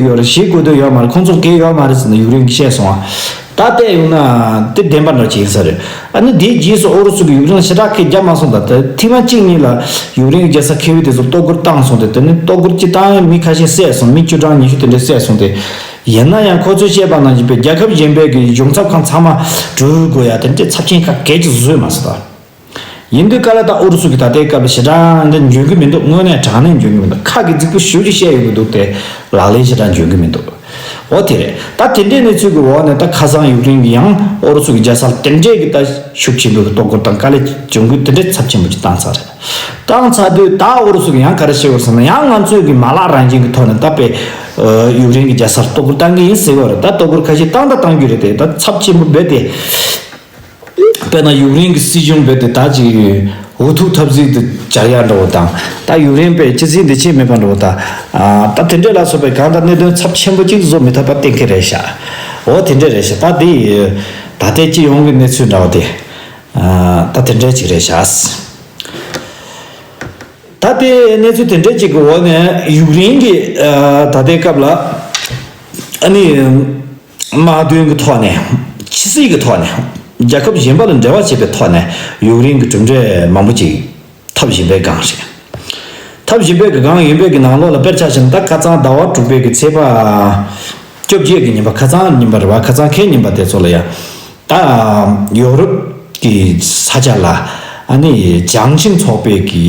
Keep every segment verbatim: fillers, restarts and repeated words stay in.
ཡོད་རེད། ཞེད་དགོས་དོན་ཡོད་མ་རེད། ཁོང་ཚོ་གལ་ཡོད་མ་རེད་ཟེར་ནས་ཡུཀ་རེན་གྱིས་བཤད་སོང་བ། ད་བལྟས་ཡོང་ན་དེ་བདེན་པ་འདྲ་ཅིག་ཡིན་ས་རེད། ཨ་ནི་དེའི་རྗེས་སུ་ཨུ་རུ་སུ་གིས་ཡུཀ་རེན་ལ་ཞེ་དྲག་སྐད་རྒྱབ་མ་སོང་། ད་ལྟ་ཐེངས་མ་གཅིག་གཉིས་ལ་ཡུཀ་རེན་གྱི་རྒྱལ་ས་ཁེ་བི་དེ་ཚོ་གཏོར་རྒོལ་བཏང་སོང་སྟེ། དེ་ནི་གཏོར་རྒོལ་གཅིག་བཏང་ཡང་མི་ཁ་ཤས་བསད་སོང་། མི་བཅུ་གྲངས་ཉི་ཤུ་དེ་འདྲ་བསད་སོང་སྟེ། ཡིན་ན་ཡང་ཁོ་ཚོས་བཤད་པ་ནང་བཞིན་པའི་རྒྱལ་ཁབ་གཞན་པའི་གི་གཞུང་ཚབ་ཁང་ཚང་མ་འགྲུལ་དགོས་ཡ་དེ་འདྲའི་ཚབས་ཆེན་ཁག་གལ་ཆེ་བཟོས་མ་སོང་ད། ཡིན་དུས་ག་ལ་ད་ཨུ་རུ་སུ་གིས་ད་ལྟའི་སྐབས་ལ་ཞེ་དྲག་འདི་འཇོན་གི་མི་འདུག། དངོས་གནས་དྲང་གནས་འཇོན་གི་མི་འདུག། ཁ་གི་རྫིག་པོ་ཞེ་པོ་ཅིག་བཤད་ཡོང་གི་འདུག་སྟེ། ལག་ལེན་ཞེ་དྲག་འཇོན་གི་མི་འདུག། འོ་དེ་རེད། ད་དེ་འདྲའི་གནས་ཚུལ་གི་འོག་ནས་ད་ཁ་སང་ཡུཀ་རེན་གྱིས་ཡང་ཨུ་རུ་སུ་གི་རྒྱལ་ས་ལ་དེ་འདྲའི་གི་ད་ཤུགས་ཆེན་པོའི་གི་གཏོར་རྒོལ་དང་དཀའ་ལས་བྱུང་གི་དེ་འདྲའི་ཚབས་ཆེན་པོ་ཅིག་བཏང་ཚར་རེད། བཏང་ཚར་དུས་ད་ཨུ་རུ་སུ་གིས་ཡང་ག་རེ་བཤད་ཡོད་ཟེར་ན། ཡང་ང་ཚོས་གི་མ་ལག་རང་བཞིན་གི་ཐོག་ནས་ད་དཔེ་ཡུཀ་རེན་གྱི་རྒྱལ་སར་གཏོར་རྒོལ་བཏང་གི་ཡིན་ཟེར་གི་ཡོད་རེད། ད་གཏོར་རྒོལ་ཁ་ཤས་བཏང་ད་བཏང་རྒྱུ་རེད་དེ། ད་ཚབས་ཆེན་པོ་རྦད་དེ། དཔེར་ན་ཡུཀ་རེན་གྱི་སྲིད་གཞུང་རྦད་དེ་ད་ཅིག་འུ་ཐུག་འཐབ་རྩོད་དུ་སྦྱར་ཡ་འདྲ་བོ་དང་། ད་ཡུཀ་རེན་པས་སྤྱི་ཚིག་འདི་ཆེ་མེད་པ་འདྲ་བོ་དང་། ཨ། ད་དེ་འདྲས་ལ་སོགས་པའི་གང་ལྟར་གནད་དོན་ཚབས་ཆེན་པོ་ཅིག་བཟོ་མི་ཐུབ་པ་གཏན་འཁེལ་རེད་ཤག། འོ་དེ་འདྲས་རེད་ཤག། ད་དེ་ད་ལྟའི་སྤྱི་ཡོངས་ཀྱི་གནས་ཚུལ་འདྲ་བོ་དེ། ཨ། ད་དེ་འདྲས་ཅིག་རེད་ཤག། ད་ལྟའི་གནས་ཚུལ་དེ་འདྲས་ཅིག་གི་འོག་ནས་ཡུཀ་རེན་གྱི། ཨ། ད་ལྟའི་སྐབས་ལ། ཨ་ནི། དམག་དོན་གྱི་ཐོག་ནས། ཕྱི་སྲིད་ཀྱི་ཐོག་ནས། རྒྱལ་ཁབ་གཞན་པ་ལ་འབྲེལ་བ་བྱེད་པའི་ཐོག་ནས་ཡུཀ་རེན་གྱི་གྲུབ་འབྲས་མང་པོ་ཅིག་འཐབ་བཞིན་པའི་སྒང་རེད། འཐབ་བཞིན་པའི་གི་སྒང་ཡིན་པའི་གི་ནང་ལོགས་ལ་དཔེར་ཆ་བཞག་ན། ད་ཁ་སང་ཟླ་བ་དྲུག་པའི་གི་ཚེས་པ་བཅོ་བརྒྱད་ཀྱི་ཉིན་པ། ཁ་སང་ཉིན་པ་རེད་བ། ཁ་སང་ཁའི་ཉིན་པ་དེ་ཚོ་ལ་ཡ། ད་ཡོ་རོབ་ཀྱི་ས་ཆ་ལ། ཨ་ནི་བྱང་ཆིངས་ཚོགས་པའི་གི།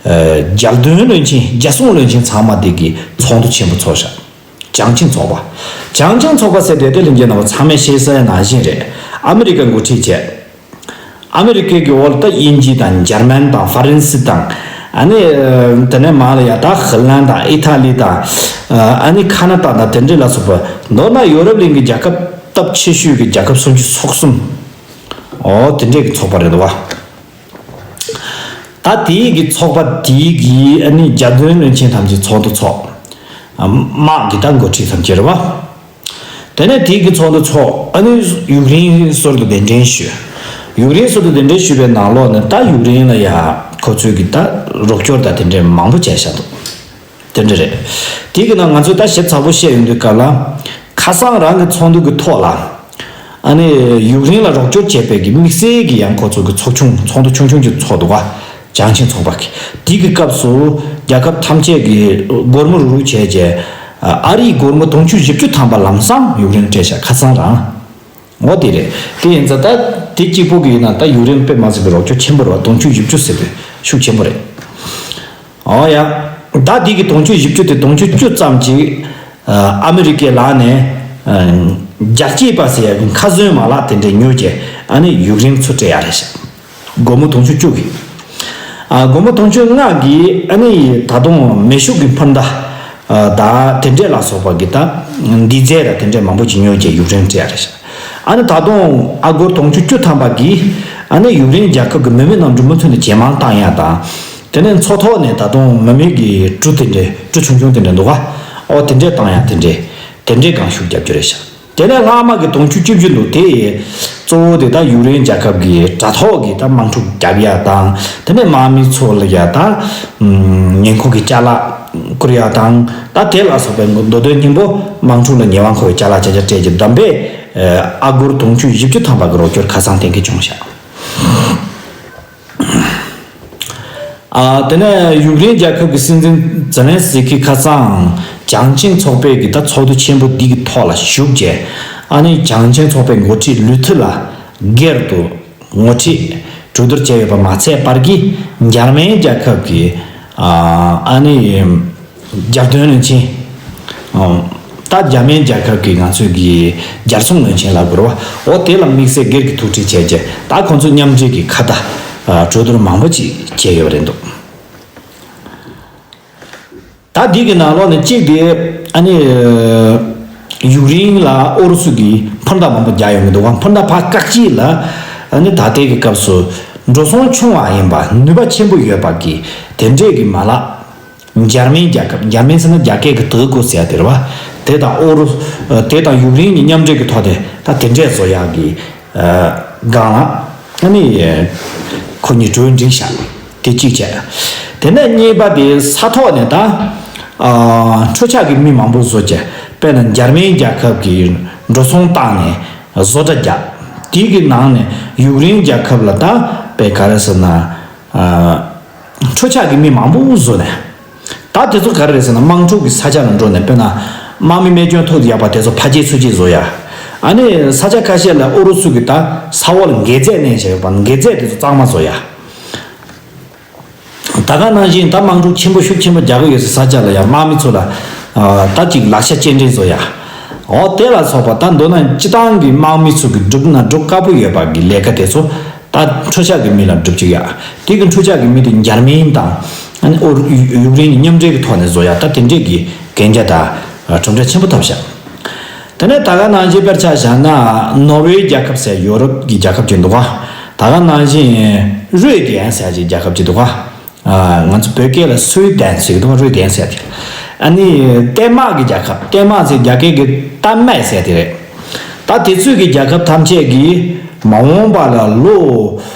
ཨ། རྒྱལ་དོན་བློན་ཆེན། རྒྱལ་སྲུང་བློན་ཆེན་ཚང་མ་དེ་གི་ཚོགས་འདུ་ཆེན་པོ་ཚོགས་ཤག། བྱང་ཆིངས་ཚོགས་པ། བྱང་ཆིངས་ཚོགས་པ་ཟེར་དེ་དེ་ལྷན་རྒྱས་རྣམ་པ་ཚང་མས་ཤེས་གསལ་ནང་བཞིན་རེད། ཨ་མི་རི་ཀ་འགོ་ཁྲིད་བྱས། ཨ་མི་རི་ཀའི་གི་འོག་ལ་ད་དབྱིན་ཇི་དང་འཇར་མན་དང་ཧྥ་རན་སི་དང་། ཨ་ནི་དེ་ནས་མར་ལ་ཡ་ད་ཧི་ལན་དང་ཨི་ཐ་ལི་དང་། ཨ་ནི་ཁ་ན་ཌ་དང་དེ་འདྲས་ལ་སོགས་པ། མདོར་ན་ཡོ་རོབ་གླིང་གི་རྒྱལ་ཁབ་སྟོབས་ཆེ་ཤོས་ཀྱི་རྒྱལ་ཁབ་སུམ་ཅུ་སོ་གསུམ། འོ་དེ་འདྲས་ཀྱི་ཚོགས་པ་རེད་འདུག་བ། ད་དེའི་གི་ཚོགས་པ་དེའི་གི། ཨ་ནི་རྒྱལ་དོན་བློན་ཆེན་ཐམས་ཅད་ཚོགས་འདུ་ཚོགས། ཨ། དམག་གི་ད་འགོ་ཁྲིད་ཐམས་ཅད་རེད་བ། དེ་ནས་དེའི་གི་ཚོགས་འདུ་ཚོགས། ཨ་ནི་ཡུཀ་རེན་སོར་དུ་གདན་འདྲེན་ཞུས། ཡུཀ་རེན་སོར་དུ་གདན་འདྲེན་ཞུས་པའི་ནང་ལོགས་ནས་ད་ཡུཀ་རེན་ལ་ཡ་ཁོ་ཚོས་གི་ད་རོགས་སྐྱོར་ད་དེ་འདྲས་མང་པོ་བྱས་བཞག་འདུག། དེ་འདྲ་རེད། དེ་གི་ནང་ང་ཚོས་ད་ཞིབ་ཚགས་པོ་བཤད་ཡོང་དུས་སྐབས་ལ། ཁ་སང་རང་གི་ཚོགས་འདུ་གི་ཐོག་ལ། ཨ་ནི་ཡུཀ་རེན་ལ་རོགས་སྐྱོར་བྱས་པའི་གི་དམིགས་བསལ་གྱི་ཡང་ཁོ་ཚོ་གི་ཚོགས་ཆུང་། ཚོགས་འདུ་ཆུང་ཆུང་ཅིག་ཚོགས་འདུག་ག། བྱང་ཆིངས་ཚོགས་པ་གི། དེ་གི་སྐབས་སུ་རྒྱལ་ཁབ་ཐམས་ཅད་ཀྱིས་སྒོར་མོ་རུག་རུག་བྱས་རྗེས། ཨ་རིས་སྒོར་མོ་དུང་ཕྱུར་བཞི་བཅུ་ཐམ་པ་ལམ་སང་ཡུཀ་རེན་སྤྲད་ཤག། ཁ་སང་རང་། འོ་དེ་རེད། དེ་ཡིན་ཙང་ད་དེ་གཅིག་པོ་གི་ཡིན་ན་ད་ཡུཀ་རེན་དཔེ་མ་སྲིད་པའི་རོགས་སྐྱོར་ཆེན་པོ་རེད་བ། དུང་ཕྱུར་བཞི་བཅུ་ཟེར་དུས་ཤུགས་ཆེན་པོ་རེད། འོ་ཡ། ད་དེ་གི་དུང་ཕྱུར་བཞི་བཅུ་དེ་དུང་ཕྱུར་བཅུ་ཙམ་ཅིག། ཨ། ཨ་མི་རི་ཀའི་ལག་ནས། ཨ། རྒྱལ་གཅེས་པ་ཟེར་ཡ་གི་མཁའ་ཟོན་མ་ལག་དེ་འདྲས་ཉོས་རྗེས། ཨ་ནི་ཡུཀ་རེན་ཚུར་སྤྲད་ཡ་རེད་ཤག། སྒོར་མོ་དུང་ཕྱུར་བཅུ་གི། ཨ། སྒོར་མོ་དུང་ཕྱུར་ལྔ་གིས་ཨ་ནི་ད་དུང་མེ་ཤུགས་ཀྱི་འཕུར་མདའ། ཨ། ད་དེ་འདྲས་ལ་སོགས་པ་གི་ད་འདི་ཟེར་ར་དེ་འདྲས་མང་པོ་ཅིག་ཉོས་རྗེས་ཡུཀ་རེན་སྤྲད་ཡ་རེད་ཤག། ཨ་ནི་ད་དུང་ཨ་སྒོར་དུང་ཕྱུར་བཅུ་ཐམ་པ་གིས་ཨ་ནི་ཡུཀ་རེན་རྒྱལ་ཁབ་ཀྱི་མི་མེད་ནང་འབྲུ་མུ་མཐུད་ནས་ཇེ་མང་བཏང་ཡ་དང་། དེ་ནས་མཚོ་ཐོག་ནས་ད་དུང་མི་མེད་ཀྱི་གྲུ་དེ་འདྲས། གྲུ་ཆུང་ཆུང་དེ་འདྲས་འདུག་ག། ཨོ་དེ་འདྲས་བཏང་ཡ་དེ་འདྲས། དེ་འདྲས་སྒང་ཤུགས་རྒྱབ་རྒྱུ་རེད་ཤག། དེ་ནས་ལྷག་མ་གི་དུང་ཕྱུར་བཅུ་བཞི་འདུག། དེ་གཙོ་བོ་དེ་ད་ཡུཀ་རེན་རྒྱལ་ཁབ་ཀྱི་དྲ་ཐོག་གི་ད་དམག་འཁྲུག་རྒྱབ་ཡ་དང་། དེ་ནས་དམག་མི་ཚོ་ལ་ཡ་ད་ཉེན་ཁ་གི་ཅ་ལག་བསྐུར་ཡ་དང་། ད་དེ་ལ་སོགས་པའི་མདོ་དོན་སྙིང་པོ་དམག་འཁྲུག་ལ་ཉེ་བ་འཁོར་བའི་ཅ་ལག་ཅ་ཅ་སྤྲད་རྗེས་བསྡོམས་པས། ཨ། སྒོར་དུང་ཕྱུར་བཞི་བཅུ་ཐམ་པ་གི་རོགས་སྐྱོར་ཁ་སང་གཏན་འཁེལ་བྱུང་ཤག། ཨ། དེ་ནས་ཡུཀ་རེན་རྒྱལ་ཁབ་ཀྱི་སྲིད་འཛིན་ཛེ་ལན་སི་ཀི་ཁ་སང་བྱང་ཆིངས་ཚོགས་པའི་གི་ད་ཚོགས་འདུ་ཆེན་པོ་འདི་གི་ཐོག་ལ་ཞུགས་རྗེས། ཨ་ནི་བྱང་ཆིངས་ཚོགས་པའི་འགོ་ཁྲིད་ལུས་ཐི་ལ་སྒེར་དུ་ངོ་ཁྲིད་གྲོས་བསྡུར་བྱས་ཡོད་པ་མ་ཚད་པར་གི། འཇར་མན་རྒྱལ་ཁབ་ཀྱི། ཨ། ཨ་ནི། རྒྱལ་དོན་བློན་ཆེན། ཨོ། ད་འཇར་མན་རྒྱལ་ཁབ་ཀྱི་ང་ཚོའི་གི་རྒྱལ་སྲུང་བློན་ཆེན་ལབ་དགོས་རེད་བ། འོ་དེ་ལ་དམིགས་བསལ་སྒེར་གྱི་ཐུག་འཕྲད་བྱས་རྗེས། ད་ཁོང་ཚོ་མཉམ་འབྲེལ་གྱི་ཁ་བརྡ། ཨ། གྲོས་བསྡུར་མང་པོ་ཅིག་བྱས་ཡོད་རེད་འདུག། ད་འདི་གི་ནང་ལོགས་ནས་གཅིག་དེ། ཨ་ནི། ཡུཀ་རེན་ལ་ཨུ་རུ་སུ་གིས་འཕུར་མདའ་མང་པོ་རྒྱག་ཡོང་གི་འདུག་ག། འཕུར་མདའ་ཕར་བཀག་ཅིག་ལ། ཨ་ནི་ད་ལྟའི་གི་སྐབས་སུ་འགྲོ་སོང་ཆུང་བ་ཡིན་པ། ནུས་པ་ཆེན་པོ་ཡོད་པ་གི་དེ་འདྲས་གི་མ་ལག། འཇར་མན་རྒྱལ་ཁབ། འཇར་མན་ཟེར་ན་རྒྱ་སྐད་ཀྱི་德国ཟེར་ཡ་དེ་རེད་བ། དེ་དང་ཨུ་རུ། དེ་དང་ཡུཀ་རེན་གྱི་མཉམ་འབྲེལ་གྱི་ཐོག་དེ་ད་དེ་འདྲས་བཟོ་ཡག་གི། ཨ། སྒང་ལ་ཨ་ནི་ཁོ་གཉིས་གྲོས་འགྲིག་ཤག། དེ་གཅིག་བྱས། དེ་ནས་གཉིས་པ་དེ་ས་ཐོག་ནས་ད། ཨ། འཕྲུལ་ཆས་ཀྱི་མི་མང་པོ་བཟོ་བྱས། དཔེར་ན་འཇར་མན་རྒྱལ་ཁབ་ཀྱིས་འགྲོ་སོང་བཏང་ནས་བཟོ་གྲྭ་བརྒྱབ། དེའི་གི་ནང་ནས་ཡུཀ་རེན་རྒྱལ་ཁབ་ལ་ད་དཔེ་ག་རེ་ཟེར་ན། ཨ། འཕྲུལ་ཆས་ཀྱི་མི་མང་པོ་བཟོས་ནས། ད་དེ་ཚོ་ག་རེ་རེད་ཟེར་ན་དམག་འཁྲུག་གི་ས་ཆ་ལ་འགྲོ་ནས་དཔེར་ན་དམག་མི་རྨས་སྐྱོན་ཐོག་ཏུ་ཡག་པ་དེ་ཚོ་ཕར་སྐྱེལ་ཚུར་སྐྱེལ་བཟོ་ཡ། ཨ་ནི་ས་ཆ་ཁ་ཤས་ལ་ཨུ་རུ་སུ་གི་ད་ས་འོག་ལ་འགད་རྫས་བསྣན་བྱས་ཡོད་པ་འགད་རྫས་དེ་ཚོ་གཙང་མ་བཟོ་ཡ། ད་ག་ནང་བཞིན་ད་དམག་འཁྲུག་ཆེན་པོ་ཤུགས་ཆེན་པོ་རྒྱག་གི་ཡོད་སའི་ས་ཆ་ལ་ཡང་དམག་མི་ཚོ་ལ་ཨ། ད་ཅིག་ལག་ཆ་སྐྱེལ་འདྲེན་བཟོ་ཡ། འོ་དེ་ལ་སོགས་པ་ད་མདོར་ན་སྤྱི་བཏང་གི་དམག་མི་ཚོ་གི་སྒྲུབ་ན་སྒྲུབ་དཀའ་པོ་ཡོད་པ་གི་ལས་ཀ་དེ་ཚོ་ད་འཕྲུལ་ཆས་ཀྱི་མི་ལ་སྒྲུབ་ཅིག་ཡ། དེ་གི་འཕྲུལ་ཆས་ཀྱི་མི་དེ་འཇར་མན་དང་ཨ་ནི་ཨོ་ཡུཀ་རེན་གྱི་མཉམ་འབྲེལ་གྱི་ཐོག་ནས་བཟོ་ཡ། ད་དེ་འདྲས་ཀྱི་གན་རྒྱ་དང་གྲུབ་འབྲས་ཆེན་པོ་ཐོབ་ཤག་དེ་ནས་ད་ག་ནང་བཞིན་དཔེར་ཆ་བཞག་ན་ནོར་ཝེ་རྒྱལ་ཁབ་ཟེར་ཡོ་རོབ་ཀྱི་རྒྱལ་ཁབ་ཅིག་འདུག་ག་ད་ག་ནང་བཞིན་རུས་ཌེན་ཟེར་གྱི་རྒྱལ་ཁབ་ཅིག་འདུག་ག་ཨ། ང་ཚོ་བོད་སྐད་ལ་སུའི་ཌེན་ཟེར་གྱི་འདུག་ག་རུས་ཌེན་ཟེར་གྱི། ཨ་ནི་ཏེན་མག་གི་རྒྱལ་ཁབ། ཏེན་མག་ཟེར་རྒྱ་སྐད་ཀྱི་ཏན་མའེ་ཟེར་དེ་རེད། ད་དེ་ཚོས་ཀྱི་རྒྱལ་ཁབ་ཐམས་ཅད་ཀྱིས་མ་འོངས་པ་ལ་ལོ་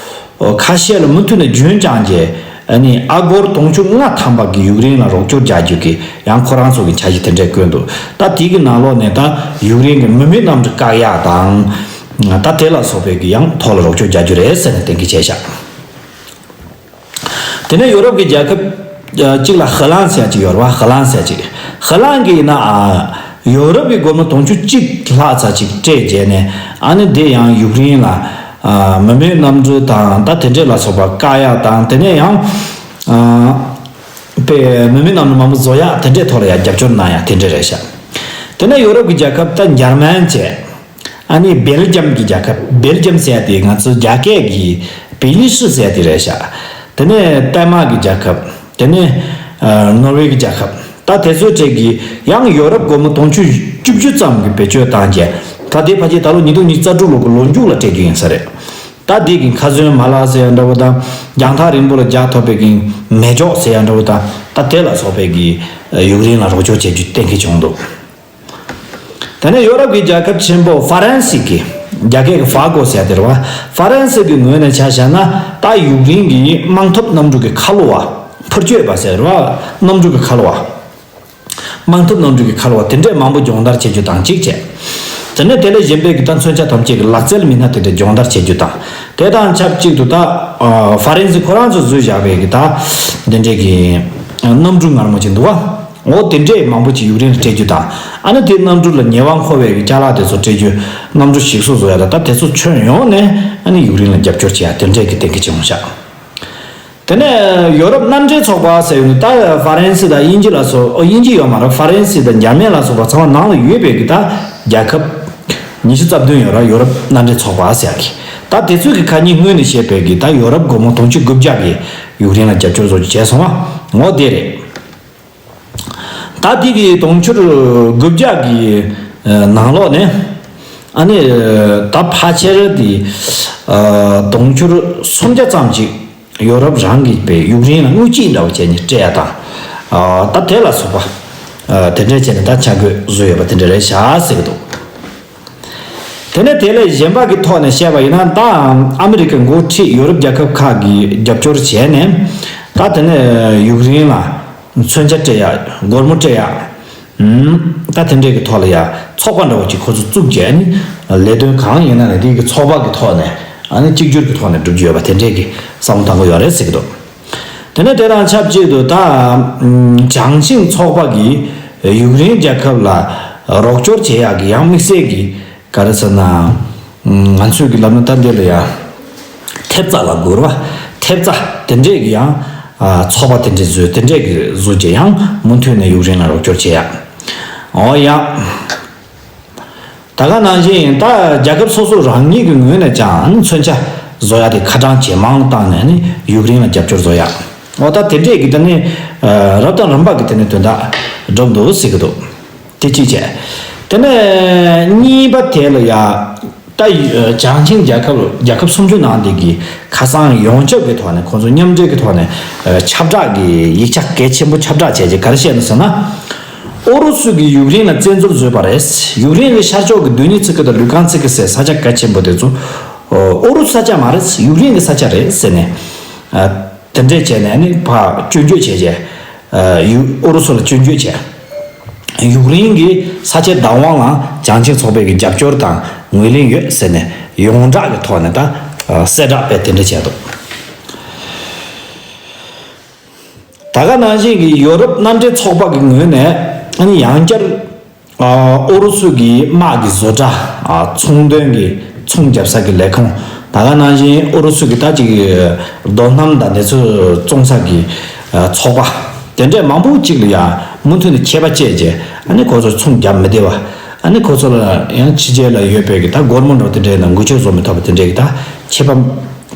ཁ་ཤས་ལ་མུ་མཐུད་ནས་རྒྱུན་བསྐྱངས་རྗེས་ཨ་ནི་ཨ་སྒོར་དུང་ཕྱུར་ལྔ་ཐམ་པ་གི་ཡུཀ་རེན་ལ་རོགས་སྐྱོར་རྒྱག་རྒྱུ་གི་ཡང་ཁོ་རང་ཚོ་གི་འཆར་གཞི་དེ་འདྲས་བཀོད་འདུག་ད་དེ་གི་ནང་ལོགས་ནས་ད་ཡུཀ་རེན་གི་མི་མེད་གནམ་གྲུ་བཀག་ཡག་དང་། ད་དེ་ལ་སོགས་པའི་གི་ཡང་ཐོག་ལ་རོགས་སྐྱོར་རྒྱག་རྒྱུ་རེད་ཟེར་ནས་གཏན་འཁེལ་བྱས་ཤག་དེ་ནས་ཡོ་རོབ་ཀྱི་རྒྱལ་ཁབ་ཨ། གཅིག་ལ་ཧི་ལན་ཟེར་ཡ་གཅིག་ཡོད་རེད་བ། ཧི་ལན་ཟེར་ཡ་གཅིག་ཧི་ལན་གྱིས་ཡིན་ན་ཨ། ཡོ་རོབ་ཀྱི་སྒོར་མོ་དུང་ཕྱུར་གཅིག་ལྷག་ཙམ་ཅིག་སྤྲད་རྗེས་ནས་ཨ་ནི་དེ་ཡང་ཡུཀ་རེན་ལ་ཨ། མི་མེད་གནམ་གྲུ་དང་ད་དེ་འདྲས་ལ་སོགས་པ་བཀག་ཡ་དང་དེ་ནས་ཡང་ཨ། དཔེ་མི་མེད་གནམ་གྲུ་མང་པོ་བཟོ་ཡ་དེ་འདྲས་ཐོག་ལ་ཡང་རྒྱབ་སྐྱོར་གནང་ཡ་དེ་འདྲས་རེད་ཤག་དེ་ནས་ཡོ་རོབ་ཀྱི་རྒྱལ་ཁབ་ད་འཇར་མན་བྱས། ཨ་ནི་སྦེལ་ཇམ་གྱི་རྒྱལ་ཁབ། སྦེལ་ཇམ་ཟེར་ཡ་དེ་ང་ཚོའི་རྒྱ་སྐད་ཀྱི་བེ་ལི་ཤི་ཟེར་ཡ་དེ་རེད་ཤག་དེ་ནས་ཏན་མག་གི་རྒྱལ་ཁབ། དེ་ནས་ཨ། ནོར་ཝེ་གི་རྒྱལ་ཁབ། ད་དེ་ཚོའི་གྲས་ཀྱིས་ཡང་ཡོ་རོབ་སྒོར་མོ་དུང་ཕྱུར་བཅུ་བཅུ་ཙམ་གྱི་བེད་སྤྱོད་བཏང་རྗེས་ད་དེ་ཕལ་ཆེར་ད་ལོ་ཉིས་སྟོང་ཉི་ཤུ་རྩ་དྲུག་ལོ་གི་ལོ་མཇུག་ལ་སྤྲད་རྒྱུ་ཡིན་ས་རེད། ད་དེ་གི་ཁ་ཟོན་མ་ལག་ཟེར་ཡ་འདྲ་བོ་དང་རྒྱང་ཐག་རིང་པོ་ལ་རྒྱག་ཐུབ་པའི་གི་མེ་སྒྱོགས་ཟེར་ཡ་འདྲ་བོ་དང་ད་དེ་ལ་སོགས་པའི་གི་ཡུཀ་རེན་ལ་རོགས་སྐྱོར་བྱེད་རྒྱུ་གཏན་འཁེལ་བྱུང་འདུག་དེ་ནས་ཡོ་རོབ་ཀྱི་རྒྱལ་ཁབ་ཆེན་པོ་ཧྥ་རན་སི་གི། རྒྱ་སྐད་ཀྱི་ཧྥ་གོ་ཟེར་དེ་རེད་བ། ཧྥ་རན་སི་གི་ངོས་ནས་ཆ་བཞག་ན་ད་ཡུཀ་རེན་གྱི་དམག་འཐབ་གནམ་གྲུ་གི་ཁ་ལོ་བ། འཕུར་སྐྱོད་པ་ཟེར་བ། གནམ་གྲུ་གི་ཁ་ལོ་བ། དམག་འཐབ་གནམ་གྲུ་གི་ཁ་ལོ་བ་དེ་འདྲས་མང་པོ་སྦྱོང་བརྡར་བྱེད་རྒྱུ་དང་གཅིག་བྱས། དེ་ནས་དེ་ལས་གཞན་པའི་གི་ད་མཚོན་ཆ་ཐམས་ཅད་ཀྱི་ལག་རྩལ་མི་སྣ་དེ་འདྲས་སྦྱོང་བརྡར་བྱེད་རྒྱུ་དང་། དེ་དང་ཆབས་ཅིག་ཏུ་ད་ཧྥ་རན་སི་ཁོ་རང་ཚོ་བཟོས་བཞག་པའི་གི་ད་དེ་འདྲས་གི་གནམ་གྲུ་ངར་མོ་ཅིག་འདུག་བ། འོ་དེ་འདྲས་མང་པོ་ཅིག་ཡུཀ་རེན་ལ་སྤྲད་རྒྱུ་དང་། ཨ་ནི་དེ་གནམ་གྲུ་ལ་ཉེ་བ་མཁོ་བའི་ཅ་ལག་དེ་ཚོ་སྤྲད་རྒྱུ། གནམ་གྲུ་ཞིག་གསོ་བཟོ་ཡ་ལ་ད་དེ་ཚོ་ཁྱོན་ཡོངས་ནས་ཨ་ནི་ཡུཀ་རེན་ལ་རྒྱབ་སྐྱོར་བྱེད་ཡ་དེ་འདྲས་ཀྱི་གཏན་འཁེལ་བྱུང་ཤག་དེ་ནས་ཡོ་རོབ་མནའ་འབྲེལ་ཚོགས་པ་ཟེར་ཡོད་ནི་ད་ཧྥ་རན་སི་དང་དབྱིན་ཇི་ལ་སོགས། ཨོ་དབྱིན་ཇི་ཡོད་མ་རེད། ཧྥ་རན་སི་དང་འཇར་མན་ལ་སོགས་པ་ཚང་མ་ནང་ལ་ཡོད་པའི་གི་ད་རྒྱལ་ཁབ་ཉི་ཤུ་རྩ་བདུན་ཡོད་ར། ཡོ་རོབ་མནའ་འབྲེལ་ཚོགས་པ་ཟེར་ཡ་གི་ད་དེ་ཚོས་གི་ཁ་ཉིན་སྔོན་ནས་བཤད་པའི་གི་ད་ཡོ་རོབ་སྒོར་མོ་དུང་ཕྱུར་དགུ་བརྒྱ་གི་ཡུཀ་རེན་ལ་རྒྱབ་སྐྱོར་བཟོ་རྒྱུ་བྱས་སོང་བ། འོ་དེ་རེད། ད་དེ་གི་དུང་ཕྱུར་དགུ་བརྒྱ་གི་ནང་ལོགས་ནས་ཨ་ནི་ད་ཕལ་ཆེར་དེ་དུང་ཕྱུར་སུམ་བརྒྱ་ཙམ་ཅིག་ཡོ་རོབ་རང་གི་པའི་ཡུཀ་རེན་ལ་དངུལ་ཆད་འདྲ་བོ་བྱས་ནས་སྤྲད་ཡ་དང་། ད་དེ་ལ་སོགས་པ་དེ་འདྲས་བྱས་ནས་ད་ཆ་བགོས་བཟོས་ཡོད་པ་དེ་འདྲ་རེད་ཤག་ཟེར་གི་འདུག་དེ་ནས་དེ་ལས་གཞན་པ་གི་ཐོག་ནས་བཤད་པ་ཡིན་ན་ད་ཨ་མི་རི་ཀའི་འགོ་ཁྲིད་ཡོ་རོབ་རྒྱལ་ཁབ་ཁག་གིས་རྒྱབ་སྐྱོར་བྱས་ནས་ད་དེ་ནས་ཡུཀ་རེན་ལ་མཚོན་ཆ་སྤྲད་ཡ། སྒོར་མོ་སྤྲད་ཡ། ད་དེ་འདྲས་ཀྱི་ཐོག་ལ་ཡ་ཚོགས་པ་འདྲ་བོ་ཅིག་ཁོ་ཚོ་བཙུགས་རྗེས་ནི་ལས་དོན་གང་ཡིན་ན་ནི་དེ་གི་ཚོགས་པ་གི་ཐོག་ནས་ཨ་ནི་གཅིག་གྱུར་གྱི་ཐོག་ནས་སྒྲུབ་རྒྱུ་ཡོད་པ་དེ་འདྲས་ཀྱི་བསམ་བློ་བཏང་གི་ཡོད་རེད་ཟེར་གི་འདུག་དེ་ནས་དེ་དང་ཆབས་ཅིག་ཏུ་ད་ཨམ། བྱང་ཆིངས་ཚོགས་པ་གིས་ཡུཀ་རེན་རྒྱལ་ཁབ་ལ་རོགས་སྐྱོར་བྱེད་ཡག་གི་ཡང་དམིགས་བསལ་གྱི་ག་རེ་ཟེར་ན། ང་ཚོས་གི་ལབ་ན་ད་འདི་ལ་ཡང་ཐེབས་རྩ་ལབ་དགོས་རེད་བ། ཐེབས་རྩ་དེ་འདྲས་ཀྱི་ཡང་ཚོགས་པ་དེ་འདྲས་བཟོས། དེ་འདྲས་ཀྱི་བཟོ་རྗེས་ཡང་མུ་མཐུད་ནས་ཡུཀ་རེན་ལ་རོགས་སྐྱོར་བྱེད་ཡག་འོ་ཡ། ད་ག་ནང་བཞིན་ད་རྒྱལ་ཁབ་སོ་སོ་རང་ཉིད་ཀྱི་ངོས་ནས་ཀྱང་མཚོན་ཆ་བཟོ་ཡ་དེ་ཁ་གྲངས་ཇེ་མང་བཏང་ནས་ནི་ཡུཀ་རེན་ལ་རྒྱབ་སྐྱོར་བཟོ་ཡ། འོ་ད་དེ་འདྲས་ཀྱི་དེ་ནི་རབ་དང་རིམ་པ་གི་དེ་ནི་དོན་དག་འགྲུབ་འདུག་ཟེར་གི་འདུག་དེ་གཅིག་བྱས། དེ་ནས་གཉིས་པ་དེ་ལ་ཡ། ད་བྱང་ཆིངས་རྒྱལ་ཁབ་རྒྱལ་ཁབ་སུམ་ཅུ་ནང་དེ་གི་ཁ་སང་ཡོངས་ཁྱབ་ཀྱི་ཐོག་ནས་ཁོང་ཚོ་མཉམ་འབྲེལ་གྱི་ཐོག་ནས་ཁྱབ་བསྒྲགས་ཀྱི་ཡིག་ཆ་གལ་ཆེན་པོ་ཁྱབ་བསྒྲགས་བྱས་རྗེས་ག་རེ་བཤད་ནས་ཟེར་ན། ཨུ་རུ་སུ་གིས་ཡུཀ་རེན་ལ་བཙན་འཛུལ་བཟོས་པ་རེད། ཡུཀ་རེན་གྱི་ཤར་ཕྱོགས་ཀྱི་རྡོ་སྣེ་ཚི་ཀི་དང་ལུ་ཀན་ཚི་ཀི་ཟེར་ས་ཆ་གལ་ཆེན་པོ་དེ་ཚོ་ཨུ་རུ་སུ་ས་ཆ་མ་རེད། ཡུཀ་རེན་གྱི་ས་ཆ་རེད་ཟེར་ནས། དེ་འདྲས་བྱས་ནས་ནི་ཕར་སྐྱོན་བརྗོད་བྱས་རྗེས། ཡུ་ཨུ་རུ་སུ་ལ་སྐྱོན་བརྗོད་བྱས། ཡུཀ་རེན་གྱི་ས་ཆའི་བདག་དབང་ལ་བྱང་ཆིངས་ཚོགས་པའི་གི་རྒྱབ་སྐྱོར་དང་ངོས་ལེན་ཡོད་ཟེར་ནས་ཡོངས་གྲགས་ཀྱི་ཐོག་ནས་ད་གསལ་བསྒྲགས་དཔེ་དེ་འདྲ་བྱས་འདུག་ད་ག་ནང་བཞིན་གྱི་ཡོ་རོབ་མནའ་འབྲེལ་ཚོགས་པ་གི་ངོས་ནས་ཨ་ནི་ཡང་བསྐྱར་ཨ་ཨུ་རུ་སུ་གི་དམག་གི་བཟོ་གྲྭ་ཨ་ཚོང་དོན་གྱི་ཚོང་རྒྱབ་ས་གི་ལས་ཁུངས། ད་ག་ནང་བཞིན་ཨུ་རུ་སུ་གི་ད་ཅིག་རྡོ་སྣུམ་དང་དེ་ཚོ་བཙོང་ས་གི་ཨ་ཚོགས་པ་དེ་འདྲས་མང་པོ་གཅིག་ལ་ཡ་མུ་མཐུད་ནས་ཆད་པ་བཅད་རྗེས་ཨ་ནི་ཁོ་ཚོར་ཚོང་རྒྱབ་མི་བདེ་བ། ཨ་ནི་ཁོ་ཚོ་ལ་ཡང་ཕྱི་རྒྱལ་ལ་ཡོད་པའི་གི་ད་སྒོར་མོ་འདྲ་བོ་དེ་འདྲས་དང་འགུལ་སྐྱོད་བཟོ་མི་ཐུབ་པ་དེ་འདྲས་གི་ད་ཆད་པ་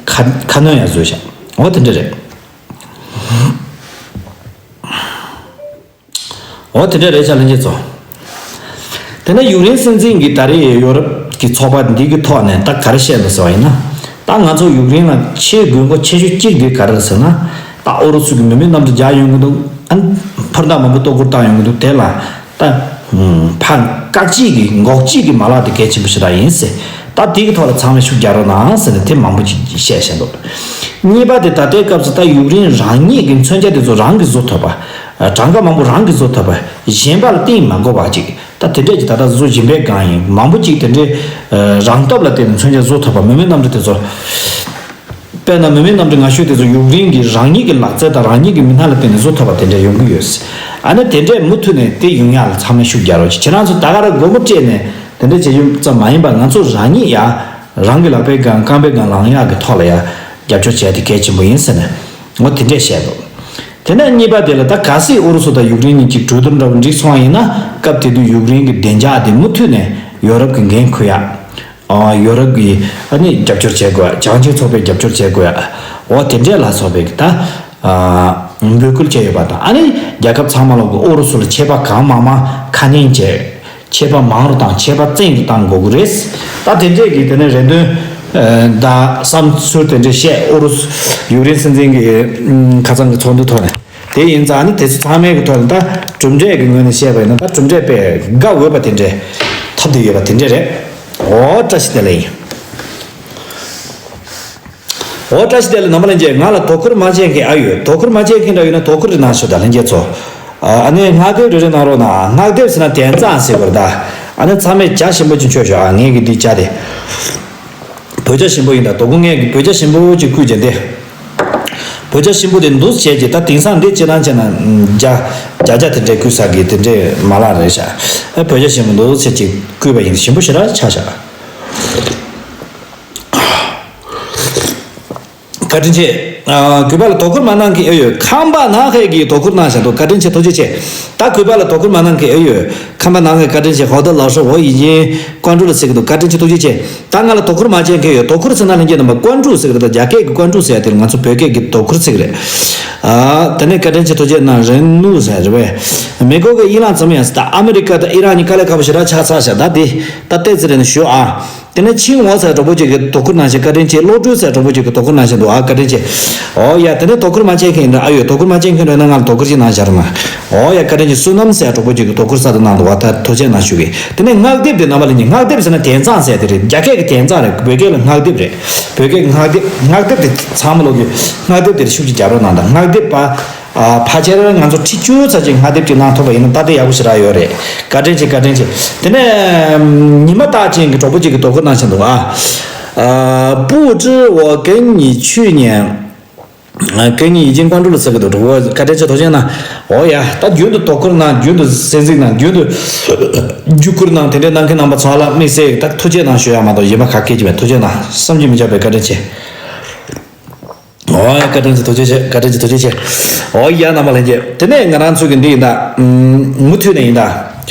ཁ་ཁ་སྣོན་ཡང་བཟོས་ཤག་འོ་དེ་འདྲས་རེད། འོ་དེ་འདྲ་རེད་ཤག་ལྷན་རྒྱས་ཚོ། དེ་ནས་ཡུཀ་རེན་སྲིད་འཛིན་གྱིས་ད་རེས་ཡོ་རོབ་ཀྱི་ཚོགས་པ་འདི་གི་ཐོག་ནས་ད་ག་རེ་བཤད་འདུག་ཟེར་བ་ཡིན་ན། ད་ང་ཚོ་ཡུཀ་རེན་ལ་ཆེས་དགོས་མཁོ་ཆེ་ཤོས་གཅིག་དེ་ག་རེ་རེད་ཟེར་ན། ད་ཨུ་རུ་སུ་གི་མི་མེད་གནམ་གྲུ་རྒྱག་ཡོང་གི་འདུག་ཨ་ནི་ཕར་འདང་མང་པོ་གཏོར་རྒོལ་བཏང་ཡོང་གི་འདུག་དེ་ལ་ད་ཕར་བཀག་སྐྱིལ་གྱི་འགོག་སྐྱིལ་གྱི་མ་ལག་དེ་གལ་ཆེན་པོ་ཞེ་དྲག་ཡིན་ཟེར། ད་དེ་གི་ཐོག་ལ་ཚང་མས་ཤུགས་རྒྱག་རོགས་གནང་ཟེར་ནས་དེ་མང་པོ་ཅིག་བཤད་བཞིན་འདུག་གཉིས་པ་དེ་ད་ལྟའི་སྐབས་སུ་ད་ཡུཀ་རེན་རང་ཉིད་ཀྱི་མཚོན་ཆ་དེ་ཚོ་རང་གིས་བཟོ་ཐུབ་པ། གྲངས་ཀ་མང་པོ་རང་གིས་བཟོ་ཐུབ་པ། གཞན་པ་ལ་བརྟེན་མ་དགོས་པ་ཅིག་ད་དེ་འདྲས་ཀྱི་ད་ལྟ་བཟོ་བཞིན་པའི་སྒང་ཡིན། མང་པོ་ཅིག་དེ་འདྲའི་རང་སྟོབས་ལ་བརྟེན་ནས་མཚོན་ཆ་བཟོ་ཐུབ་པ། མི་མེད་གནམ་གྲུ་དེ་ཚོ། དཔེར་ན་མི་མེད་གནམ་གྲུ་ང་ཤོས་དེ་ཚོ་ཡུཀ་རེན་གྱི་རང་ཉིད་ཀྱི་ལག་རྩལ་དང་རང་ཉིད་ཀྱི་མི་སྣ་ལ་བརྟེན་ནས་བཟོ་ཐུབ་པ་དེ་འདྲས་ཡོང་གི་ཡོད། ཨ་ནི་དེ་འདྲས་མུ་མཐུད་ནས་དེ་ཡོང་ཡག་ལ་ཚང་མས་ཤུགས་རྒྱག་རོགས་གྱིས། ཁྱེད་རང་ཚོ་ད་ག་རང་སྒོར་མོ་སྤྲད་ནས་དེ་འདྲས་བྱེད་རྒྱུ་ཙམ་མ་ཡིན་པར་ང་ཚོ་རང་ཉིད་ཡང་རང་གི་ལག་པའི་སྒང་རྐང་པའི་སྒང་ལངས་ཡག་གི་ཐོག་ལ་ཡང་རྒྱབ་སྐྱོར་བྱས་ཏེ་གལ་ཆེན་པོ་ཡིན་ཟེར་ནས་ངོ་དེ་འདྲས་བཤད་འདུག་དེ་ནས་གཉིས་པ་དེ་ལ་ད་གལ་སྲིད་ཨུ་རུ་སུ་དང་ཡུཀ་རེན་གཉིས་ཀྱི་གྲོས་བསྡུར་འདྲ་བོ་འགྲིག་སོང་བ་ཡིན་ན། སྐབས་དེ་དུས་ཡུཀ་རེན་གྱི་བདེ་འཇགས་དེ་མུ་མཐུད་ནས་ཡོ་རོབ་ཀྱི་འགན་འཁུར་ཡག་ཨ་ཡོ་རོབ་ཀྱིས་ཨ་ནི་རྒྱབ་སྐྱོར་བྱེད་དགོས། བྱང་ཆིངས་ཚོགས་པས་རྒྱབ་སྐྱོར་བྱེད་དགོས། འོ་དེ་འདྲས་ལ་སོགས་པའི་ད་ཨ་འབོད་སྐུལ་བྱས་ཡོད་པ་དང་། ཨ་ནི་རྒྱལ་ཁབ་ཚང་མ་ལོག་གི་ཨུ་རུ་སུ་ལ་ཆད་པ་གང་མང་མང་ཁ་སྣོན་བྱས། ཆད་པ་མང་རུ་དང་ཆད་པ་བཙན་རུ་གཏང་དགོས་ཀྱི་རེད། ད་དེ་འདྲས་ཀྱི་དེ་ནས་རེ་འདུན་ཨ་དང་བསམ་ཚུལ་དེ་འདྲས་བཤད། ཨུ་རུ་སུ་ཡུཀ་རེན་སྲིད་འཛིན་གྱི་ཨ་ཁ་སང་གི་ཚོགས་འདུ་ཐོག་ནས། དེ་ཡིན་ཙང་ནི་དེ་ཚོ་ཚང་མའི་གི་ཐོག་ནས་ད་གྲུབ་འབྲས་ཀྱི་ངོས་ནས་བཤད་པ་ཡིན་ན། ད་གྲུབ་འབྲས་དཔེ་དགའ་འོས་པ་དེ་འདྲས་ཐོབ་བསྡད་ཡོད་པ་དེ་འདྲས་རེད། འོ་བཀྲ་ཤིས་བདེ་ལེགས་ཡིན། འོ་བཀྲ་ཤིས་བདེ་ལེགས། རྣམ་པ་ལྷན་རྒྱས། ང་ལ་དོ་ཁུར་མ་བྱེད་མཁན་ཨ་ཡོད། དོ་ཁུར་མ་བྱེད་མཁན་འདྲ་ཡོད་ན་དོ་ཁུར་རེ་གནང་ཤོག་ད་ལྷན་རྒྱས་ཚོ། ཨ་ནི་སྔགས་དེབ་རེ་རེ་གནང་རོགས་གནང་། སྔགས་དེབ་ཟེར་ན་དན་རྩ་ཟེར་བར་ད། ཨ་ནི་ཚང་མས་ཇ་ཞིམ་པོ་ཅིག་མཆོད་ཤོག་ཨ་ངས་གི་འདི་ཇ་དེ། བོད་ཇ་ཞིམ་པོ་ཡིན་ད། དོ་དགོང་ངས་གི་བོད་ཇ་ཞིམ་པོ་ཅིག་བསྐུས་བྱས་ཏེ། བོད་ཇ་ཞིམ་པོ་དེ་འདུག་བྱས་ཀྱི་ད་དེང་སང་འདི་ཅི་ལང་བྱས་ན་ཇ་ཇ་ཇ་དེ་འདྲས་བསྐུས་ས་གི་དེ་འདྲས་མ་ལག་རེད་ཤག་ཨ་བོད་ཇ་ཞིམ་པོ་འདུག་བྱས་ཀྱི་བསྐུས་པ་ཡིན། ཞིམ་པོ་ཞེ་དྲག་ཆགས་ཤག་བཀའ་དྲིན་ཆེ། ཨ་གུས་པ་ལ་དོ་ཁུར་མ་གནང་མཁན་ཨེ་ཡོད། ཁམས་པ་ནང་ཁའི་གི་དོ་ཁུར་གནང་བཞག་འདུག་བཀའ་དྲིན་ཆེ། ཐུགས་རྗེ་ཆེ། ད་གུས་པ་ལ་དོ་ཁུར་མ་གནང་མཁན་ཨེ་ཡོད། ཁམས་པ་ནང་ཁའི་བཀའ་དྲིན་ཆེ། 好的老师，我已经关注了 ཟེར་གི་འདུག་བཀའ་དྲིན་ཆེ། ཐུགས་རྗེ་ཆེ། ད་ང་ལ་དོ་ཁུར་མ་བྱེད་མཁན་ཡོད། དོ་ཁུར་ཟེར་ན་ལྷན་རྒྱས་རྣམ་པ་关注 ཟེར་གི་རེད། ད་རྒྱ་སྐད་ཀྱི་关注 ཟེར་ཡ་དེ་ལ་ང་ཚོ་བོད་སྐད་ཀྱི་དོ་ཁུར་ཟེར་གི་རེད། ཨ་དེ་ནས་བཀའ་དྲིན་ཆེ། ཐུགས་རྗེ་གནང་། རིང་ནུ་ཟེར་རེད་པས། 美国གི་伊朗怎么样 ཟེར། ད་ཨ་མི་རི་ཀ་དང་ཨི་རན་གཉིས་དཀའ་ལས་ཁག་པོ་ཞེ་དྲག་ཆགས་ཚར་ཤག་ད་དེ་ད་ཏོག་ཙམ་རེ་ནས་ཞུ་ཨ། དེ་ནས་ཆིང་ཝང་ཟེར་གྲོགས་པོ་གཅིག་གིས་དོ་ཁུར་གནང་ཞིང་བཀའ་དྲིན་ཆེ། བློ་གྲོས་ཟེར་གྲོགས་པོ་གཅིག་གིས་དོ་ཁུར་གནང་བཞིན་འདུག་ཨ་བཀའ་དྲིན་ཆེ། ཨོ་ཡ། དེ་ནས་དོ་ཁུར་མ་བྱེད་མཁན་ཡིན་ན་ཨ་ཡོད། དོ་ཁུར་མ་བྱེད་མཁན་རེད་ན་ང་ལ་དོ་ཁུར་ཅིག་གནང་བཞག་རོགས་གནང་། ཨོ་ཡ། བཀའ་དྲིན་ཆེ། བསོད་ནམས་ཟེར་གྲོགས་པོ་གཅིག་གིས་དོ་ཁུར་གསར་དུ་གནང་འདུག་ཨ་ད་ཐུགས་རྗེ་གནང་ཞུ་གི། དེ་ནས་སྔགས་དེབ་དེ་རྣམ་པ་ལྷན་རྒྱས། སྔགས་དེབ་ཟེར་ན་དན་རྩ་ཟེར་དེ་རེད། རྒྱ་སྐད་ཀྱི་དན་རྩ་རེད། བོད་སྐད་ལ་སྔགས་དེབ་རེད། བོད་སྐད་ཀྱི་སྔགས་དེབ། སྔགས་དེབ་དེ་ཚང་མ་ལོག་གི་སྔགས་དེབ་དེར་ཤུགས་ཀྱིས་རྒྱབ་རོགས་གནང་དང་། སྔགས་དེབ་པ། ཨ་ཕལ་ཆེར་ང་ཚོ་ཁྲི་བཅུ་ཙམ་ཅིག་སྔགས་དེབ་ཅིག་གནང་ཐུབ་པ་ཡིན་ན་ད་དེ་ཡག་པོ་ཞེ་དྲག་ཡོད་རེད། བཀའ་དྲིན་ཆེ། བཀའ་དྲིན་ཆེ། དེ་ནས་ཉི་མ་རྟགས་ཅན་གྱི་གྲོགས་པོ་གཅིག་གིས་དོ་ཁུར་གནང་བཞིན་འདུག་ཨ། ཨ་不知我给你去年，呃，给你已经关注了 ཟེར་གི་འདུག་གྲོགས་པོ་བཀའ་དྲིན་ཆེ། ཐུགས་རྗེ་གནང་། ཨོ་ཡ། ད་རྒྱུན་དུ་དོ་ཁུར་གནང་། རྒྱུན་དུ་གསན་གཟིགས་གནང་། རྒྱུན་དུ་བརྒྱུད་བསྐུར་གནང་། དེ་འདྲའི་གནང་མཁན་རྣམ་པ་ཚོ་ལ་དམིགས་བསལ་ད་ཐུགས་རྗེ་གནང་ཞུ་ཡ་མ་གཏོགས་གཞན་པ་ག་གེ་ཅིག་མེད། ཐུགས་རྗེ་གནང་། བསམ་གྱིས་མི་ཁྱབ་པའི་བཀའ་དྲིན་ཆེ། ཨོ་ཡ། བཀའ་དྲིན་ཆེ། ཐུགས་རྗེ་ཆེ། བཀའ་དྲིན་ཆེ། ཐུགས་རྗེ་ཆེ། ཨོ་ཡ། རྣམ་པ་ལྷན་རྒྱས། དེ་ནས་ང་རང་ཚོ་གི་འདི་ཡིན་ད། ཨུམ། མུ་མཐུད་ནས་ཡིན་ད།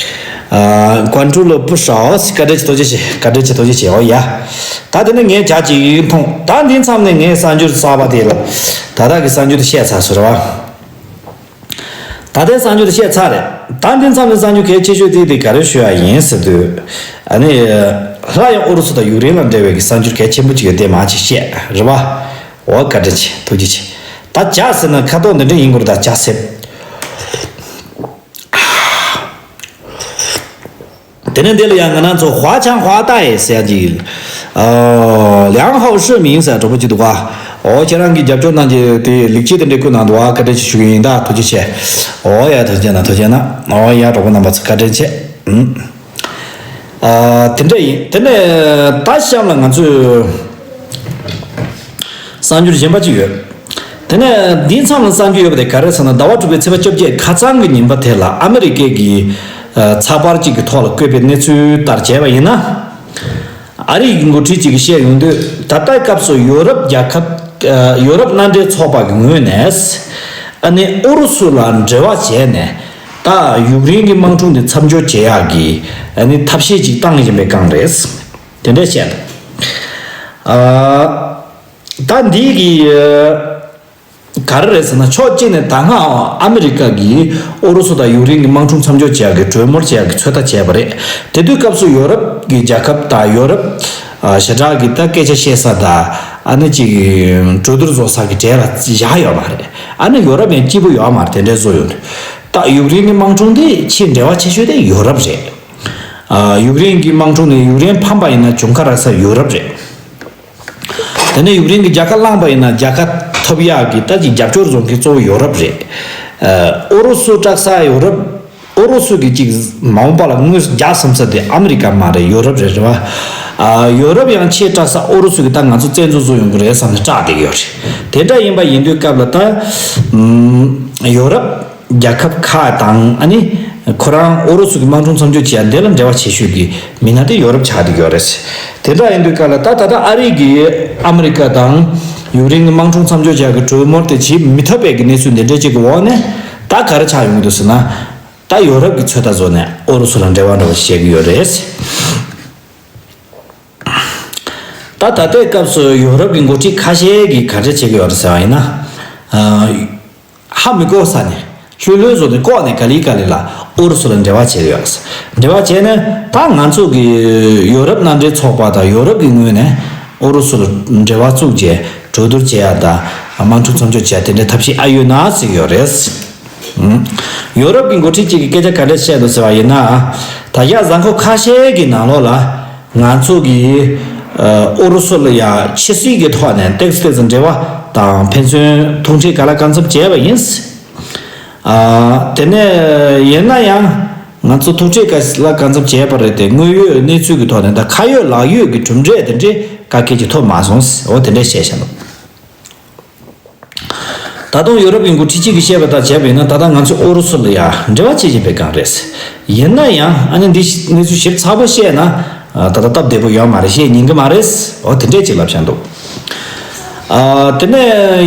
ཨ་关注了不少། བཀའ་དྲིན་ཆེ། ཐུགས་རྗེ་ཆེ། བཀའ་དྲིན་ཆེ། ཐུགས་རྗེ་ཆེ། ཨོ་ཡ། ད་དེ་ནས་ངས་ཇ་ཅིག་འཐུང་། ད་འདི་མཚམས་ནས་ངའི་གསར་འགྱུར་གསར་པ་དེ་ལ། ད་ལྟ་གི་གསར་འགྱུར་དེ་བཤད་ཚར་སོང་རེད་བ། ད་ལྟའི་གསར་འགྱུར་དེ་བཤད་ཚར་རེད། ད་འདི་མཚམས་ནས་གསར་འགྱུར་གལ་ཆེ་ཤོས་དེ་དེ་ག་རེ་ཞུ་ཡ་ཡིན་ཟེར་དུས། ཨ་ནི། སླར་ཡང་ཨུ་རུ་སུ་དང་ཡུཀ་རེན་ལ་འབྲེལ་བའི་གི་གསར་འགྱུར་གལ་ཆེན་པོ་ཅིག་ཡོད་དེ་མ་ཅིག་བཤད་རེད་བ། འོ་བཀའ་དྲིན་ཆེ། ཐུགས་རྗེ་ཆེ། ད་ཇ་ཟེར་ན་ཁ་དོག་འདི་འདྲ་ཡིན་དགོས་རེད། ད་ཇ་སེབ། དེ་ནས་འདི་ལ་ཡང་ང་རང་ཚོ་ཧྭ་ཅང་ཧྭ་ཏའེ་ཟེར་ཡ་ཅིག་ཨ་ལིའང་ཧའོ་ཧྲི་མིང་ཟེར་གྲོགས་པོ་ཅིག་འདུག་ག་ཨོ་ཁྱེད་རང་གིས་རྒྱབ་སྐྱོར་གནང་རྒྱུ་དེ་ལེགས་སྐྱེས་དེ་འདྲ་བསྐུར་གནང་འདུག་ཨ། བཀའ་དྲིན་ཆེ་ཞུ་གི་ཡིན་ད། ཐུགས་རྗེ་ཆེ། ཨོ་ཡ་ཐུགས་རྗེ་གནང་། ཐུགས་རྗེ་གནང་། ཨོ་ཡ་གྲོགས་པོ་རྣམ་པ་ཚོ་བཀའ་དྲིན་ཆེ། ཨུམ། ཨ། དེ་འདྲ་ཡིན། དེ་ནས་ད་གཤམ་ལ་ང་ཚོས་གསར་འགྱུར་གཞན་པ་ཅིག་ཡོད། དེ་ནས་འདིའི་མཚམས་ལ་གསར་འགྱུར་ཡོད་པ་དེ་ག་རེ་ཟེར་ན། ཟླ་བ་དྲུག་པའི་ཚེས་པ་བཅོ་བརྒྱད་ཁ་སང་གི་ཉིན་པ་དེ་ལ་ཨ་མི་རི་ཀའི་གི་ཚགས་པར་ཅིག་གི་ཐོག་ལ་བཀོད་པའི་གནས་ཚུལ་ལྟར་བྱས་པ་ཡིན་ན། ཨ་རིའི་འགོ་ཁྲིད་ཅིག་གིས་བཤད་ཡོང་དུས། ད་ལྟའི་སྐབས་སུ་ཡོ་རོབ་རྒྱལ་ཁབ། ཡོ་རོབ་མནའ་འབྲེལ་ཚོགས་པ་གི་ངོས་ནས་ཨ་ནི་ཨུ་རུ་སུ་ལ་འབྲེལ་བ་བྱས་ནས། ད་ཡུཀ་རེན་གྱི་དམག་འཁྲུག་འདི་མཚམས་འཇོག་བྱེད་ཡག་གི་ཨ་ནི་ཐབས་ཤེས་ཅིག་བཏང་བཞིན་པའི་སྒང་རེད། དེ་འདྲ་བཤད་འདུག་ཨ། ད་འདི་གི་ག་རེ་རེད་ཟེར་ན། ཕྱོགས་གཅིག་ནས་ད་སྔ་ཨ་མི་རི་ཀ་གིས་ཨུ་རུ་སུ་དང་ཡུཀ་རེན་གྱི་དམག་འཁྲུག་མཚམས་འཇོག་བྱེད་ཡག་གི་གྲོས་མོལ་བྱེད་ཡག་གི་ཚོད་ལྟ་བྱས་པ་རེད། དེ་དུས་སྐབས་སུ་ཡོ་རོབ་ཀྱི་རྒྱལ་ཁབ་དང་ཡོ་རོབ་ཨ་ཞེ་དྲག་གི་ད་སྐད་ཆ་བཤད་ས་དང་ཨ་ནི་ཅིག་གྲོས་བསྡུར་བཟོ་ས་གི་གྲས་ལ་བཞག་ཡོད་མ་རེད། ཨ་ནི་ཡོ་རོབ་ཡང་སྐྱིད་པོ་ཡོད་མ་རེད། དེ་འདྲའི་བཟོ་ཡོད་རེད། ད་ཡུཀ་རེན་གྱི་དམག་འཁྲུག་དེ་ཆེས་འབྲེལ་བ་ཆེ་ཤོས་དེ་ཡོ་རོབ་རེད། ཨ། ཡུཀ་རེན་གྱི་དམག་འཁྲུག་ནས་ཡུཀ་རེན་ཕམ་པ་ཡིན་ན་གྱོང་ཁ་རག་ས་ཡོ་རོབ་རེད། དེ་ནས་ཡུཀ་རེན་གྱི་རྒྱལ་ཁ་བླངས་པ་ཡིན་ན་རྒྱལ་ཁ་ཐོབ་ཡག་གི་ད་ཅིག་རྒྱབ་སྐྱོར་བཟོ་མཁན་གཙོ་བོ་ཡོ་རོབ་རེད། ཨ། ཨུ་རུ་སུ་སྐྲག་ས་ཡོ་རོབ། ཨུ་རུ་སུ་གི་ཅིག་མ་འོངས་པ་ལ་དངུལ་རྒྱག་བསམ་ས་དེ་ཨ་མི་རི་ཀ་མ་རེད། ཡོ་རོབ་རེད། རེད་བ། ཨ། ཡོ་རོབ་ཡང་ཆེས་སྐྲག་ས་ཨུ་རུ་སུ་གི་ད་ང་ཚོ་བཙན་འཛུལ་བཟོ་ཡོང་གི་རེད་བསམ་ནས་སྐྲག་བསྡད་ཀྱི་ཡོད་རེད། དེ་འདྲ་ཡིན་པ་ཡིན་དུས་སྐབས་ལ་ད་ཨམ། ཡོ་རོབ་རྒྱལ་ཁབ་ཁག་དང་ཨ་ནི་ཁོ་རང་ཨུ་རུ་སུ་གི་དམག་འཁྲུག་མཚམས་འཇོག་བྱེད་ཡ་འདི་ལ་འབྲེལ་བ་ཆེ་ཤོས་ཀྱི་མི་སྣ་དེ་ཡོ་རོབ་ཆགས་བསྡད་ཡོད་རེད། དེ་འདྲ་ཡིན་དུས་སྐབས་ལ་ད་ད་ལྟ་ཨ་རི་གིས་ཨ་མི་རི་ཀ་དང་ཡུཀ་རེན་གྱི་དམག་འཁྲུག་མཚམས་འཇོག་བྱ་གི་གྲོས་མོལ་དེ་བྱེད་མི་ཐུབ་པའི་གི་གནས་ཚུལ་འདི་འདྲ་ཅིག་གི་འོག་ནས་ད་ག་རེ་ཆགས་ཡོང་གི་འདུག་ཟེར་ན། ད་ཡོ་རོབ་ཀྱི་ཚོད་ལྟ་བཟོ་ནས་ཨུ་རུ་སུ་ལ་འབྲེལ་བ་འདྲ་བོ་བྱེད་ཀྱི་ཡོད་རེད། ད་ད་ལྟའི་སྐབས་སུ་ཡོ་རོབ་ཀྱི་འགོ་ཁྲིད་ཁ་ཤས་ཀྱིས་ག་འདྲ་བྱེད་ཀྱི་ཡོད་རེད་ཟེར་བ་ཡིན་ན། ཨ། ཧ་མི་གོ་ས་ནས་ལྷོད་ལྷོད་བཟོ་ནས་ལྐོག་ནས་ག་ལེ་ག་ལེ་ལ་ཨུ་རུ་སུ་ལ་འབྲེལ་བ་བྱེད་ཀྱི་ཡོད་རེད། འབྲེལ་བ་བྱས་ནས་ད་ང་ཚོ་གི་ཡོ་རོབ་མནའ་འབྲེལ་ཚོགས་པ་དང་ཡོ་རོབ་ཀྱི་ངོས་ནས་ཨུ་རུ་སུ་ལ་འབྲེལ་བ་བཙུགས་བྱས་གྲོས་བསྡུར་བྱེད་ཡ་དང་དམག་འཁྲུག་མཚམས་འཇོག་བྱེད་ཡ་དེ་འདྲའི་ཐབས་ཤེས་ཨ་ཡོད་ན་ཟེར་གྱི་ཡོད་རེད། ཡོ་རོབ་ཀྱི་འགོ་ཁྲིད་ཅིག་གིས་སྐད་ཆ་ག་འདྲ་བཤད་འདུག་ཟེར་བ་ཡིན་ན། ད་ཆ་གཟའ་འཁོར་ཁ་ཤས་ཀྱི་ནང་ལོགས་ལ་ང་ཚོ་གིས་ཨུ་རུ་སུ་ལ་ཡ་ཕྱི་སྲིད་ཀྱི་ཐོག་ནས་ཏོག་ཙམ་ཏོག་ཙམ་འབྲེལ་བ་དང་ཕན་ཚུན་ཐུག་འཕྲད་ག་ལ་གང་འཚམ་བྱས་པ་ཡིན། ཨ། དེ་ནས་ཡིན་ན་ཡང་ང་ཚོ་ཐུག་འཕྲད་ག་ལ་གང་འཚམ་བྱས་པ་རེད་དེ། དངོས་ཡོད་གནས་ཚུལ་གྱི་ཐོག་ནས་ད་ཁ་ཡོད་ལག་ཡོད་ཀྱི་གྲུབ་འབྲས་དེ་འདྲའི་ག་གེ་ཅིག་ཐོབ་མ་སོང་། འོ་དེ་འདྲ་བཤད་བཞག་འདུག་ད་དུང་ཡོ་རོབ་ཀྱི་འགོ་ཁྲིད་ཅིག་གིས་བཤད་པ་ལྟར་བྱས་པ་ཡིན་ན། ད་ལྟ་ང་ཚོས་ཨུ་རུ་སུ་ལ་ཡ་འབྲེལ་བ་བྱེད་བཞིན་པའི་སྒང་རེད། ཡིན་ན་ཡང་ཨ་ནི་འདི་གནས་ཚུལ་ཞིབ་ཚགས་པོ་བཤད་ན་ད་ལྟ་སྟབས་བདེ་པོ་ཡོད་མ་རེད། བཤད་ཉན་གི་མ་རེད། འོ་དེ་འདྲས་ཅིག་ལབ་བཞག་འདུག་ཨ། དེ་ནས་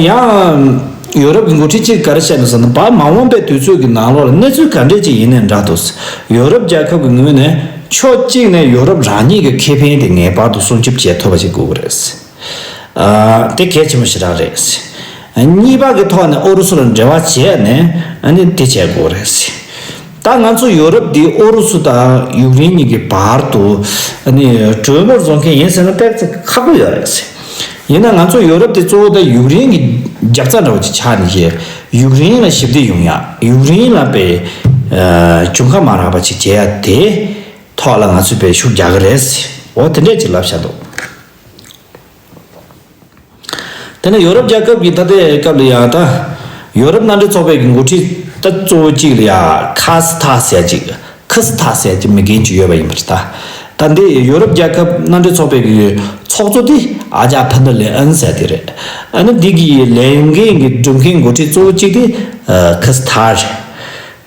ཡང་ཡོ་རོབ་ཀྱི་འགོ་ཁྲིད་ཅིག་ག་རེ་བཤད་འདུག་ཟེར་ན། བར་མ་འོངས་པའི་དུས་ཚོད་ཀྱི་ནང་ལོགས་ལ་གནས་ཚུལ་ག་འདྲས་ཅིག་ཡིན་ནའི་འདྲ་འདུག་ཡོ་རོབ་རྒྱལ་ཁབ་ཀྱི་ངོས་ནས་ཕྱོགས་གཅིག་ནས་ཡོ་རོབ་རང་ཉིད་ཀྱི་ཁེ་ཕན་དེ་ངེས་པར་དུ་སྲུང་སྐྱོབ་བྱེད་ཐུབ་པ་ཞིག་དགོས་ཀྱི་རེད། ཨ། དེ་གལ་ཆེན་པོ་ཞེ་དྲག་རེད། གཉིས་པ་གི་ཐོག་ནས་ཨུ་རུ་སུ་ལ་འབྲེལ་བ་བྱས་ནས་ཨ་ནི་དེ་བྱེད་དགོས་རེད། ད་ང་ཚོ་ཡོ་རོབ་འདི་ཨུ་རུ་སུ་དང་ཡུཀ་རེན་གཉིས་ཀྱི་བར་དུ་ཨ་ནི་གྲོས་མོལ་བཟོ་མཁན་ཡིན་ཟེར་ན་ཏོག་ཙམ་ཁག་པོ་ཡོད་རེད། ཡིན་ན་ང་ཚོ་ཡོ་རོབ་འདི་གཙོ་བོ་ད་ཡུཀ་རེན་གྱི་རྒྱབ་རྩ་འདྲ་བོ་ཅིག་ཆགས་ནས་བྱས། ཡུཀ་རེན་ལ་ཞི་བདེ་ཡོང་ཡག་ཡུཀ་རེན་ལ་དཔེ་གྱོང་ཁ་མ་རག་པ་ཅིག་བྱེད་ཡག་དེ་ཐོག་ལ་ང་ཚོས་དཔེ་ཤུགས་རྒྱག་གི་རེད། འོ་དེ་འདྲས་ཅིག་ལབ་བཞག་འདུག་དེ་ནས་ཡོ་རོབ་རྒྱལ་ཁབ་ཀྱི་ད་ལྟའི་སྐབས་ལ་ཡང་ད་ཡོ་རོབ་མནའ་འབྲེལ་ཚོགས་པའི་གི་འགོ་ཁྲིད་ད་གཙོ་བོ་གཅིག་ལ་ཡ་ཁ་སི་ཐ་ཟེར་ཅིག་ཁི་སི་ཐ་ཟེར་གྱི་མི་རྒན་ཅིག་ཡོད་པ་ཡིན་པ་རེད་ད། ད་འདི་ཡོ་རོབ་རྒྱལ་ཁབ་མནའ་འབྲེལ་ཚོགས་པའི་གི་ཚོགས་གཙོ་དེ་ཨ་ཇག་ཕན་ཏར་ལེ་ཨན་ཟེར་དེ་རེད། ཨ་ནི་འདི་གི་ལས་འགན་གི་སྒྲུབ་མཁན་འགོ་ཁྲིད་གཙོ་བོ་གཅིག་དེ་ཁི་སི་ཐ་རེད།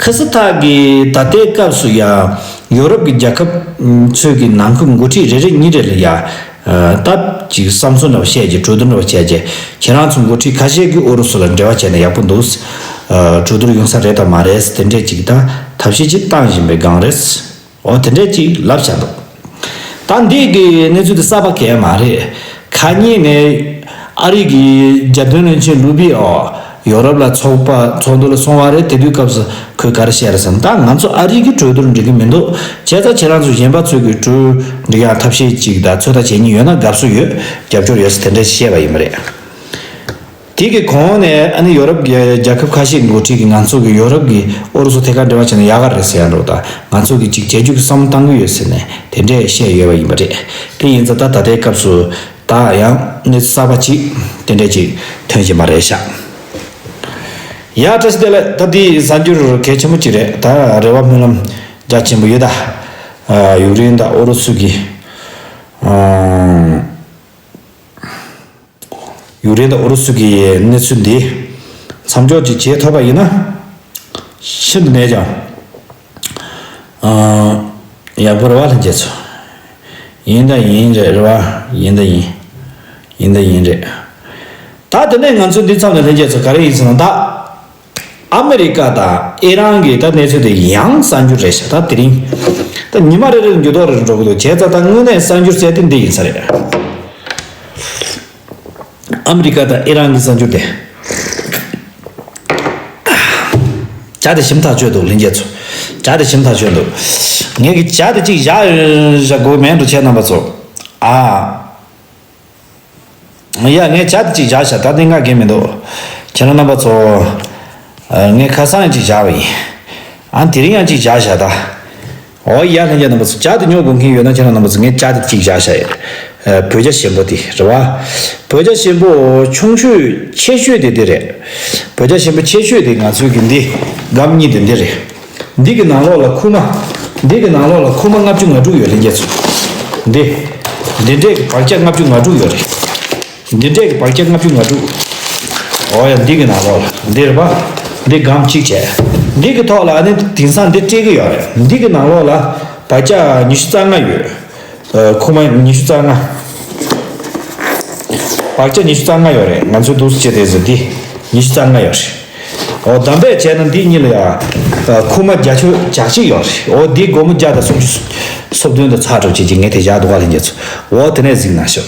ཁི་སི་ཐ་གིས་ད་ལྟའི་སྐབས་སུ་ཡང་ཡོ་རོབ་ཀྱི་རྒྱལ་ཁབ་ཚོས་ཀྱི་ནང་ཁུལ་འགོ་ཁྲིད་རེ་རེ་གཉིས་རེ་ལ་ཡང་སྟབས་ཀྱིས་བསམ་ཚུལ་འདྲ་བ་བཤད་ཀྱི་གྲོས་བསྡུར་འདྲ་བ་བྱས་རྗེས་ཁྱེད་རང་ཚོ་འགོ་ཁྲིད་ཁ་ཤས་ཀྱིས་ཨུ་རུ་སུ་ལ་འབྲེལ་བ་བྱས་ན་ཡག་པོ་འདུག་གྲོས་བསྡུར་ཡོང་ས་རེད་དམ་མ་རེད་དེ་འདྲས་ཅིག་དང་ཐབས་ཤེས་ཅིག་བཏང་བཞིན་པའི་སྒང་རེད། འོ་དེ་འདྲས་ཅིག་ལབ་བཞག་འདུག་ད་འདི་གི་གནས་ཚུལ་དེ་གསར་པ་གང་ཡང་མ་རེད། ཁ་ཉིན་ནས་ཨ་རི་གི་རྒྱལ་དོན་བློན་ཆེན་ལུ་པི་ཨོ་ཡོ་རོབ་ལ་ཚོགས་པ་ཚོགས་འདུ་ལ་སོང་བ་རེད། དེ་དུས་སྐབས་སུ་ཁོས་ག་རེ་བཤད་རེད་ཟེར་ན། ད་ང་ཚོ་ཨ་རི་གི་གྲོས་བསྡུར་འགྲིག་གི་མི་འདུག་བྱས་ཙང་ཁྱེད་རང་ཚོ་གཞན་པ་ཚོས་གི་གྲོས་འགྲིག་ཡག་ཐབས་ཤེས་ཅིག་དང་ཚོད་ལྟ་བྱེད་མཁན་ཡོད་ན་དགའ་བསུ་ཡོད། རྒྱབ་སྐྱོར་ཡོད་ཟེར་དེ་འདྲ་བཤད་པ་ཡིན་པ་རེད། དེ་གི་གོང་ནས་ཨ་ནི་ཡོ་རོབ་ཀྱི་རྒྱལ་ཁབ་ཁ་ཤས་འགོ་ཁྲིད་ཀྱིས་ང་ཚོ་གི་ཡོ་རོབ་ཀྱི་ཨུ་རུ་སུ་ཐད་ཀར་འབྲེལ་བ་བྱས་ན་ཡག་ག་རེད་ཟེར་ཡ་འདྲ་བོ་དང་། ང་ཚོ་གི་ཅིག་བྱེད་རྒྱུ་གི་བསམ་བློ་གཏང་གི་ཡོད་ཟེར་ནས་དེ་འདྲས་བཤད་ཡོད་པ་ཡིན་པ་རེད། དེ་ཡིན་ཙང་ད་ད་ལྟའི་སྐབས་སུ་ ད་ཡང་གནས་ཚུལ་གསར་པ་ཅིག་དེ་འདྲས་ཅིག་ཐོན་བཞིན་པ་རེད་ཤག་ཡ། བཀྲ་ཤིས་བདེ་ལེགས། ད་འདི་གསར་འགྱུར་གལ་ཆེན་པོ་ཅིག་རེད། ད་རེ་བ་སྨོན་ལམ་རྒྱ་ཆེན་པོ་ཡོད་ད། ཡུཀ་རེན་དང་ཨུ་རུ་སུ་གི་ཡུཀ་རེན་དང་ཨུ་རུ་སུ་གི་གནས་ཚུལ་འདི་མཚམས་འཇོག་ཅིག་བྱེད་ཐུབ་པ་ཡིན་ན་ཤིན་ཏུ་ནས་ཀྱང་ཡག་པོ་རེད་བ། ལྷན་རྒྱས་ཚོ། ཡིན་དང་ཡིན་རེད། རེད་བ། ཡིན་དང་ཡིན། ཡིན་དང་ཡིན་རེད། ད་དེ་ནས་ང་ཚོ་འདི་མཚམས་ནས་ལྷན་རྒྱས་ཚོ་ག་རེ་ཡིན་ཟེར་ན། ད་ཨ་མི་རི་ཀ་དང་ཨི་རན་གྱི་ད་གནས་ཚུལ་དེ་ཡང་གསར་འགྱུར་རེད་ཤག་ད་དེ་རིང་ད་ཉི་མ་རེ་རེ་འགྱུར་ལྡོག་རེ་རེ་འགྲོ་གི་འདུག་བྱས་ཙང་ད་དངོས་གནས་གསར་འགྱུར་ཟེར་དེ་འདི་ཡིན་ས་རེད། ཨ་མི་རི་ཀ་དང་ཨི་རན་གྱི་གསར་འགྱུར་དེ། ཇ་དེ་ཞིམ་ཐག་ཆོད་འདུག་ལྷན་རྒྱས་ཚོ། ཇ་དེ་ཞིམ་ཐག་ཆོད་འདུག་ངས་གི་ཇ་དེ་གཅིག་བཞག་བཞག་དགོས་མེད་འགྲོ་ཁྱེད་རྣམ་པ་ཚོ། ཨ། ཡ། ངས་ཇ་དེ་གཅིག་བཞག་བཞག་ད་དེ་ང་གི་མི་འདུག་ཁྱེད་རང་རྣམ་པ་ཚོ། ཨ། ངས་ཁ་སང་ཡང་གཅིག་བཞག་པ་ཡིན། ཨ། དེ་རིང་ཡང་གཅིག་བཞག་བཞག་ད། ཨོ་ཡ། ལྷན་རྒྱས་རྣམ་པ་ཚོ། ཇ་དེ་ཉོ་དགོས་མཁན་ཡོད་ན་ཁྱེད་རང་རྣམ་པ་ཚོ་ངས་ཇ་དེ་གཅིག་བཞག་བཞག་ཡོད། ཨ། བོད་ཇ་ཞིམ་པོ་དེ་རེད་བ། བོད་ཇ་ཞིམ་པོ་ཆུང་ཤོས་ཆེ་ཤོས་དེ་དེ་རེད། བོད་ཇ་ཞིམ་པོ་ཆེ་ཤོས་དེ་ང་ཚོའི་གི་འདི་སྒམ་གཉིས་དེ་འདི་རེད། འདི་གི་ནང་ལོགས་ལ་ཁུག་མ། འདི་གི་ནང་ལོགས་ལ་ཁུག་མ་ལྔ་བཅུ་ང་དྲུག་ཡོད། ལྷན་རྒྱས་ཚོ། འདི། འདི་འདྲས་ཀྱི་བག་ཆགས་ལྔ་བཅུ་ང་དྲུག་ཡོད་རེད། འདི་འདྲས་ཀྱི་བག་ཆགས་ལྔ་བཅུ་ང་དྲུག་ཨོ་ཡ། འདི་གི་ནང་ལོགས་ལ་འདི་རེད་པ། འདི་སྒམ་གཅིག་བྱས། འདི་གི་ཐོག་ལ་ཨ་ནི་དེང་སང་འདི་སྤྲད་གི་ཡོད་རེད། འདི་གི་ནང་ལོགས་ལ་བག་ཆགས་ཉི་ཤུ་རྩ་ལྔ་ཡོད། ཨ། ཁུག་མ་ཉི་ཤུ་རྩ་ལྔ། བག་ཆགས་ཉི་ཤུ་རྩ་ལྔ་ཡོད་རེད། ང་ཚོའི་འདུག་སེ་བྱས་དེ་ཟེར་འདི་ཉི་ཤུ་རྩ་ལྔ་ཡོད་རེད། འོ། དམ་པས་བྱས་ན་འདི་གཉིས་ལ་ཡང་ཁུག་མ་བརྒྱ་ཆ་བརྒྱ་གཅིག་ཡོད་རེད། འོ། འདི་སྒོར་མོ་བརྒྱ་དང་སུམ་ཅུ་སོ་བདུན་དང་ཚེག་དྲུག་བྱས་ཀྱི་ངས་དེ་བཞག་འདུག་ག་ལྷན་རྒྱས་ཚོ། འོ། དེ་ནས་གཟིགས་གནང་ཤོག་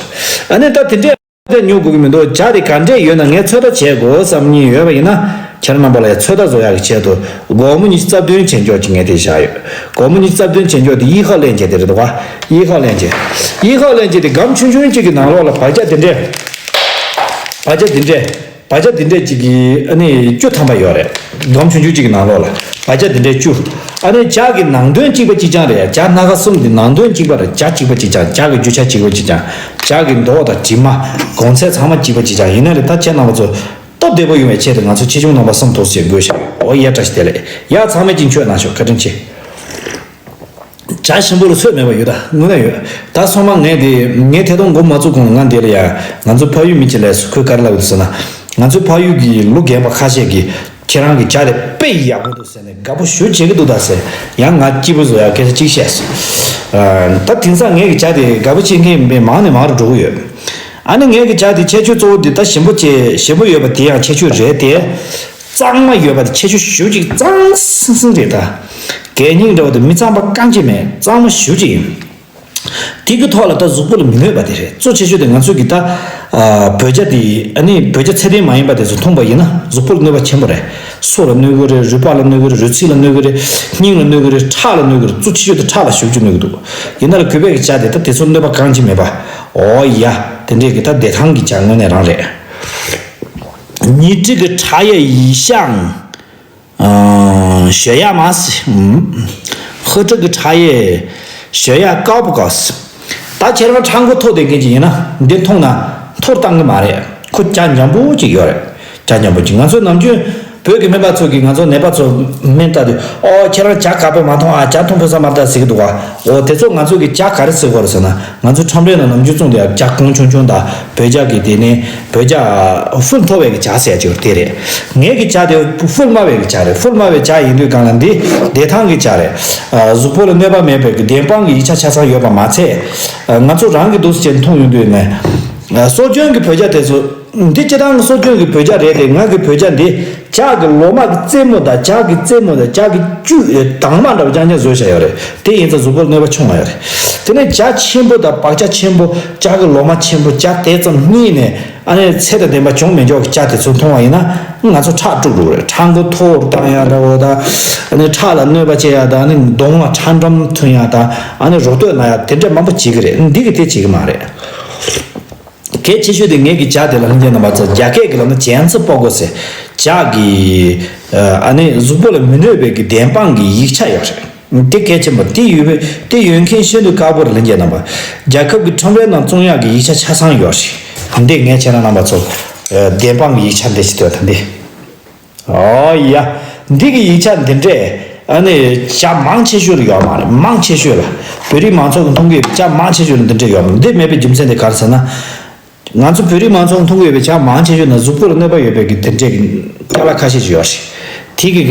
ཨ་ནི་ད་དེ་འདྲས་ཉོ་དགོས་ཀྱི་མི་འདུག་ཇ་དེ་ག་འདྲས་ཡོད་ན་ངས་ཚོད་ལྟ་བྱེད་དགོས་བསམ་མཁན་ཡོད་པ་ཡིན་ན་ཁྱེད་རང་རྣམ་པ་ལ་ཡང་ཚོད་ལྟ་བཟོ་ཡག་གི་ཆེད་དུ་སྒོར་མོ་ཉི་ཤུ་རྩ་བདུན་བྱེད་འཇོག་ཅིག་ངས་དེ་བཞག་ཡོད། སྒོར་མོ་ཉི་ཤུ་རྩ་བདུན་བྱེད་འཇོག་དེ་ཡིག་ཧོ་ལེན་བྱས་དེ་རེད་འདུག་ག་ཡིག་ཧོ་ལེན་བྱས། ཡིག་ཧོ་ལེན་བྱས་དེ་སྒམ་ཆུང་ཆུང་གཅིག་གི་ནང་ལོགས་ལ་བག་ཆགས་དེ་འདྲས། བག་ཆགས་དེ་འདྲས། བག་ཆགས་དེ་འདྲས་ཅིག་གི་ཨ་ནི་བཅུ་ཐམ་པ་ཡོད་རེད། སྒམ་ཆུང་ཆུང་གཅིག་གི་ནང་ལོགས་ལ་བག་ཆགས་དེ་འདྲས་བཅུ། ཨ་ནི་ཇ་གི་ནང་དོན་གཅིག་པ་གཅིག་རྐྱང་རེད། ཇ་སྣ་ཁ་གསུམ་གྱི་ནང་དོན་གཅིག་པ་རེད། ཇ་གཅིག་པ་གཅིག་རྐྱང་། ཇ་གི་རྒྱུ་ཆ་གཅིག་པ་གཅིག་རྐྱང་། ཇ་གི་མདོག་དང་དྲི་མ། གོང་ཚད་ཚང་མ་གཅིག་པ་གཅིག་རྐྱང་ཡིན་ན་རེད། ད་ཁྱེད་རྣམ་པ་ཚོ་སྟབས་བདེ་པོ་ཡོང་བའི་ཆེད་དུ་ང་ཚོ་ཆེ་ཆུང་རྣམ་པ་གསུམ་ཐུགས་རྗེ་དགོས་ཤིག་ཨོ་ཡ། བཀྲ་ཤིས་བདེ་ལེགས། ཡ། ཚང་མས་ཅིག་མཆོད་གནང་ཤོག་བཀའ་དྲིན་ཆེ། ཇ་ཞིམ་པོ་ལ་ཚོད་མེད་པ་ཡོད་ད། དངོས་གནས་ཡོད། ད་སོ་མ་ངས་དེ་ངས་ཐད་གཏོང་འགོ་མ་བཙུགས་གོང་ལ་ང་འདི་ལ་ཡ་ང་ཚོ་ཕ་ཡུལ་མི་གཅིག་ལས་སུ་ཁོས་ག་རེ་ལབ་ཡོད་ཟེར་ན། ང་ཚོའི་ཕ་ཡུལ་གྱི་ལོ་རྒན་པ་ཁ་ཤས་ཀྱིས་ཁྱེད་རང་གི་ཇ་དེ་དཔེ་ཡག་པོ་འདུག་ཟེར་ནས་དགའ་པོ་ཞེ་པོ་བྱེད་ཀྱི་འདུག་ད་ཟེར། ཡང་ང་སྐྱིད་པོ་བཟོ་ཡ་སྐད་ཆ་གཅིག་བཤད་སོང་། ད་དེང་སང་ངས་ཀྱི་ཇ་དེ་དགའ་པོ་བྱེད་མཁན་མི་མང་ནས་མང་རུ་འགྲོ་གི་ཡོད། ཨ་ནི་ངས་ཀྱི་ཇ་དེ་ཁྱད་ཆོས་གཙོ་བོ་དེ་ད་ཞིམ་པོ་བྱེད་ཞིམ་པོ་ཡོད་པ་དེ་ཡང་ཁྱད་ཆོས་རེད་དེ། གཙང་མ་ཡོད་པ་དེ་ཁྱད་ཆོས་ཞེ་པོ་ཅིག་གཙང་སིང་སིང་རེད་ད། གད་སྙིགས་འདྲ་བོ་དེ་མི་གཙང་པ་རྐང་གཅིག་མེད། གཙང་མ་ཞེ་པོ་ཅིག་ཡིན། དེ་གི་ཐོག་ལ་ད་གཟུགས་པོ་ལ་མི་གནོད་པ་དེ་རེད། གཙོ་ཆེ་ཤོས་དེ་ང་ཚོས་གི་ད་ཨ་བོད་ཇ་དེ་ཨ་ནི་བོད་ཇ་ཚད་ལྡན་མ་ཡིན་པ་དེ་ཚོ་འཐུང་པ་ཡིན་ན་གཟུགས་པོ་ལ་གནོད་པ་ཆེན་པོ་རེད། སོ་ལ་གནོད་གི་རེད། རུས་པ་ལ་གནོད་གི་རེད། རུས་ཚིགས་ལ་གནོད་གི་རེད། སྙིང་ལ་གནོད་གི་རེད། ཁྲག་ལ་གནོད་གི་རེད། གཙོ་ཆེ་ཤོས་དེ་ཁྲག་ལ་ཞེ་པོ་ཅིག་གནོད་གི་འདུག་ཡིན་ན་ལ་གུས་པས་གི་ཇ་དེ་ད་དེ་ཚོ་གནོད་པ་གང་ཅི་མེད་པ། ཨོ་ཡ། དེ་འདྲས་གི་ད་བདེ་ཐང་གི་ཇ་དངོས་གནས་རང་རེད། ཉི་ཁྲི་གི་ཁྲག་ཡ་ཡི་ཤང་། ཨ། ཞོ་ཡ་མ་སི། ཧུ་ཁྲི་གི་ཁྲག་ཡེ་ཞོ་ཡ་ཀའོ་པོ་ཀོ་སི། ད་ཁྱེད་རང་ཁྲག་མགོ་མཐོ་ལྡན་མཁན་ཅིག་ཡིན་ན་འདི་འཐུང་ན་མཐོ་བཏང་གི་མ་རེད། ཁོ་ཇ་འཇམ་པོ་ཅིག་ཡོད་རེད། ཇ་འཇམ་པོ་ཅིག་ང་ཚོས་ནམ་རྒྱུན་བོད་ཀྱི་སྨན་པ་ཚོ་གིས་ང་ཚོ་ནད་པ་ཚོ་སྨན་ལྟ་དུས། ཨོ། ཁྱེད་རང་ཇ་དཀར་པོ་མ་འཐུང་ཨ། ཇ་འཐུང་ཕོད་ས་མ་རེད་ད་ཟེར་གི་འདུག་ག་ཨོ། དེ་ཚོ་ང་ཚོ་གིས་ཇ་ག་རེ་ཟེར་དགོས་རེད་ཟེར་ན། ང་ཚོ་ཁྲོམ་རའི་ནང་ནམ་རྒྱུན་བཙོང་དུས་ཇ་གོང་ཆུང་ཆུང་དང་། བོད་ཇ་གི་དེ་ནི་བོད་ཇ་ཧྥུལ་མཐོ་བའི་གི་ཇ་ཟེར་ཡ་ཅིག་ཡོད་རེད། དེ་རེད། ངའི་གི་ཇ་དེ་ཧྥུལ་དམའ་བའི་གི་ཇ་རེད། ཧྥུལ་དམའ་བའི་ཇ་ཡིན་དུས་གང་ལ་འདི་བདེ་ཐང་གི་ཇ་རེད། ཨ། གཟུགས་པོ་ལ་གནོད་པ་མེད་པའི་གི་བདེན་དཔང་གི་ཡིག་ཆ་ཆ་ཚང་ཡོད་པ་མ་ཚད། ཨ། ང་ཚོ་རང་གི་འདུག་སེ་བྱས་འཐུང་ཡོང་དུས་ནས། ཨ། སྲོལ་རྒྱུན་གི་བོད་ཇ་དེ་ཚོ། འདི་སྤྱིར་བཏང་གི་སྲོལ་རྒྱུན་གི་བོད་ཇ་རེད་དེ། ང་གི་བོད་ཇ་འདི་ཇ་གི་ལོ་མ་གི་རྩེ་མོ་དང་། ཇ་གི་རྩེ་མོ་དང་། ཇ་གི་བཅུད་དྭངས་མ་འདྲ་བོ་རྐྱང་རྐྱང་བཟོས་བཞག་ཡོད་རེད། དེ་ཡིན་ཙང་གཟུགས་པོར་གནོད་པ་ཆུང་བ་ཡོད་རེད། དེ་ནས་ཇ་ཆེན་པོ་དང་བག་ཆགས་ཆེན་པོ། ཇ་གི་ལོ་མ་ཆེན་པོ། ཇ་དེ་ཙམ་རྙིད་ནས་ཨ་ནི་ཚད་དང་ལྡན་པ་བྱུང་མི་འཇོག་གི་ཇ་དེ་ཚོ་འཐུང་བ་ཡིན་ན་ང་ཚོ་ཁྲག་དཀྲུག་འགྲོ་གི་རེད། ཁྲག་མགོ་མཐོ་རུ་བཏང་ཡ་འདྲ་བོ་དང་། ཨ་ནི་ཁྲག་ལ་གནོད་པ་བྱེད་ཡ་དང་། ཨ་ནི་གདོང་ལ་ཁྲག་འགྲམ་ཐོན་ཡ་དང་། ཨ་ནི་རོ་སྟོད་ན་ཡ་དེ་འདྲ་མང་པོ་བྱེད་གི་རེད། འདི་གི་དེ་བྱེད་གི་མ་རེད། གལ་ཆེ་ཤོས་དེ་ངས་ཀྱི་ཇ་དེ་ལ་ལྷན་རྒྱས་རྣམ་པ་ཚོ། རྒྱ་སྐད་ཀྱི་ལབ་ན་ཇན་ཙི་པོ་གོ་ཟེར། ཇ་གི་ཨ་ནི་གཟུགས་པོ་ལ་མི་གནོད་པའི་གི་བདེན་དཔང་གི་ཡིག་ཆ་ཡོད་རེད། འདི་གལ་ཆེན་པོ་འདི་ཡོད་པས་འདི་ཡོད་མཁན་ཤིན་ཏུ་དཀར་པོ་རེད། ལྷན་རྒྱས་རྣམ་པ། རྒྱལ་ཁབ་ཀྱི་ཁྲོམ་རའི་ནང་བཙོང་ཡག་གི་ཡིག་ཆ་ཆ་ཚང་ཡོད་རེད། འདི་ངས་ཁྱེད་རང་རྣམ་པ་ཚོ་བདེན་དཔང་གི་ཡིག་ཆ་འདི་ཞིག་ལྟོས་དང་འདི། ཨོ་ཡ། འདི་གི་ཡིག་ཆ་འདི་འདྲས་ཨ་ནི་ཇ་མང་ཆེ་ཤོས་ལ་ཡོད་མ་རེད། མང་ཆེ་ཤོས་ལ་བོད་རིགས་མང་ཚོགས་ཀྱི་མཐོང་གི་ཇ་མང་ཆེ་ཤོས་ལ་འདི་འདྲས་ཡོད་མ་རེད། འདི་མེད་པའི་རྒྱུ་མཚན་དེ་ག་རེ་ཟེར་ན། ང་ཚོ་བོད་རིགས་མང་ཚོགས་མཐོང་གི་ཡོད་པའི་ཇ་མང་ཆེ་ཤོས་ནི་གཟུགས་པོ་ལ་གནོད་པ་ཡོད་པའི་གི་དེ་འདྲས་ཀྱི་ཅ་ལག་ཁ་ཤས་ཤིག་ཡོད་རེད། དེ་གི་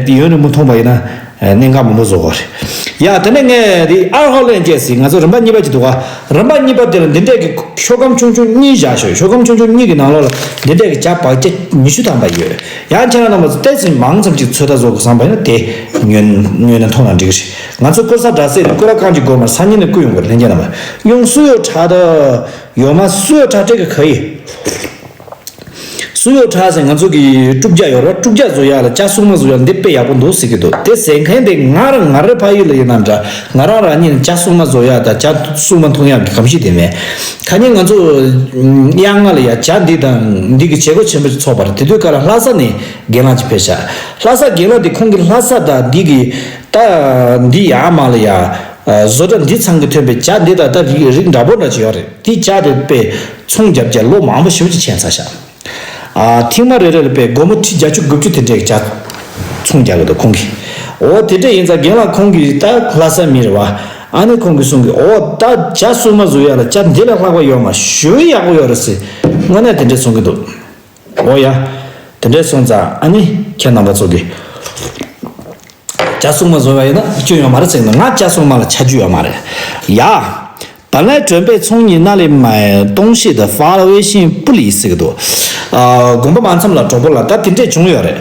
གི་ཡུན་རིང་པོ་འཐུང་པ་ཡིན་ན་གནད་འགག་མང་པོ་བཟོ་གི་རེད། ཡ་དེ་ནས་ངས་དེ་ཨལ་ཧོ་ལེན་ཅེས་ཟེར་ང་ཚོ་རིམ་པ་གཉིས་པ་ཅིག་འདུག་ག་རིམ་པ་གཉིས་པ་དེ་ལ་འདི་འདྲས་ཀྱི་ཤོག་སྒམ་ཆུང་ཆུང་གཉིས་བཞག་ཤོག་ཤོག་སྒམ་ཆུང་ཆུང་གཉིས་ཀྱི་ནང་ལོགས་ལ་འདི་འདྲས་ཀྱི་ཇ་བག་ཆ་ཉི་ཤུ་ཐམ་པ་ཡོད། ཡང་ཁྱེད་རང་རྣམ་པ་ཚོ་ཏོག་ཙམ་མང་ཙམ་ཅིག་ཚོད་ལྟ་བཟོ་དགོས་བསམ་པ་ཡིན་ན་དེ་ཉོས་ཉོས་ནས་འཐུང་ན་འགྲིག་གི་རེད། ང་ཚོ་ཀུར་ས་འདྲ་སེ་རེད། ཀུ་ར་རྐང་གཅིག་སྒོར་མར་སང་ཉིན་ནས་བསྐུར་ཡོང་དགོས་རེད། ལྷན་རྒྱས་རྣམ་པ་ཡོང་སུ་ཡོད་ཁྲ་ད། ཡོད་མ་སུ་ཡོད་ཁྲ་སྤྲད་གི་ག་ཡི། སུ་ཡོད་ཁྲ་ཟེར་ང་ཚོ་གི་དཀྲུག་ཇ་ཡོད་ར། དཀྲུག་ཇ་བཟོ་ཡག་ལ་ཇ་སྲུང་མ་བཟོ་ཡག་འདི་དཔེ་ཡག་པོ་འདུག་ཟེར་གི་འདུག་དེ་ཟེར་མཁན་དེ་ང་རང་ང་རེ་ཕ་ཡུལ་ལ་ཡིན་ན་འདྲ། ང་རང་རང་ཉིད་ཇ་སྲུང་མ་བཟོ་ཡག་དང་ཇ་སྲུང་མ་འཐུང་ཡག་གི་གོམས་གཤིས་དེ་མེད། ཁ་ཉིན་ང་ཚོ་གཡང་ང་ལ་ཡ་ཇ་འདི་དང་འདི་གི་བྱེད་སྒོ་ཆེན་པོ་ཞིག་ཚོགས་པ་རེད། དེ་དུས་སྐབས་ལ་ལྷ་ས་ནས་རྒན་ལགས་ཅིག་ཕེབས་ཤག་ལྷ་ས་རྒན་ལགས་དེ་ཁོང་གི་ལྷ་ས་དང་འདི་གི་ད་འདི་ཡར་མར་ལ་ཡ་བཟོ་གྲྭ་འདི་ཚང་གི་ཐོན་པའི་ཇ་འདི་དང་ད་རིགས་རིགས་འདྲ་པོ་འདྲ་ཅིག་ཡོད་རེད། དེ་ཇ་དེ་དཔེ་ཚོང་རྒྱབ་རྒྱ་ལོ་མང་པོ་ཞེ་པོ་ཅིག་ཕྱིན་ཚར་ཤག་ཨ་ཐེངས་མ་རེ་རེ་ལ་དཔེ་སྒོར་མོ་ཁྲི་བརྒྱད་ཅུ་དགུ་བཅུ་དེ་འདྲའི་ཇ་ཚོང་རྒྱག་གི་འདུག་ཁོང་གིས། འོ་དེ་འདྲ་ཡིན་ཙང་རྒན་ལགས་ཁོང་གིས་ད་ལྷ་ས་མི་རེད་བ། ཨ་ནི་ཁོང་གིས་གསུང་གི། འོ་ད་ཇ་སྲུང་མ་བཟོ་ཡག་ལ་ཇ་འདི་ལས་ལྷག་པ་ཡོད་མ་ཞུ་ཡག་པོ་ཡོད་རེད་ཟེར། དངོས་གནས་དེ་འདྲ་གསུང་གི་འདུག་འོ་ཡ། དེ་འདྲ་སོང་ཙང་ཨ་ནི་ཁྱེད་རྣམ་པ་ཚོ་གིས། ཇ་སྲུང་མ་བཟོ་བ་ཡིན་ན་སྐྱོན་ཡོད་མ་རེད་ཟེར་ན། ང་ཇ་སྲུང་མ་ལ་ཆ་རྒྱུས་ཡོད་མ་རེད། ཡ། 本来准备从你那里买东西的，发了微信不理 ཟེར་གི་འདུག་ཨ། དགོན་པ་མ་མཚམས་ལ་གྲོགས་པོ་ལ་ད་དེ་འདྲས་བྱུང་ཡོད་རེད།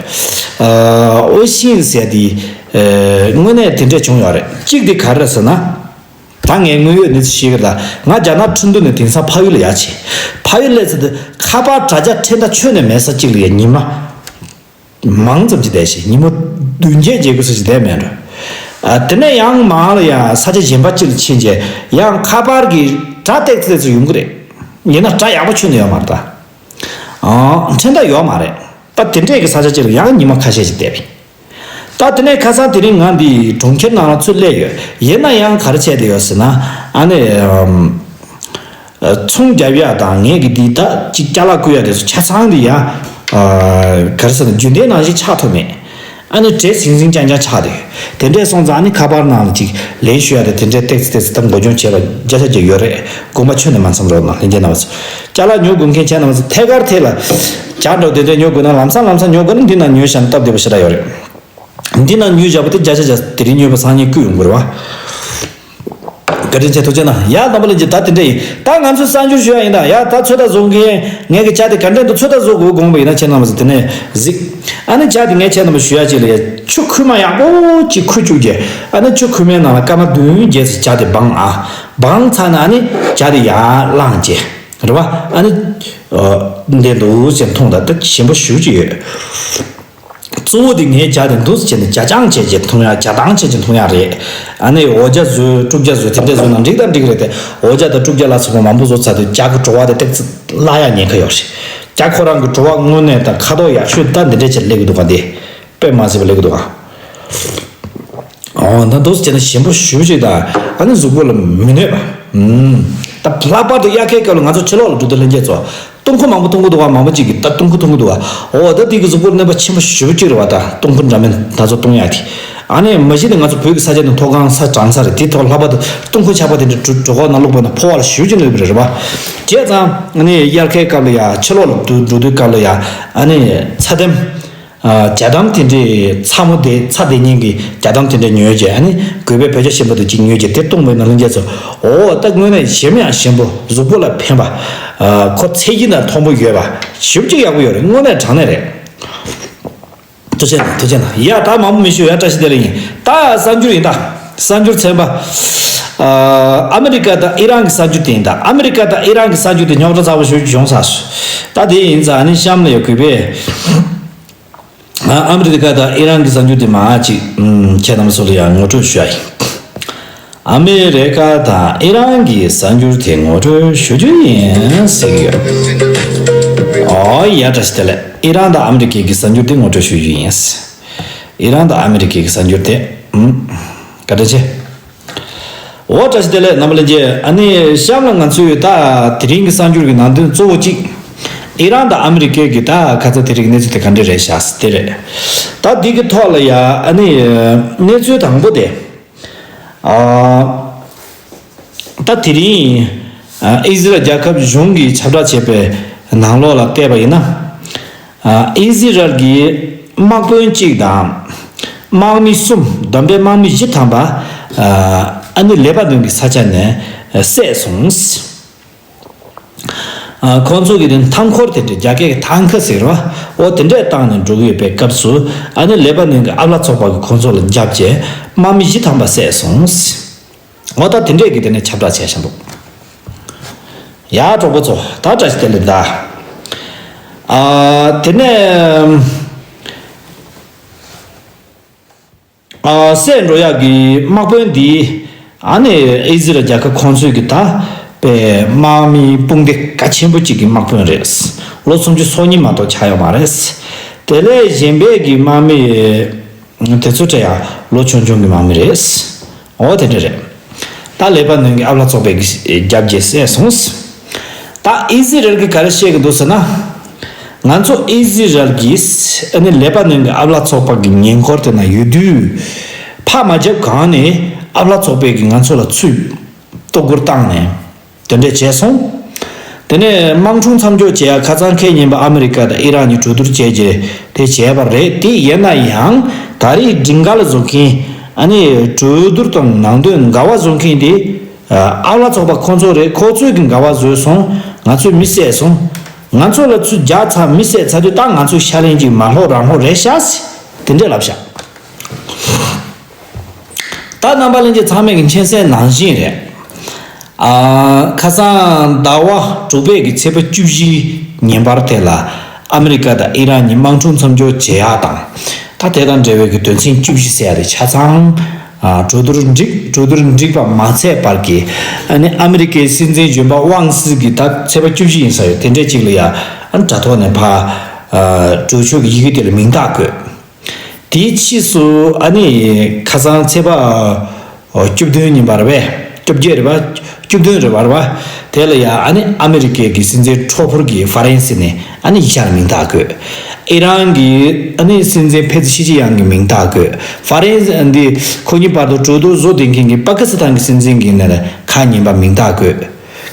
ཨ། 微信 ཟེར་དེ། ཨ། དངོས་གནས་དེ་འདྲས་བྱུང་ཡོད་རེད། གཅིག་དེ་ག་རེ་རེད་ཟེར་ན། ད་ངས་དངོས་ཡོད་གནས་ཚུལ་ཤེས་ཀྱི་རེད། ད་ང་རྒྱ་ནག་ཁྲིན་ཏུ་ནས་དེང་སང་ཕ་ཡུལ་ལ་ཡར་ཕྱིན། ཕ་ཡུལ་སླེབས་ཚེ་དེ་ཁ་པར་དྲ་རྒྱ་འཕྲིན་ཐག་ཆོད་ནས་མེད་ས་གཅིག་ལ་ཡ་ཉི་མ་མང་ཙམ་ཅིག་བསྡད་ཤིང་ཉིན་མོ་བདུན་བརྒྱད་བརྒྱད་དགུ་ཙམ་ཅིག་བསྡད་མེད་འགྲོ། ཨ། དེ་ནས་ཡང་མང་ལ་ཡ་ས་ཆ་གཞན་པ་གཅིག་ལ་ཕྱིན་རྗེས་ཡང་ཁ་པར་གྱི་སྒྲ་ཏོག་ཙམ་ཙམ་ཡོང་གི་རེད། ཡིན་ན་སྒྲ་ཡག་པོ་ཁྱོན་ནས་ཡོད་མ་རེད་ད། ཨང་། འཕྲིན་ཐག་ཡོད་མ་རེད། ད་དེ་འདྲས་ཀྱི་ས་ཆ་གཅིག་ལ་ཡང་ཉི་མ་ཁ་ཤས་ཤིག་བསྡད་པས། ད་དེ་ནས་ཁ་སང་དེ་རིང་ང་འདི་གྲོང་ཁྱེར་ནང་ལ་ཚུར་སླེབས་ཡོད། ཡིན་ན་ཡང་ག་རེ་བྱས་བསྡད་ཡོད་ཟེར་ན། ཨ་ནི། ཨམ། ཚོང་རྒྱབ་ཡག་དང་ངས་ཀྱི་འདི་ད་ཅིག་ཅ་ལག་བསྐུར་ཡག་དེ་ཚོ་ཆ་ཚང་འདི་ཡ། ཨ། ག་རེ་ཟེར་ན་རྒྱུན་ལྡན་ནང་བཞིན་ཆགས་ཐུབ་མེད། ཨ་ནི་བྲེལ་ཟིང་ཟིང་རྐྱང་རྐྱང་ཆགས་བསྡད་ཡོད། དེ་འདྲས་སོང་ཙང་ཨ་ནི་ཁ་པར་ནང་ལ་ཅིག་ལན་ཞུ་ཡག་དེ་དེ་འདྲས་ཏོག་ཙམ་ཏོག་ཙམ་ད་འགོ་སྦྱོང་བྱས་པ་བརྒྱ་ཆ་བརྒྱ་ཡོད་རེད། དགོངས་པ་ཁྱོན་ནས་མ་ཚོམ་རོགས་གནང་། ལྷན་རྒྱས་རྣམ་པ་ཚོ། ཅ་ལག་ཉོ་དགོས་མཁན་ཁྱེད་རྣམ་པ་ཚོ་ཐད་ཀར་ཐད་ལ། ཇ་འདྲ་བོ་དེ་འདྲས་ཉོ་དགོས་ན་ལམ་སང་ལམ་སང་ཉོ་དགོས་ན་འདི་ནང་ཉོས་བཞག་ན་སྟབས་བདེ་པོ་ཞེ་དྲག་ཡོད་རེད། འདི་ནང་ཉོས་བཞག་པ་དེ་བརྒྱ་ཆ་བརྒྱ་དེ་རིང་ཉོས་པ་སང་ཉིན་བསྐུར་ཡོང་དགོས་རེད་བ། བཀའ་དྲིན་ཆེ། ཐུགས་རྗེ་གནང་། ཡ། དང་པོ་ལ་ཅི་ད་དེ་འདྲ་ཡིན། ད་ང་ཚོས་གསར་འགྱུར་ཞུ་ཡ་ཡིན་ད། ཡ། ད་ཚོད་ལྟ་བཟོ་མཁན་ངས་ཀྱི་ཇ་དེ་ག་འདྲ་འདུག་ཚོད་ལྟ་བཟོ་དགོས་དགོངས་པ་ཡིན་ན་ཁྱེད་རྣམ་པ་ཚོ་དེ་ནས་གཟིགས། ཨ་ནི་ཇ་དེ་ངས་ཁྱེད་རྣམ་པ་ཞུ་ཡ་ཅིག་ལ་ཡ་ཆུ་ཁོལ་མ་ཡག་པོ་ཅིག་ཁོལ་བཅུག་རྗེས་ཨ་ནི་ཆུ་ཁོལ་མའི་ནང་ལ་སྐར་མ་བདུན་བརྒྱད་ཙམ་ཇ་དེ་སྦངས་ཨ། སྦངས་ཚར་ན་ཨ་ནི་ཇ་དེ་ཡར་བླངས་རྗེས་རེད་བ། ཨ་ནི། ཨ། འདི་འདུག་ཟེར་འཐུང་ད་ད་ཞིམ་པོ་ཞེ་པོ་ཅིག་ཡོད། གཙོ་བོ་དེ་ངའི་ཇ་དེ་འདུག་སེ་བྱས་ནས་ཇ་ཆང་བྱས་བྱས་འཐུང་ཡག་ཇ་དང་བྱས་བྱས་འཐུང་ཡག་རེད། ཨ་ནི་འོ་ཇ་བཟོས་དཀྲུག་ཇ་བཟོས་དེ་འདྲས་བཟོས་ན་འགྲིག་དང་འགྲིག་རེད་དེ། འོ་ཇ་དང་དཀྲུག་ཇ་ལ་སོགས་པ་མང་པོ་བཟོ་ཚར་དུས་ཇ་གི་བྲོ་བ་དེ་ཏོག་ཙམ་བརླག་ཡག་ཉེན་ཁ་ཡོད་རེད། ཇ་ཁོ་རང་གི་བྲོ་བ་དངོས་གནས་དང་ཁ་དོག་ཡག་ཤོས་ད་འདི་འདྲས་བྱས་སླེབས་ཀྱི་འདུག་ག་འདི་དཔེ་མ་སྲིད་པ་སླེབས་ཀྱི་འདུག་ག་འོ་ད་འདུག་སེ་བྱས་ན་ཞིམ་པོ་ཞེ་པོ་ཅིག་དང་ཨ་ནི་གཟུགས་པོ་ལ་མི་གནོད་པ། ཨུམ། ད་ལྷག་པར་དུ་དབྱར་ཁའི་སྐབས་ལ་ང་ཚོ་ཕྱི་ལོགས་ལ་འགྲོ་དུས་ལྷན་རྒྱས་ཚོ། ཏུང་ཧྥུ་མང་པོ་འཐུང་གི་འདུག་བ། མང་པོ་ཅིག་གིས་ད་ཏུང་ཧྥུ་འཐུང་གི་འདུག་བ། འོ་ད་དེ་གི་གཟུགས་པོར་གནོད་པ་ཆེན་པོ་ཞེ་པོ་ཅིག་རེད་བ། ད་ཏུང་ཧྥུ་འདྲ་མིན་ད་ཚོ་བཏུང་ཡག་དེ། ཨ་ནི་མ་གཞི་ནས་ང་ཚོ་བོད་ཀྱི་ས་ཆ་ནི་མཐོ་སྒང་ས་གྲང་ས་རེད། དེ་ཐོག་ལྷག་པར་དུ་ཏུང་ཧྥུ་ཆག་པ་དེ་འདྲ་གྲོད་གྲོད་ཁོག་ནང་བླུགས་པ་ན་ཕོ་བ་ལ་ཞེ་པོ་ཅིག་གནོད་པ་རེད་བ། བྱས་ཙང་ཨ་ནི་དབྱར་ཁའི་སྐབས་ལ་ཡ་ཕྱི་ལོགས་ལ་འགྲོ་འགྲོ་དུས་སྐབས་ལ་ཡ་ཨ་ནི་ཚ་དམ། ཨ། ཇ་དམ་དེ་འདྲའི་ཚ་མོ་དེ་ཚ་དེ་ཉིད་ཀྱི་ཇ་དམ་དེ་འདྲ་ཉོས་རྗེས་ཨ་ནི་གུས་པས་བོད་ཇ་ཞིམ་པོ་དེ་གཅིག་ཉོས་རྗེས་དེ་བཏུང་བས་ན་ལྷན་རྒྱས་ཚོ། འོ་ད་དངོས་གནས་ཞིམ་ཡང་ཞིམ་པོ་གཟུགས་པོ་ལ་ཕན་པ། ཨ། ཁོ་ཚད་གཞི་དང་མཐོན་པོ་ཡོད་པ་ཞེ་པོ་ཅིག་ཡག་པོ་ཡོད་རེད། དངོས་གནས་དྲང་གནས་རེད། ཐུགས་རྗེ་གནང་། ཐུགས་རྗེ་གནང་། ཡ་ད་མང་པོ་མི་ཞུ། ཡ་བཀྲ་ཤིས་བདེ་ལེགས་ཡིན། ད་གསར་འགྱུར་ཡིན་ད། གསར་འགྱུར་ཚན་པ། ཨ། ཨ་མི་རི་ཀ་དང་ཨི་རན་གྱི་གསར་འགྱུར་དེ་ཡིན་ད། ཨ་མི་རི་ཀ་དང་ཨི་རན་གྱི་གསར་འགྱུར་དེ་རྙོག་དྲ་ཚ་པོ་ཞེ་པོ་ཅིག་བྱུང་ཚར་སོང་། ད་དེ་ཡིན་ཙང་ཨ་ནི་གཤམ་ལ་ཡ་གུས་པས། ཨ། ཨ་མི་རི་ཀ་དང་ཨི་རན་གྱི་གསར་འགྱུར་དེ་མར་ཅིག་ཨུམ། ཁྱེད་རྣམ་པ་ཚོ་ལ་ཡང་ངོ་སྤྲོད་ཞུ་ཡ་ཡིན། ཨ་མི་རི་ཀ་དང་ཨི་རན་གྱི་གསར་འགྱུར་དེ་ངོ་སྤྲོད་ཞུ་རྒྱུ་ཡིན་ཟེར་གྱི་ཡོད། ཨོ་ཡ། བཀྲ་ཤིས་བདེ་ལེགས། ཨི་རན་དང་ཨ་མི་རི་ཀའི་གི་གསར་འགྱུར་དེ་ངོ་སྤྲོད་ཞུ་རྒྱུ་ཡིན། ཨི་རན་དང་ཨ་མི་རི་ཀའི་གི་གསར་འགྱུར་དེ། ཨུམ། བཀའ་དྲིན་ཆེ། འོ་བཀྲ་ཤིས་བདེ་ལེགས་རྣམ་པ་ལྷན་རྒྱས། ཨ་ནི་གཤམ་ལ་ང་ཚོས་ད་དེ་རིང་གི་གསར་འགྱུར་གྱི་ནང་དོན་གཙོ་བོ་གཅིག་ཨི་རན་དང་ཨ་མི་རི་ཀའི་གི་ད་ཁ་ཚ་དེ་རིང་གནས་ཚུལ་དེ་ག་འདྲ་རེད་བཞག་དེ་རེད། ད་འདི་གི་ཐོག་ལ་ཡ་ཨ་ནི་གནས་ཚུལ་དང་པོ་དེ། ཨ། ད་དེ་རིང་ཨ་ཨི་ཟི་རལ་རྒྱལ་ཁབ་གཞུང་གིས་ཁྱབ་བསྒྲགས་བྱས་པའི་ནང་ལོགས་ལ་བལྟས་པ་ཡིན་ན། ཨ་ཨི་ཟི་རལ་གྱི་དམག་དཔོན་གཅིག་དང་། དམག་མི་གསུམ་བསྡོམས་པས་དམག་མི་བཞི་ཐམ་པ་ཨ་ཨ་ནི་ལེ་པ་ནོན་གྱི་ས་ཆ་ནས་བསད་སོང་། ཨ་ཁོང་ཚོ་གི་དེ་མཐའ་འཁོར་དེ་འདྲ་རྒྱ་སྐད་ཀྱི་ཐང་ཁ་ཟེར་བ་འོ་དེ་འདྲས་བཏང་ནས་འགྲོ་གི་ཡོད་པའི་སྐབས་སུ་ཨ་ནི་ལེ་པ་ནོན་གྱི་ཨ་བླ་ཚོགས་པ་གིས་ཁོང་ཚོ་ལ་རྒྱབ་བྱས་དམག་མི་བཞི་ཐམ་པ་བསད་སོང་། འོ་ད་དེ་འདྲས་ཀྱི་དེ་ནས་ཁྱབ་བསྒྲགས་བྱས་བཞིན་འདུག་ཡ་གྲོགས་པོ་ཚོ་ད་བཀྲ་ཤིས་བདེ་ལེགས་ད། ཨ་དེ་ནས་ཨ་བསད་འགྲོ་ཡག་གི་དམག་དཔོན་འདི་ཨ་ནི་ཨི་ཟི་རལ་རྒྱལ་ཁབ་ཁོང་ཚོའི་གི་ད་པའི་དམག་མི་དཔུང་སྡེ་གལ་ཆེན་པོ་གཅིག་གི་དམག་དཔོན་རེད། ལོ་སུམ་ཅུ་སོ་གཉིས་མ་གཏོགས་ཆགས་ཡོད་མ་རེད། དེ་ལས་གཞན་པའི་གི་དམག་མི་དེ་ཚོ་དྲན་ཡག་ལོ་ཆུང་ཆུང་གི་དམག་མི་རེད། འོ་དེ་འདྲ་རེད། ད་ལེ་པ་ནོན་གྱི་ཨ་བླ་ཚོགས་པའི་གི་རྒྱབ་རྗེས་བསད་སོང་། ད་ཨི་ཟི་རལ་གྱིས་ག་རེ་བཤད་གི་འདུག་ཟེར་ན། ང་ཚོ་ཨི་ཟི་རལ་གྱིས་ཨ་ནི་ལེ་པ་ནོན་གྱི་ཨ་བླ་ཚོགས་པ་གི་ཉེ་འཁོར་དེ་ན་ཡོད་དུས། ཕར་མ་རྒྱབ་གང་ནས་ཨ་བླ་ཚོགས་པའི་གི་ང་ཚོ་ལ་ཚུར་གཏོར་རྒོལ་བཏང་ནས། དེ་འདྲས་བྱས་སོང་། དེ་ནས་དམག་འཁྲུག་མཚམས་འཇོག་བྱེད་ཡ་ཁ་སང་ཁེ་ཉིན་པ་ཨ་མི་རི་ཀ་དང་ཨི་རན་གཉིས་གྲོས་བསྡུར་བྱས་རྗེས་དེ་བྱས་པ་རེད། དེ་ཡིན་ན་ཡང་ད་རེས་སྒྲིང་དཀར་བཟོ་མཁན་ཨ་ནི་གྲོས་བསྡུར་དང་ནང་དོན་འགལ་བ་བཟོ་མཁན་དེ་ཨ་བླ་ཚོགས་པ་ཁོང་ཚོ་རེད། ཁོ་ཚོས་གི་འགལ་བ་བཟོས་སོང་། ང་ཚོས་མི་བསད་སོང་། ང་ཚོ་ལ་ཚུར་རྒྱག་ཚར་མི་བསད་ཚར་དུས་ད་ང་ཚོའི་ཤ་ལན་གཅིག་མ་ལྷོ་རང་ལྷོ་རེད་ཤག་དེ་འདྲས་ལབ་ཤག་ད་རྣམ་པ་ལྷན་རྒྱས་ཚང་མས་ཀྱི་མཁྱེན་གསལ་ནང་བཞིན་རེད། ཨ་ཁ་སང་ཟླ་བ་དྲུག་པའི་གི་ཚེས་པ་བཅུ་བཞི་ཉིན་པར་དེ་ལ་ཨ་མི་རི་ཀ་དང་ཨི་རན་གཉིས་དམག་འཁྲུག་མཚམས་འཇོག་བྱེད་ཡག་དང་། ད་དེ་དང་འབྲེལ་བའི་གི་དོན་ཚན་བཅུ་བཞི་ཟེར་ཡ་དེ་ཆ་ཚང་ཨ་གྲོས་བསྡུར་འགྲིག་གྲོས་བསྡུར་འགྲིག་པ་མ་ཚད་པར་གི་ཨ་ནི་ཨ་མི་རི་ཀའི་སྲིད་འཛིན་གཞོན་པ་ཝང་སི་གི་ད་ཚེས་པ་བཅུ་བཞི་ཡིན་ས་ཡོད། དེ་འདྲས་ཅིག་ལ་ཡ་ཨ་ནི་དྲ་ཐོག་ནས་ཕ་ཨ་གྲོས་ཆོད་ཀྱི་ཡི་གེ་དེ་ལ་མིང་རྟགས་བཀོད། དེའི་ཕྱིས་སུ་ཨ་ནི་ཁ་སང་ཚེས་པ་ཨ་བཅུ་བདུན་ཉིན་པ་རེད་པས། བཅོ་བརྒྱད་རེད་པ། བཅུ་བདུན་རེད་པ་རེད་པ། དེ་ལ་ཡང་ཨ་ནི་ཨ་མི་རི་ཀའི་གི་སྲིད་འཛིན་ཁྲོ་ཕུར་གྱིས་ཧྥ་རན་སི་ནས་ཨ་ནི་ཡིག་ཆ་ལ་མིང་རྟགས་བཀོད། ཨི་རན་གྱི་ཨ་ནི་སྲིད་འཛིན་ཕེ་ཛི་ཤི་ཅི་ཡང་གིས་མིང་རྟགས་བཀོད། ཧྥ་རན་སི་འདི་ཁོ་གཉིས་བར་དུ་གྲོས་བསྡུར་བཟོ་བསྡད་མཁན་གྱི་པ་ཀི་སི་ཐན་གྱི་སྲིད་འཛིན་གྱིས་ནས་ཁ་ཉན་པ་མིང་རྟགས་བཀོད།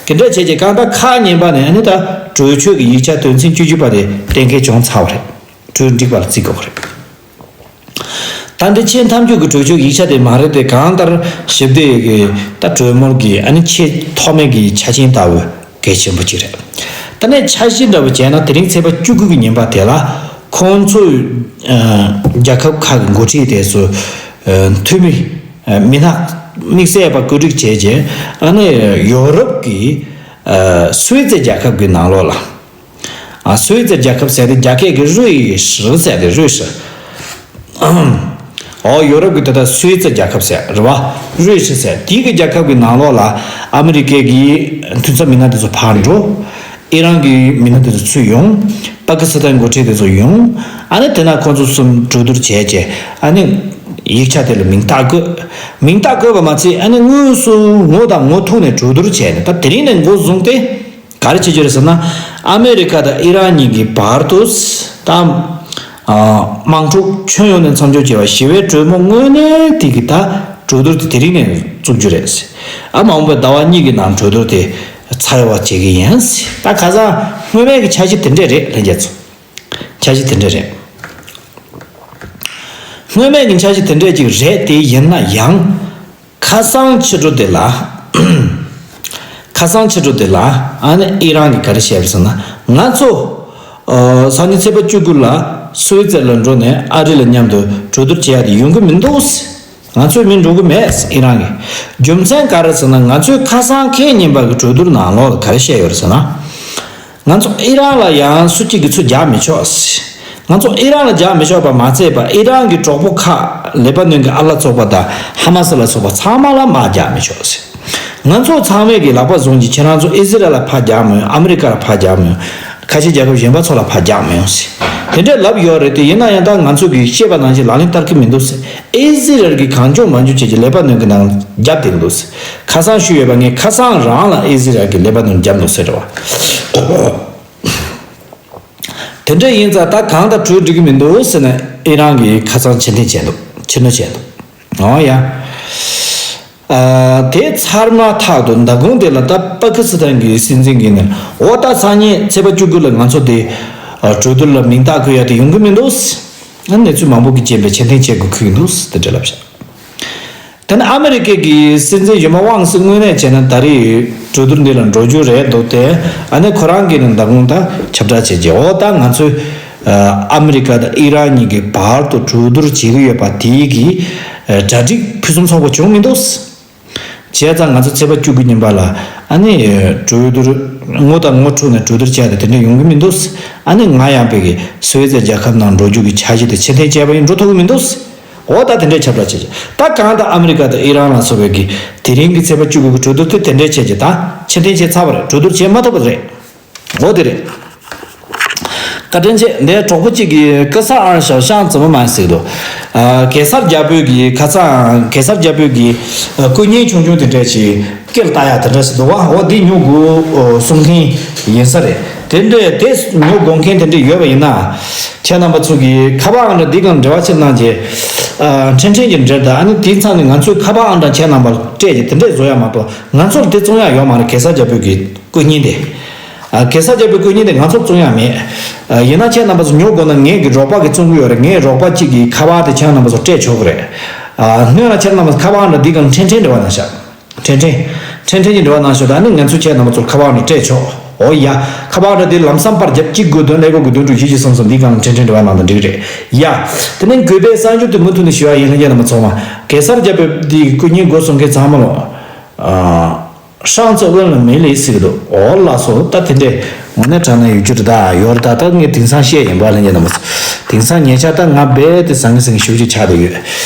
དེ་འདྲ་བྱས་རྗེས་གང་ལྟར་ཁ་ཉན་པ་ནས་ཨ་ནི་ད་གྲོས་ཆོད་ཀྱི་ཡིག་ཆ་དོན་ཚན་བཅུ་བཅུ་པ་དེ་གཏན་འཁེལ་བྱུང་ཚར་བ་རེད། གྲོས་འགྲིག་པ་ལ་བརྩི་དགོས་པ་རེད། ད་འདི་ཆེས་མཐའ་མཇུག་གི་གྲོས་ཆོད་ཡིག་ཆ་དེ་མ་རེད་དེ། གང་ལྟར་ཞི་བདེ་གི་ད་གྲོས་མོལ་གྱི་ཨ་ནི་ཆེས་ཐོག་མའི་གི་ཆ་རྐྱེན་ལྟ་བུ་གལ་ཆེན་པོ་གཅིག་རེད། ད་ནས་འཆར་གཞི་འདྲ་བོ་བྱས་ན་དེ་རིང་ཚེས་པ་བཅུ་དགུ་གི་ཉིན་པ་དེ་ལ་ཁོང་ཚོའི་ཨ་རྒྱལ་ཁབ་ཁག་གི་འགོ་ཁྲིད་དེ་ཚོ་ཨ་འཐུས་མི་ཨ་མི་སྣ་དམིགས་བསལ་བ་བཀོད་སྒྲིག་བྱས་རྗེས་ཨ་ནི་ཡོ་རོབ་ཀྱི་ཨ་སུའེ་ཙེ་རྒྱལ་ཁབ་ཀྱི་ནང་ལོགས་ལ། ཨ་སུའེ་ཙེར་རྒྱལ་ཁབ་ཟེར་ཏེ་རྒྱ་སྐད་ཀྱི་རུའི་ཧྲི་ཟེར་ཏེ་རུའི་ཧྲི། ཨོ་ཡོ་རོབ་ཀྱི་ད་ལྟ་སུའེ་ཙེར་རྒྱལ་ཁབ་ཟེར་རེད་བ། རུའི་ཧྲི་ཟེར་དེའི་གི་རྒྱལ་ཁབ་ཀྱི་ནང་ལོགས་ལ་ཨ་མི་རི་ཀའི་གི་མཐུན་ཚོགས་མི་སྣ་དེ་ཚོ་ཕར་འགྲོ། ཨི་རན་གྱི་མི་སྣ་དེ་ཚོ་ཚུར་ཡོང་། པ་ཀི་སི་ཐན་འགོ་ཁྲིད་དེ་ཚོ་ཡོང་། ཨ་ནི་དེ་ན་ཁོང་ཚོ་གསུམ་གྲོས་བསྡུར་བྱས་རྗེས་ཨ་ནི་ཡིག་ཆ་དེ་ལ་མིང་རྟགས་བཀོད། མིང་རྟགས་བཀོད་པ་མ་ཚད་ཨ་ནི་དངོས་སུ་ངོ་དང་ངོ་ཐུག་ནས་གྲོས་བསྡུར་བྱས་ནས་ད་དེ་རིང་ནས་འགོ་བཟུང་སྟེ། ག་རེ་བྱེད་རྒྱུ་རེད་ཟེར་ན། ཨ་མེ་རི་ཀ་དང་ཨི་རན་གཉིས་ཀྱི་བར་དུ་ད་ཨ་དམག་འཁྲུག་ཁྱོན་ཡོངས་ནས་མཚམས་འཇོག་བྱས་པ་ཞི་བའི་གྲོས་མོལ་དངོས་གནས་དེ་གི་ད་གྲོས་བསྡུར་དེ་དེ་རིང་ནས་བཙུགས་རྒྱུ་རེད། ཨ་མ་འོངས་པའི་ཟླ་བ་གཉིས་ཀྱི་ནང་གྲོས་བསྡུར་དེ་ཚར་བ་བྱེད་ཀྱི་ཡིན། ད་ཁ་སང་སྔོན་མའི་གི་འཆར་གཞི་དེ་འདྲས་རེད་ལྷན་རྒྱས་ཚོ། འཆར་གཞི་དེ་འདྲས་རེད། སྔོན་མའི་གི་འཆར་གཞི་དེ་འདྲས་ཅིག་རེད་དེ་ཡིན་ན་ཡང་། ཁ་སང་ཕྱི་དྲོ་དེ་ལ། ཁ་སང་ཕྱི་དྲོ་དེ་ལ་ཨ་ནི་ཨི་རན་གྱིས་ག་རེ་བཤད་པ་ཟེར་ན། ང་ཚོ་ཨ་སང་ཉིན་ཚེས་པ་བཅུ་དགུ་ལ་སུའེ་ཙེར་ལ་འགྲོ་ནས་ཨ་རི་ལ་མཉམ་དུ་གྲོས་བསྡུར་བྱེད་ཡ་དེ་ཡོང་གི་མི་འདུག་ང་ཚོས་མི་འགྲོ་གི་མེད་ཨི་རན་གྱིས། རྒྱུ་མཚན་ག་རེ་ཟེར་ན། ང་ཚོས་ཁ་སང་ཁེ་ཉིན་པ་གི་གྲོས་བསྡུར་ནང་ལོགས་ལ་ག་རེ་བཤད་ཡོད་རེད་ཟེར་ན། ང་ཚོ་ཨི་རན་ལ་ཡང་སུ་གཅིག་གིས་ཚུར་རྒྱག་མི་ཆོག་ང་ཚོ་ཨི་རན་ལ་རྒྱག་མི་ཆོག་པ་མ་ཚད་པ་ཨི་རན་གྱི་གྲོགས་པོ་ཁག་ལེ་པ་ནོན་གྱི་ཨ་ལ་ཚོགས་པ་དང་ཧ་མ་སི་ལ་སོགས་པ་ཚང་མ་ལ་མར་རྒྱག་མི་ཆོག་ང་ཚོ་ཚང་མས་ཀྱི་ལག་པ་བཟུང་གྱིས་ཁྱེད་རང་ཚོ་ཨི་ཟི་རལ་ལ་ཕར་རྒྱག་མི་ཡོང་། ཨ་མི་རི་ཀ་ལ་ཕར་རྒྱག་མི་ཡོང་། ཁ་ཆེ་རྒྱལ་ཁབ་གཞན་པ་ཚོ་ལ་ཕར་རྒྱག་མི་ཡོང་ཟེར། དེ་འདྲས་ལབ་ཡོད་རེད་དེ། ཡིན་ན་ཡང་ད་ང་ཚོ་གིས་བཤད་པ་ནང་བཞིན་ལག་ལེན་བསྟར་གྱི་མི་འདུག་ཟེར། ཨི་ཟི་རལ་གྱིས་གང་བྱུང་མང་བྱུང་བྱས་ཀྱི་ལེ་པ་ནོན་གྱི་ནང་རྒྱབ་བསྡད་ཀྱི་འདུག་ཟེར། ཁ་སང་ཞུས་ཡོད་པ་ངས། ཁ་སང་རང་ལ་ཨི་ཟི་རལ་གྱིས་ལེ་པ་ནོན་རྒྱབ་འདུག་ཟེར་རེད་བ། དེ་འདྲ་ཡིན་ཙང་ད་གང་ལྟར་གྲོས་འགྲིག་གི་མི་འདུག་ཟེར་ནས་ཨི་རན་གྱིས་ཁ་སང་ཕྱིར་འཐེན་བྱས་འདུག་ཕྱིར་འཐེན་བྱས་འདུག་འོ་ཡ། ཨ། དེ་ཚར་མ་ཐག་ཏུ་མདང་དགོང་དེ་ལ་ད་པ་ཀི་སི་ཐན་གྱི་སྲིད་འཛིན་གྱིས་ནི། འོ་ད་སང་ཉིན་ཚེས་པ་བཅུ་དགུ་ལ་ང་ཚོ་དེ་གྲོས་བསྡུར་ལ་མིང་རྟགས་བཀོད་ཡ་དེ་ཡོང་གི་མི་འདུག་གནས་ཚུལ་མང་པོ་གི་རྐྱེན་པས་ཕྱིར་འཐེན་བྱེད་དགོས་ཁུལ་འདུག་དེ་འདྲ་ལབ་བཞག་དེ་ནས་ཨ་མི་རི་ཀའི་གི་སྲིད་འཛིན་གཞོན་པ་ཝང་སི་དངོས་གནས་བྱས་ན་ད་རེས་གྲོས་བསྡུར་འདི་ལ་འགྲོ་རྒྱུ་རེད་འདུག་སྟེ། ཨ་ནི་ཁོ་རང་གིས་ནི་མདང་དགོང་ད་ཁྱབ་བསྒྲགས་བྱས་རྗེས། འོ་ད་ང་ཚོས་ཨ་མི་རི་ཀ་དང་ཨི་རན་གཉིས་ཀྱི་བར་དུ་གྲོས་བསྡུར་བྱེད་ཀྱི་ཡོད་པ་དེའི་གི་ཨ་གྲ་སྒྲིག་ཕུན་སུམ་ཚོགས་པོ་བྱུང་མི་འདུག་བྱས་ཙང་ང་ཚོ་ཚེས་པ་བཅུ་དགུ་ཉིན་པ་ལ་ཨ་ནི་གྲོས་བསྡུར་ངོ་དང་ངོ་འཕྲོད་ནས་གྲོས་བསྡུར་བྱས་ཏེ་དེ་འདྲ་ཡོང་གི་མི་འདུག་ཨ་ནི་ང་ཡང་པའི་གི་སུའེ་ཙེར་རྒྱལ་ཁབ་ནང་འགྲོ་རྒྱུ་གི་འཆར་གཞི་དེ་ཕྱིར་འཐེན་བྱས་པ་ཡིན། འགྲོ་ཐུབ་ཀྱི་མི་འདུག་འོ་ད་དེ་འདྲས་ཁྱབ་བསྒྲགས་བྱས་ཀྱི། ད་གང་ལྟར་ཨ་མི་རི་ཀ་དང་ཨི་རན་ལ་སོགས་པའི་གི་དེ་རིང་གི་ཚེས་པ་བཅུ་དགུ་གི་གྲོས་བསྡུར་དེ་དེ་འདྲས་བྱས་ཀྱི། ད་ཕྱིར་འཐེན་བྱས་ཚར་བ་རེད། གྲོས་བསྡུར་བྱས་མ་ཐུབ་པ་རེད། འོ་དེ་རེད། བཀའ་དྲིན་ཆེ། འདིའི་གྲོགས་པོ་གཅིག་གིས་ཀི་སར་ཨན་ཞའོ་ཤང་ཙི་མི་མ་ཟེར་གི་འདུག་ཨ། གེ་སར་རྒྱལ་པོའི་གི་ཁ་སང་གེ་སར་རྒྱལ་པོའི་གི་ཨ་སྐུ་བརྙན་ཆུང་ཆུང་དེ་འདྲས་ཅིག་སྐེ་ལ་བཏགས་ཡ་དེ་འདྲས་ཞིག་འདུག་བ། འོ་འདི་ཉོ་དགོས་གསུང་མཁན་ཡིན་ས་རེད། དེ་འདྲས་དེ་ཉོ་དགོས་མཁན་དེ་འདྲས་ཡོད་པ་ཡིན་ན། ཁྱེད་རྣམ་པ་ཚོ་གིས་ཁ་པར་ཨང་གྲངས་འདི་གང་འབྲེལ་བ་ཆེ་གནང་རྗེས། ཨ། འཕྲིན་ཕྲན་གྱི་འབྲེལ་དང་། ཨ་ནི་དེའི་མཚམས་ནས་ང་ཚོའི་ཁ་པར་ཨང་གྲངས་ཁྱེད་རྣམ་པར་སྤྲད་རྗེས་དེ་འདྲས་བཟོ་ཡ་མ་གཏོགས་ང་ཚོར་དེ་བཙོང་ཡ་ཡོད་མ་རེད། གེ་སར་རྒྱལ་པོའི་གི་སྐུ་བརྙན་དེ། ཨ། གེ་སར་རྒྱལ་པོའི་སྐུ་བརྙན་དེ་ང་ཚོར་བཙོང་ཡ་མེད། ཨ། ཡིན་ན་ཁྱེད་རྣམ་པ་ཚོ་ཉོ་དགོས་ན་ངས་གི་རོགས་པ་གི་བཙོང་གི་ཡོད་རེད། ངས་རོགས་པ་གཅིག་གི་ཁ་པར་དེ་ཁྱེད་རྣམ་པ་ཚོ་སྤྲད་ཆོག་གི་རེད། ཨ། སྔོན་ལ་ཁྱེད་རྣམ་པ་ཁ་པར་ཨང་གྲངས་འདི་གང་འཕྲིན་ཕྲན་འབྲེལ་བ་གནང་ཤག་འཕྲིན་ཕྲན། འཕྲིན་ཕྲན་གྱི་འབྲེལ་བ་གནང་ཤོག་དང་། ཨ་ནི་ང་ཚོ་ཁྱེད་རྣམ་པ་ཚོར་ཁ་པར་ཨང་གྲངས་སྤྲད་ཆོག་འོ་ཡ། ཁ་པར་ཨང་གྲངས་དེ་ལམ་སང་པར་བརྒྱབ། གཅིག་དགུ་བདུན་ཀླད་ཀོར་དགུ་བདུན་དྲུག་བཞི་བཞི་གསུམ་གསུམ། འདི་སྒང་ལ་འཕྲིན་ཕྲན་འབྲེལ་བ་གནང་དང་འགྲིག་རེད་ཡ། དེ་ནས་གུས་པས་གསར་འགྱུར་དེ་མུ་མཐུད་ནས་ཞུ་བ་ཡིན། ལྷན་རྒྱས་རྣམ་པ་ཚང་མ་གེ་སར་རྒྱལ་པོའི་འདི་སྐུ་བརྙན་དགོས་གསུང་མཁན་ཚང་མ་ལོ། ཨ། ཧྲང་ཙེ་ཝེན་ལ་མེ་ལི་ཟེར་གི་འདུག་འོ་ལགས་སོ། ད་དེ་འདྲས་དངོས་གནས་དྲང་གནས་ཡོད་རྒྱུ་རེད། ད་ཡོད་རེད། ད་ད་ངས་དེང་སང་བཤད་ཡིན་པ། ལྷན་རྒྱས་རྣམ་པ་ཚོ། དེང་སང་ཉེ་ཆར་ད་ང་རྦད་དེ་བཟང་ངན་བཟང་ངན་ཞུ་རྒྱུ་ཆགས་བསྡད་ཡོད།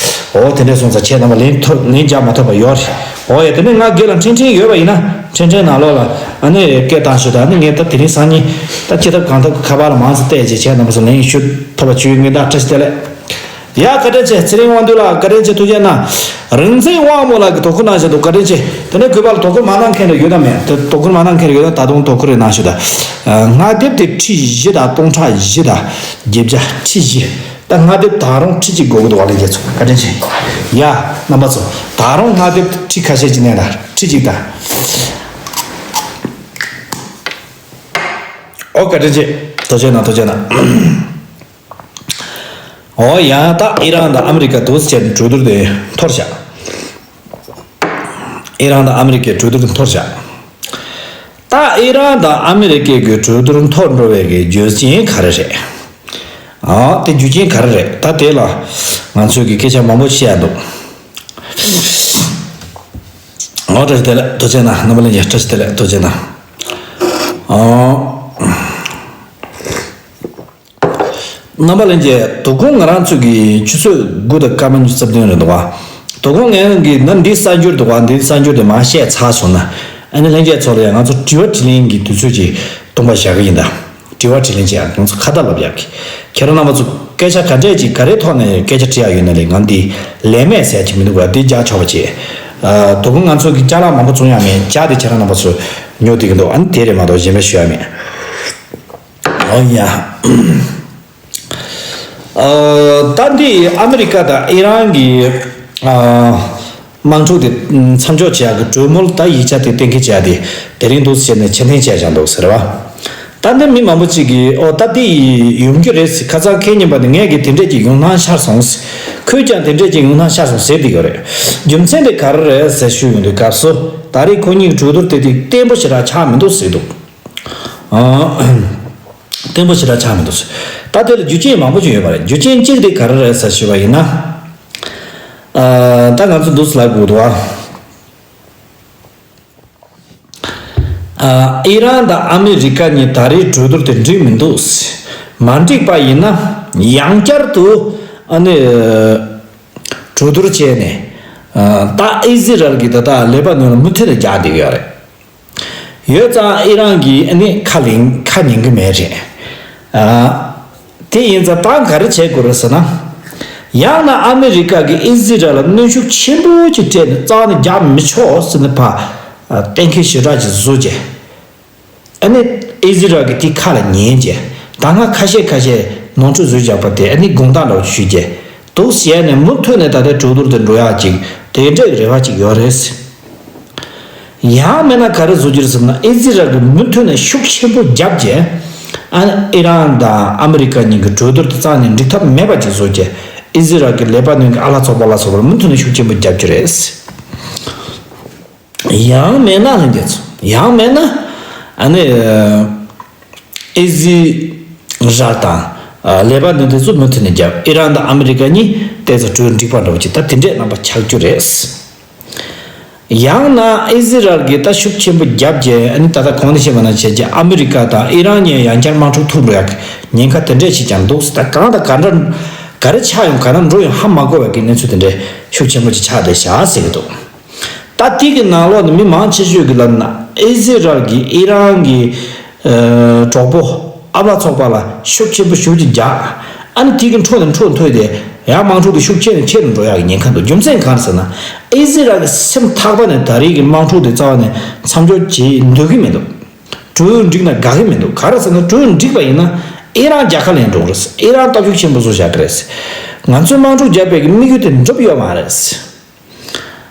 འོ་དེ་འདྲས་སོང་ཙང་ཁྱེད་རྣམ་པ་ལན་ཐོབ་ལན་རྒྱག་མ་ཐུབ་པ་ཡོད་རེད། འོ་ཡ། དེ་ནས་ང་སྒེར་ལ་འཕྲིན་ཕྲན་ཡོད་པ་ཡིན་ན་འཕྲིན་ཕྲན་ནང་ལོགས་ལ་ཨ་ནི་སྐད་བཏང་ཤོག་དང་། ཨ་ནི་ངས་ད་དེ་རིང་སང་ཉིན་ད་ཅི་ཐབས་གང་ཐབས་ཁ་པར་ལ་མང་ཙམ་བལྟས་རྗེས་ཁྱེད་རྣམ་པ་ཚོ་ལན་ཞུ་ཐུབ་པ་བྱེད་ཡོད། ངས་ད་བཀྲ་ཤིས་བདེ་ལེགས། ཡ། བཀའ་དྲིན་ཆེ། ཚེ་རིང་དབང་འདུས་ལགས། བཀའ་དྲིན་ཆེ། ཐུགས་རྗེ་གནང་། རིག་འཛིན་དབང་མོ་ལགས་ཀྱིས་དོ་ཁུར་གནང་བཞིན་འདུག་བཀའ་དྲིན་ཆེ། དེ་ནས་གུས་པ་ལ་དོ་ཁུར་མ་གནང་མཁན་རེ་ཡོད་དམ་མེད། དེ་དོ་ཁུར་མ་གནང་མཁན་རེ་ཡོད་ན་ད་དུང་དོ་ཁུར་རེ་གནང་ཤོག་དང་། ཨ། སྔ་དེབ་དེ་ཁྲི་བཞི་དང་སྟོང་ཕྲག་བཞི་དང་བརྒྱད་བརྒྱ། ཁྲི་བཞི། ད་སྔ་དེབ་ད་རུང་ཁྲི་གཅིག་དགོས་ཀྱི་འདུག་བ། ལྷན་རྒྱས་ཚོ་བཀའ་དྲིན་ཆེ། ཡ། རྣམ་པ་ཚོ། ད་རུང་སྔ་དེབ་ཁྲི་ཁ་ཤས་ཅིག་གནང་དང་། ཁྲི་གཅིག་དང་། ཨོ། བཀའ་དྲིན་ཆེ། ཐུགས་རྗེ་གནང་། ཐུགས་རྗེ་གནང་། འོ་ཡ། ད་ཨི་རན་དང་ཨ་མི་རི་ཀ་འདུག་སེ་བྱས་ནས་གྲོས་བསྡུར་དེ་འཐོར་བཞག་ཨི་རན་དང་ཨ་མི་རི་ཀའི་གྲོས་བསྡུར་དེ་འཐོར་བཞག་ད་ཨི་རན་དང་ཨ་མི་རི་ཀའི་གི་གྲོས་བསྡུར་འཐོར་འགྲོ་བའི་གི་རྒྱུ་རྐྱེན་ག་རེ་རེད། ཨ། དེ་རྒྱུ་རྐྱེན་ག་རེ་རེད། ད་དེ་ལ་ང་ཚོས་གི་སྐད་ཆ་མང་པོ་བཤད་ཡ་འདུག་འོ། བཀྲ་ཤིས་བདེ་ལེགས། ཐུགས་རྗེ་གནང་། རྣམ་པ་ལྷན་རྒྱས་བཀྲ་ཤིས་བདེ་ལེགས། ཐུགས་རྗེ་གནང་། ཨོ། རྣམ་པ་ལྷན་རྒྱས། དོ་དགོང་ང་རང་ཚོ་གི་ཆུ་ཚོད་དགུ་དང་སྐར་མ་ཉི་ཤུ་རྩ་བདུན་རེད་འདུག་བ། དོ་དགོང་ངས་གི་ན་འདི་གསར་འགྱུར་འདུག་བ། འདི་གསར་འགྱུར་དེ་མར་བཤད་ཚར་སོང་ན། ཨ་ནི་ལྷན་རྒྱས་ཚོ་ལ་ཡང་ང་ཚོ་དྲི་བ་དྲིས་ལན་གྱི་དུས་ཚོད་ཅིག་སྟོང་པ་བཞག་གི་ཡིན་ད། དྲི་བ་དྲིས་ལན་བྱེད་ཡ་ང་ཚོ་ཁ་བརྡ་ལབ་ཡག་གི། ཁྱེད་རང་རྣམ་པ་ཚོ་སྐད་ཆ་ག་འདྲས་ཅིག་ག་རེའི་ཐོག་ནས་སྐད་ཆ་དྲི་ཡ་ཡོད་ན་ལས། ང་འདི་ལས་མེད་ཟེར་གྱི་མི་འདུག་བ། འདི་རྒྱག་ཆོག་པ་བྱེད། ཨ། དོ་དགོང་ང་ཚོ་གི་ཅ་ལག་མང་པོ་བཙོང་ཡ་མེད། ཇ་དེ་ཁྱེད་རང་རྣམ་པ་ཚོ་ཉོ་བསྡད་ཀྱི་འདུག་ཨ་ནི་དེ་རེད་མ་གཏོགས་གཞན་པ་ཞུ་ཡ་མེད། ཨོ་ཡ། ཨ། ད་འདི་ཨ་མི་རི་ཀ་དང་ཨི་རན་གྱི། ཨ། དམག་འཁྲུག་དེ་མཚམས་འཇོག་བྱེད་ཡག་གི་གྲོས་མོལ་ད་ཡིག་ཆ་དེ་གཏན་འཁེལ་བྱེད་ཡག་དེ་དེ་རིང་འདུག་སེ་བྱས་ནས་ཕྱིར་འཐེན་བྱས་བཞག་འདུག་ཟེར་བ། ད་འདི་མི་མང་པོ་ཅིག་གིས་ཨོ་ད་འདི་ཡོང་རྒྱུ་རེད་ཟེར། ཁ་སང་ཁེ་ཉིན་པ་ནས་ངས་ཀྱི་དེ་འདྲས་ཀྱི་ཡོང་སྣང་ཤར་སོང་། ཁོས་ཀྱང་དེ་འདྲས་ཀྱི་ཡོང་སྣང་ཤར་སོང་ཟེར་བསྡད་ཡོད་རེད། རྒྱུ་མཚན་དེ་ག་རེ་རེད་ཟེར་ཞུས་ཡོང་དུས་སྐབས་སུ། ད་རེས་ཁོ་གཉིས་ཀྱི་གྲོས་བསྡུར་དེ་དེ་བརྟན་པོ་ཞེ་དྲག་ཆགས་མི་འདུག་ཟེར་འདུག་ཨ། བརྟན་པོ་ཞེ་དྲག་ཆགས་མི་འདུག་ཟེར། ད་དེ་ལ་རྒྱུ་རྐྱེན་མང་པོ་ཅིག་ཡོད་པ་རེད། རྒྱུ་རྐྱེན་གཅིག་དེ་ག་རེ་རེད་ཟེར་ཞུས་པ་ཡིན་ན། ཨ། ད་ང་ཚོ་འདུག་སེ་ལབ་དགོས་འདུག་ཨ། ཨ། ཨི་རན་དང་ཨ་མི་རི་ཀ་གཉིས་ད་རེས་གྲོས་བསྡུར་དེ་འགྲིག་མི་འདུག་མ་འགྲིག་པ་ཡིན་ན་ཡང་བསྐྱར་དུ་ཨ་ནི་གྲོས་བསྡུར་བྱས་ནས། ཨ། ད་ཨི་ཟི་རལ་གྱིས་ད་ལྟ་ལེ་པ་ནོན་ལ་མུ་མཐུད་ནས་རྒྱག་བསྡད་ཀྱི་ཡོད་རེད། ཡོད་ཙང་ཨི་རན་གྱིས་ཨ་ནི་ཁ་ལེན་ཁ་ཉན་གྱི་མེད་རེད། ཨ། དེ་ཡིན་ཙང་ད་ག་རེ་བྱེད་དགོས་རེད་ཟེར་ན། ཡང་ན་ཨ་མི་རི་ཀ་གིས་ཨི་ཟི་རལ་ལ་གནོན་ཤུགས་ཆེན་པོ་ཅིག་སྤྲད་ནས་རྩ་བ་ནས་རྒྱག་མི་ཆོག་ཟེར་ནས་ཕར་གཏན་འཁེལ་ཞེ་དྲག་ཅིག་བཟོས་རྗེས། ཨ་ནི་ཨི་ཟི་རལ་གྱིས་དེ་ཁ་ལ་ཉན་རྗེས། ད་སྔ་ཁ་ཤས་ཁ་ཤས་ནོར་འཁྲུལ་བཟོས་བཞག་པ་དེ་ཨ་ནི་དགོངས་དག་འདྲ་བོ་ཞུས་རྗེས། འདུག་བྱས་ནས་མུ་མཐུད་ནས་ད་ལྟའི་གྲོས་བསྡུར་དེ་འགྲོ་ཡག་ཅིག་དེ་འདྲའི་རེ་བ་ཅིག་ཡོད་རེད། ཡང་མིན་ན་ག་རེ་བཟོ་རྒྱུ་རེད་ཟེར་ན། ཨི་ཟི་རལ་གྱིས་མུ་མཐུད་ནས་ཤུགས་ཆེན་པོ་བརྒྱབ་རྗེས། ཨ་ཨི་རན་དང་ཨ་མི་རི་ཀ་གཉིས་ཀྱི་གྲོས་བསྡུར་དེ་རྩ་ནས་འགྲིག་ཐབས་མེད་པ་ཅིག་བཟོ་རྗེས། ཨི་ཟི་རལ་གྱིས་ལེ་པ་ནོན་གྱི་ཨ་ལ་ཚོགས་པ་ལ་སོགས་པར་མུ་མཐུད་ནས་ཤུགས་ཆེན་པོ་བརྒྱབ་རྒྱུ་རེད། ཡང་མིན་ན་ལྷན་རྒྱས་ཚོ། ཡང་མིན་ན་ཨ་ནི་ཨི་ཟི་རལ་དང་ལེ་པ་ནོན་དེ་ཚོ་མུ་མཐུད་ནས་བརྒྱབ། ཨི་རན་དང་ཨ་མི་རི་ཀ་གཉིས་དེ་ཚོ་གྲོས་འགྲིག་པ་འདྲ་བོ་ཅིག་ད་དེ་འདྲའི་རྣམ་པ་ཆགས་རྒྱུ་རེད། ཡང་ན་ཨི་ཟི་རལ་གྱིས་ད་ཤུགས་ཆེན་པོ་བརྒྱབ་རྗེས། ཨ་ནི་ད་ལྟ་གོང་ནས་བཤད་པ་ནང་བྱས་རྗེས་ཨ་མི་རི་ཀ་དང་ཨི་རན་གཉིས་ཡང་བསྐྱར་དམག་འཁྲུག་ཐུག་འགྲོ་ཡག་གི་ཉེན་ཁ་དེ་འདྲས་ཤིག་ཀྱང་འདུག་ད་གང་དང་ག་འདྲ་ག་རེ་ཆགས་ཡོང་། ག་ན་འགྲོ་ཡོང་ཧ་མ་གོ་བའི་གི་གནས་ཚུལ་དེ་འདྲས་ཤུགས་ཆེན་པོ་ཅིག་ཆགས་བསྡད་བཞག་ཟེར་གྱི་འདུག་ད་དེ་གི་ནང་ལོགས་ནས་མི་མང་ཆེ་ཤོས་ཀྱིས་ལབ་ན་ཨི་ཟི་རལ་གྱིས་ཨི་རན་གྱི་ཨ་གྲོགས་པོ་ཨ་ལ་ཚོགས་པ་ལ་ཤུགས་ཆེན་པོ་ཞེ་པོ་ཅིག་རྒྱག་ཨ་ནི་དེ་གི་འཕྲོ་ནས་འཕྲོ་མཐུད་དེ་ཡང་དམག་འཁྲུག་དེ་ཤུགས་ཆེ་ནས་ཆེ་རུ་འགྲོ་ཡག་གི་ཉེན་ཁ་འདུག་རྒྱུ་མཚན་གང་རེད་ཟེར་ན། ཨི་ཟི་རལ་གྱི་སེམས་ཐག་པ་ནས་ད་རེས་ཀྱི་དམག་འཁྲུག་དེ་རྩ་བ་ནས་མཚམས་འཇོག་བྱེད་འདོད་ཀྱི་མི་འདུག་གྲོས་འགྲིག་ན་དགའ་གི་མི་འདུག་ག་རེ་ཟེར་ན་གྲོས་འགྲིག་པ་ཡིན་ན་ཨི་རན་རྒྱལ་ཁ་ལེན་འགྲོ་གི་རེད། ཨི་རན་སྟོབས་ཤུགས་ཆེན་པོ་བཟོ་བཞག་གི་རེད། ང་ཚོས་དམག་འཁྲུག་བརྒྱབ་པའི་གི་དམིགས་ཡུལ་དེ་འགྲུབ་ཡོད་མ་རེད།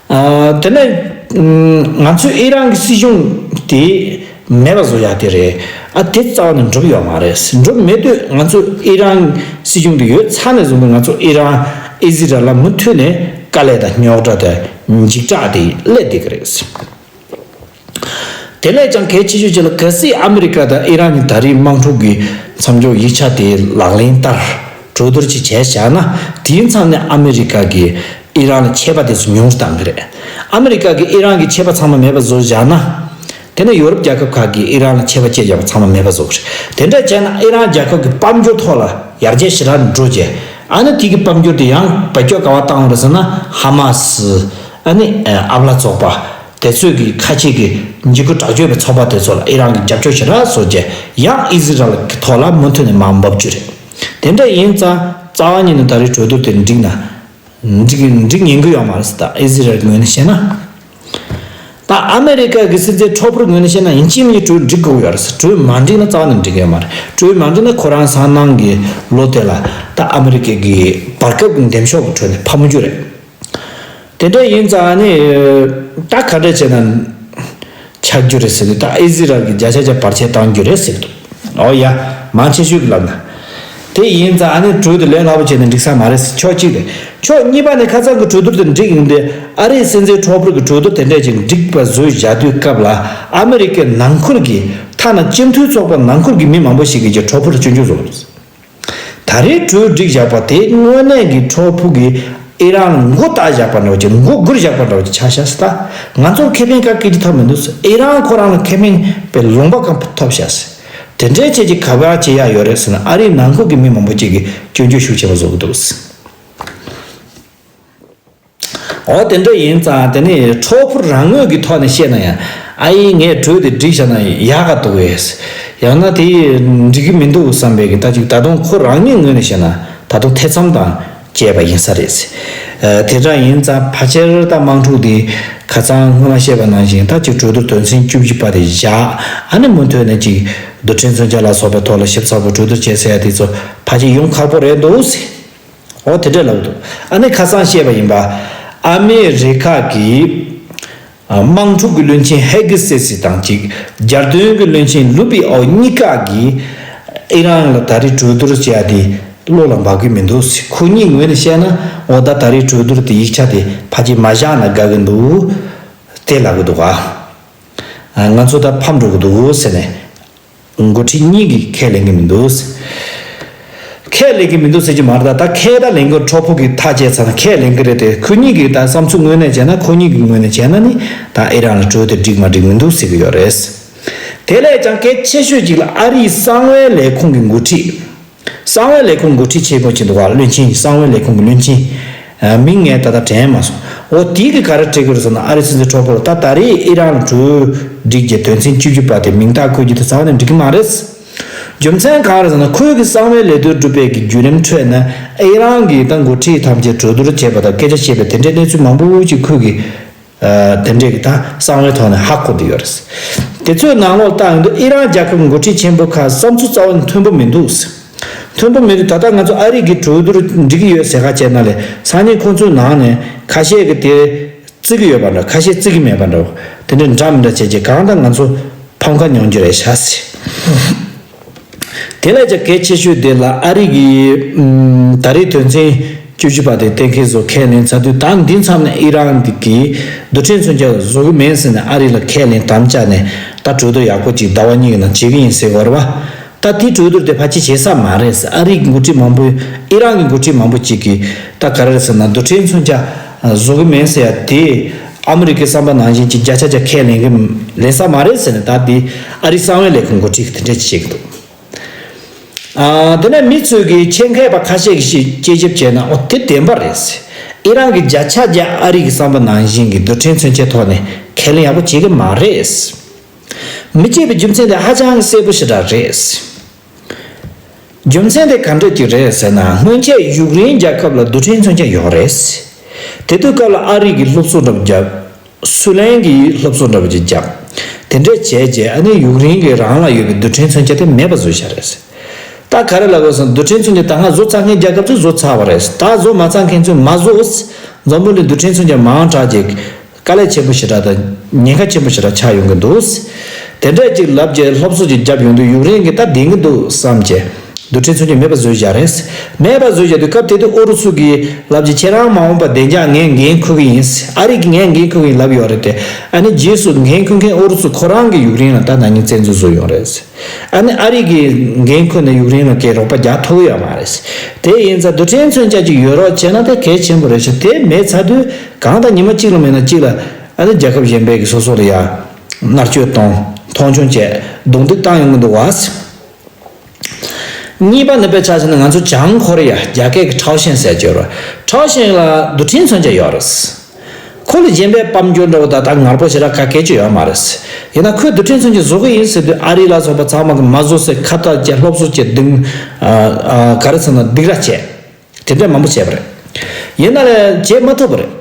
ཨ་དེ་ནས་ང་ཚོས་ཨི་རན་གྱི་སྲིད་གཞུང་དེ་མེད་པ་བཟོ་ཡག་དེ་རེད། ཨ་དེ་རྩ་བ་ནས་འགྲུབ་ཡོད་མ་རེད། འགྲུབ་མེད་དུས་ང་ཚོ་ཨི་རན་སྲིད་གཞུང་དེ་ཡོད་ཚར་ནས་བཟུང་སྟེ་ང་ཚོ་ཨི་རན་ཨི་ཟི་རལ་ལ་མུ་མཐུད་ནས་དཀའ་ལས་དང་རྙོག་དྲ་དང་འཇིགས་སྐྲག་དེ་སླེབས་བསྡད་ཀྱི་རེད། དེ་ལས་ཀྱང་གལ་ཆེ་ཤོས་ཅིག་ལ། གལ་སྲིད་ཨ་མི་རི་ཀ་དང་ཨི་རན་གཉིས་ད་རེས་དམག་འཁྲུག་གི་མཚམས་འཇོག་ཡིག་ཆ་དེ་ལག་ལེན་བསྟར། གྲོས་བསྡུར་ཅིག་བྱས་བཞག་ན། དེའི་མཚམས་ནས་ཨ་མི་རི་ཀ་གིས་ཨི་རན་ལ་ཆད་པ་དེ་ཚོ་ཉུང་རུ་བཏང་གི་རེད། ཨ་མི་རི་ཀ་གིས་ཨི་རན་གྱི་ཆད་པ་ཚང་མ་མེད་པ་བཟོ་བཞག་ན། དེ་ནས་ཡོ་རོབ་རྒྱལ་ཁབ་ཁག་གིས་ཨི་རན་ལ་ཆད་པ་བཅད་བཞག་པ་ཚང་མ་མེད་པ་བཟོ་གི་རེད། དེ་འདྲ་བྱས་ན་ཨི་རན་རྒྱལ་ཁབ་ཀྱི་དཔལ་འབྱོར་ཐོག་ལ་ཡར་རྒྱས་ཞེ་དྲག་འགྲོ་རྗེས། ཨ་ནི་དེ་གི་དཔལ་འབྱོར་དེ་ཡང་བེད་སྤྱོད་ག་པར་བཏང་རེད་ཟེར་ན། ཧ་མ་སི། ཨ་ནི་ཨ་ལ་ཚོགས་པ། དེ་ཚོས་ཀྱི་ཁ་ཆེ་གི་འཇིགས་སྐུལ་དྲག་སྤྱོད་པའི་ཚོགས་པ་དེ་ཚོ་ལ་ཨི་རན་གྱིས་རྒྱབ་སྐྱོར་ཞེ་དྲག་བཟོ་རྗེས། ཡང་ཨི་ཟི་རལ་གྱི་ཐོག་ལ་མུ་མཐུད་ནས་དམག་འབབ་རྒྱུ་རེད། དེ་འདྲ་ཡིན་ཙང་རྩ་བ་ཉིད་ནས་ད་རེས་གྲོས་བསྡུར་དེ་འགྲིག་ན། འགྲིག་འགྲིག་ཉན་གི་ཡོད་མ་རེད་ཟེར། ད་ཨི་ཟི་རལ་གྱི་ངོས་ནས་བཤད་ན། ད་ཨ་མི་རི་ཀ་གི་སྲིད་འཛིན་ཁྲོ་ཕུར་ངོས་ནས་བཤད་ན་ཡིན་གཅིག་མིན་གཅིག་གྲོས་འགྲིག་དགོས་ཡོད་རེད་ཟེར། གྲོས་མ་འགྲིག་ན་རྩ་བ་ནས་འགྲིག་གི་ཡོད་མ་རེད། གྲོས་མ་འགྲིག་ན་ཁོ་རང་སང་གནངས་ཀྱི་ལོ་དེ་ལ་ད་ཨ་མི་རི་ཀ་གི་བར་སྐབས་ཀྱི་འདེམས་ཤོག་གི་ཁྲོད་ནས་ཕམ་རྒྱུ་རེད། དེ་འདྲ་ཡིན་ཙང་ནི་ད་ག་འདྲ་བྱས་ན་ཆགས་རྒྱུ་རེད་ཟེར་དུས། ད་ཨི་ཟི་རལ་གྱིས་བརྒྱ་ཆ་བརྒྱ་བར་ཆད་བཏང་རྒྱུ་རེད་ཟེར་འདུག་ཨོ་ཡ། མང་ཆེ་ཤོས་ཀྱིས་ལབ་ན། དེ་ཡིན་ཙང་ཨ་ནི་གྲོས་དེ་ལས་སླ་པོ་བྱས་ནས་འགྲིག་ས་མ་རེད་ཟེར། ཕྱོགས་གཅིག་རེད། ཕྱོགས་གཉིས་པ་ནས་ཁ་སང་གི་གྲོས་བསྡུར་དེ་འགྲིག་ཡོང་དུས། ཨ་རིའི་སྲིད་འཛིན་ཁྲོ་ཕུར་གྱིས་གྲོས་བསྡུར་དེ་འདྲ་ཅིག་འགྲིག་པ་བཟོས་བཞག་དུས་སྐབས་ལ། ཨ་མི་རི་ཀའི་ནང་ཁུལ་གྱི། ཐ་ན་སྤྱི་མཐུན་ཚོགས་པ་ནང་ཁུལ་གྱི་མི་མང་པོ་ཞིག་གིས་ཀྱང་ཁྲོ་ཕུར་ལ་སྐྱོན་བརྗོད་བཟོ་གི་འདུག་ད་རེས་གྲོས་འགྲིག་བཞག་པ་དེ་དངོས་གནས་ཀྱི་ཁྲོ་ཕུར་གྱིས་ཨི་རན་ལ་མགོ་བཏགས་བཞག་པ་འདྲ་བོ་ཅིག་མགོ་སྒུར་བཞག་པ་འདྲ་བོ་ཅིག་ཆགས་ཤག་ཟེར། ད་ང་ཚོར་ཁེ་ཕན་ག་གེ་ཅིག་ཐོབ་མི་འདུག་ཟེར། ཨི་རན་ཁོ་རང་ལ་ཁེ་ཕན་པའི་ལུང་པ་གང་ཐོབ་ཤག་ཟེར། དེ་འདྲའི་ཆེད་ཀྱི་ག་བ་བྱེད་ཡ་ཡོད་རེད་ཟེར་ན། ཨ་རིའི་ནང་ཁུལ་གྱི་མི་མང་པོ་ཅིག་གིས་སྐྱོན་བརྗོད་ཤུགས་ཆེན་པོ་བཟོ་གི་འདུག་ཟེར། འོ་དེ་འདྲ་ཡིན་ཙང་དེ་ནི་ཁྲོ་ཕུར་རང་ངོས་ཀྱི་ཐོག་ནས་བཤད་ན་ཡང་། ཨ་ཡིན། ངས་གྲོས་དེ་འགྲིག་བཞག་ན་ཡག་ག་འདུག་གས། ཡང་ན་དེ་འགྲིག་གི་མི་འདུག་བསམ་པའི་གི། ད་ཅིག་ད་དུང་ཁོ་རང་ཉིད་ངོས་ནས་བཤད་ན་ད་དུང་ཐེ་ཚོམ་དང་བཅས་པ་ཡིན་ས་རེད། ཨ་དེ་འདྲ་ཡིན་ཙང་ཕལ་ཆེར་ད་དམག་འཁྲུག་དེ་ཁ་སང་སྔོན་མ་བཤད་པ་ནང་བཞིན་ད་ཅིག་གྲོས་བསྡུར་དོན་ཚན་བཅུ་བཞི་པ་དེ་བཞག་ཨ་ནི་མུ་མཐུད་ནས་ཅིག་རྡུལ་ཕྲན་མཚོན་ཆ་ལ་སོགས་པའི་ཐོག་ལ་ཞིབ་ཚགས་པོ་གྲོས་བསྡུར་བྱེད་ཟེར་ཡ་དེ་ཚོ་ཕལ་ཆེར་ཡོང་ཁག་པོ་རེད་འདུག་ཟེར། འོ་དེ་འདྲ་ལབ་འདུག་ཨ་ནི་ཁ་སང་བཤད་པ་ཡིན་པ། ཨ་མི་རི་ཀ་གི་ཨ་དམག་འཁྲུག་གི་བློན་ཆེན་ཧེ་གི་སེ་སི་དང་གཅིག་རྒྱལ་དོན་གྱི་བློན་ཆེན་ལུ་པི་ཨོ་གཉིས་ཀ་གིས་ཨི་རན་ལ་ད་རེས་གྲོས་བསྡུར་བྱེད་ཡ་དེ་བློ་ལ་འབབ་གི་མི་འདུག་ཟེར། ཁོ་གཉིས་ངོས་ནས་བཤད་ན། འོ་ད་ད་རེས་གྲོས་བསྡུར་དེ་ཡིག་ཆ་དེ་ཕལ་ཆེར་མ་བཞག་ན་དགའ་གི་འདུག་དེ་ལབ་གི་འདུག་ག་ཨ་ང་ཚོ་ད་ཕམ་འགྲོ་གི་འདུག་ཟེར་ནས། འགོ་ཁྲིད་གཉིས་ཀྱིས་ཁས་ལེན་གྱི་མི་འདུག་ཁས་ལེན་གྱི་མི་འདུག་ཟེར་གྱི་མ་རེད། ད་ད་ཁས་ད་ལེན་གྱི། ཁྲོ་ཕུར་གྱིས་ཐག་བཅད་ཚར་ན་ཁས་ལེན་གྱི་རེད་དེ། ཁོ་གཉིས་ཀྱི་ད་བསམ་ཚུལ་ངོས་ནས་བྱས་ན། ཁོ་གཉིས་ཀྱི་ངོས་ནས་བྱས་ན་ནི་ད་ཨི་རན་ལ་གྲོས་དེ་འགྲིག་མ་འགྲིག་མི་འདུག་ཟེར་གྱི་ཡོད་རེད། དེ་ལས་ཀྱང་གལ་ཆེ་ཤོས་གཅིག་ལ་ཨ་རིའི་གསང་བའི་ལས་ཁུངས་ཀྱི་འགོ་ཁྲིད། གསང་བའི་ལས་ཁུངས་འགོ་ཁྲིད་ཆེན་པོ་ཅིག་འདུག་ག་བློན་ཆེན། གསང་བའི་ལས་ཁུངས་ཀྱི་བློན་ཆེན། ཨ་མིང་ངས་ད་ལྟ་དྲན་མ་སོང་། འོ་དེ་གིས་ག་རེ་བྲིས་ཀྱི་རེད་ཟེར་ན། ཨ་རིའི་སྲིད་འཛིན་ཁྲོ་ཕུར་ལ་ད་ད་རེས་ཨི་རན་ལ་གྲོས་འགྲིག་རྗེས་དོན་ཚན་བཅུ་བཞི་པ་དེ་མིང་རྟགས་བཀོད་རྒྱུ་དེ་རྩ་བ་ནས་འགྲིག་གི་མ་རེད། རྒྱུ་མཚན་གང་རེད་ཟེར་ན། ཁོས་གི་གསང་བའི་ལས་དོན་སྒྲུབ་པའི་གི་བརྒྱུད་རིམ་ཁྲོད་ནས་ཨི་རན་གྱི་ད་འགོ་ཁྲིད་ཐམས་ཅད་གྲོས་བསྡུར་བྱས་པ་དང་སྐད་ཆ་བཤད་པའི་དེ་འདྲའི་གནས་ཚུལ་མང་པོ་ཅིག་ཁོས་གི་ཨ་དེ་འདྲའི་གི་ད་གསང་བའི་ཐོག་ནས་ཧ་གོ་བསྡད་ཡོད་རེད། དེ་ཚོའི་ནང་ལོགས་བལྟ་ཡོང་དུས་ཨི་རན་རྒྱལ་ཁབ་འགོ་ཁྲིད་ཆེན་པོ་ཁག་བསམ་ཚུལ་རྩ་བ་ནས་མཐུན་པོ་མི་འདུག་མཐུན་པོ་མི་འདུག་ད་ལྟ་ང་ཚོ་ཨ་རི་གི་གྲོས་བསྡུར་འགྲིག་གི་ཡོད་ཟེར་ཁ་བྱས་ན་ལས། སང་ཉིན་ཁོང་ཚོའི་ནང་ནས་ཁ་ཤས་ཀྱི་དེ་བརྩི་གི་ཡོད་པ་འདྲ། ཁ་ཤས་བརྩི་གི་མེད་པ་འདྲ། དེ་འདྲ་འདྲ་མི་འདྲ་བྱས་རྗེས་གང་ལྟར་ང་ཚོ་ཕམ་ཁ་མྱོང་རྒྱུ་རེད་ཤག་ཟེར། དེ་ལས་ཀྱང་གལ་ཆེ་ཤོས་དེ་ལ་ཨ་རི་གི་ཨམ་ད་རེས་དོན་ཚན་བཅུ་བཅུ་པ་དེ་གཏན་འཁེལ་བཟོ་ཁས་ལེན་ཚར་དུས། ད་འདི་མཚམས་ནས་ཨི་རན་འདི་གིས་རྡུལ་ཕྲན་མཚོན་ཆ་བཟོ་གི་མིན་ཟེར་ནས་ཨ་རི་ལ་ཁས་ལེན་དམ་བཅའ་ནས། ད་གྲོས་བསྡུར་ཡག་པོ་ཅིག་ཟླ་བ་གཉིས་ཀྱི་ནང་བྱེད་ཀྱི་ཡིན་ཟེར་བ་རེད་བ། ད་དེའི་གྲོས་བསྡུར་དེ་ཕལ་ཆེར་བྱེད་ས་མ་རེད་ཟེར། ཨ་རིའི་འགོ་ཁྲིད་མང་པོས། ཨི་རན་གྱི་འགོ་ཁྲིད་མང་པོ་ཅིག་གིས་ད་ག་རེ་རེད་ཟེར་ན། རྡུལ་ཕྲན་མཚོན་ཆ་བཟོ་གི་མིན་ཟེར་ཡ་དེ་ཨ་མི་རི་ཀའི་བསམ་པ་ནང་བཞིན་ཅིག་བརྒྱ་ཆ་བརྒྱ་ཁས་ལེན་གི་ལེན་ས་མ་རེད་ཟེར་ནས། ད་དེ་ཨ་རིའི་གསང་བའི་ལས་ཁུངས་འགོ་ཁྲིད་ཀྱིས་དེ་འདྲ་ཅིག་བྱེད་ཀྱི་འདུག་ཨ་དེ་ནས་མི་ཚོས་ཀྱིས། ཆེད་མཁས་པ་ཁ་ཤས་ཀྱིས་དཔྱད་ཞིབ་བྱས་ན། ཨོ་དེ་བདེན་པ་རེད་ཟེར། ཨི་རན་གྱིས་བརྒྱ་ཆ་བརྒྱ་ཨ་རི་གི་བསམ་པ་ནང་བཞིན་གྱི་རྡུལ་ཕྲན་མཚོན་ཆའི་ཐོག་ནས་ཁས་ལེན་ཡག་པོ་བྱེད་ཀྱི་མ་རེད། མི་བྱེད་པའི་རྒྱུ་མཚན་དེ་ཧ་ཅང་གི་གསལ་པོ་ཞེ་དྲག་རེད། རྒྱུ་མཚན་དེ་ག་འདྲ་ཅིག་རེད་ཟེར་ན། སྔོན་ཆད་ཡུཀ་རེན་རྒྱལ་ཁབ་ལ་རྡུལ་ཕྲན་མཚོན་ཆ་ཡོད་རེད། དེ་དུས་སྐབས་ལ་ཨ་རི་གིས་སློབ་གསོ་འདྲ་པོ་བརྒྱབ། སུའུ་ལན་གྱིས་སློབ་གསོ་འདྲ་པོ་ཅིག་བརྒྱབ། དེ་འདྲ་བྱས་རྗེས་ཨ་ནི་ཡུཀ་རེན་གྱིས་རང་ལ་ཡོད་པའི་རྡུལ་ཕྲན་མཚོན་ཆ་དེ་མེད་པ་བཟོས་བཞག་རེད། ད་ག་རེ་ལབ་དགོས་སམ། རྡུལ་ཕྲན་མཚོན་ཆ་ད་སྔ་བཟོ་ཚར་མཁན་རྒྱལ་ཁབ་ཚོས་བཟོ་ཚར་བ་རེད། ད་བཟོ་མ་ཚར་མཁན་ཚོས་མ་བཟོ། འཛམ་བུ་གླིང་རྡུལ་ཕྲན་མཚོན་ཆ་མང་དྲགས་རྗེས། དཀའ་ལས་ཆེན་པོ་ཞེ་དྲག་དང་ཉེན་ཁ་ཆེན་པོ་ཞེ་དྲག་ཆགས་ཡོང་གི་འདུག་དེ་འདྲ་ཅིག་ལབ་རྗེས་སློབ་གསོ་ཅིག་བརྒྱབ་ཡོང་དུས། ཡུཀ་རེན་གྱིས་ད་བདེན་གྱི་འདུག་བསམ་བྱས་རྡུལ་ཕྲན་མཚོན་ཆ་མེད་པ་བཟོས་བཞག་རེད། མེད་པ་བཟོས་བཞག་དུས་སྐབས་དེ་དུས་ཨུ་རུ་སུ་གིས་ལབ་རྗེས། ཁྱེད་རང་མ་འོངས་པ་བདེ་འཇགས་ངས་འགན་འཁུར་གི་ཡིན། ཨ་རི་གིས་ངས་འགན་འཁུར་གི་ཡིན་ལབ་ཡོད་རེད་དེ། ཨ་ནི་རྗེས་སུ་འགན་འཁུར་མཁན་ཨུ་རུ་སུ་ཁོ་རང་གིས་ཡུཀ་རེན་ལ་ད་ན་ནིང་བཙན་འཛུལ་བཟོས་ཡོད་རེད། ཨ་ནི་ཨ་རི་གིས་འགན་འཁུར་ནས་ཡུཀ་རེན་ལ་གའི་རོགས་པ་རྒྱག་ཐུབ་ཀྱི་ཡོད་མ་རེད། དེ་ཡིན་ཙང་རྡུལ་ཕྲན་མཚོན་ཆ་ཅིག་ཡོད་རོགས་བྱས་ན་དེ་གལ་ཆེན་པོ་རེད་ཤག་དེ་མེད་ཚར་དུས་གང་ལྟར་ཉི་མ་གཅིག་ལ་མེད་ན་གཅིག་ལ་ཨ་ནི་རྒྱལ་ཁབ་གཞན་པས་ཀྱིས་སོ་སོ་ལ་ཡ་མནར་གཅོད་གཏོང་། མཐོང་ཆུང་བྱས། རྡུང་རྡེག་བཏང་ཡོང་གི་འདུག་བ། གཉིས་པ་ནི་དཔེར་ཆ་བཞག་ན་ང་ཚོ་བྱང་ཁོ་རེ་ཡ། རྒྱ་སྐད་ཀྱི་ཁྲའོ་ཞན་ཟེར་གྱི་ཡོད་རེད། ཁྲའོ་ཞན་ལ་རྡུལ་ཕྲན་མཚོན་ཆ་ཡོད་རེད། ཁོ་ལ་གཞན་པའི་དཔལ་འབྱོར་འདྲ་བོ་དང་ད་ངར་པོ་ཞེ་དྲག་ག་གལ་ཅིག་ཡོད་མ་རེད། ཡིན་ན་ཁོས་རྡུལ་ཕྲན་མཚོན་ཆ་བཟོ་གི་ཡིན་ཟེར་དུས་ཨ་རི་ལ་སོགས་པ་ཚང་མ་གིས་མ་བཟོ་ཟེར་ཁ་བཏགས་བྱས། སློབ་གསོ་བྱས། སྡིགས། ཨ་ཨ་ག་རེ་ཟེར་ན། སྡིགས་ར་བྱས། དེ་འདྲ་མང་པོ་བྱས་པ་རེད། ཡིན་ན་ལས་བྱེད་མ་ཐུབ་པ་རེད།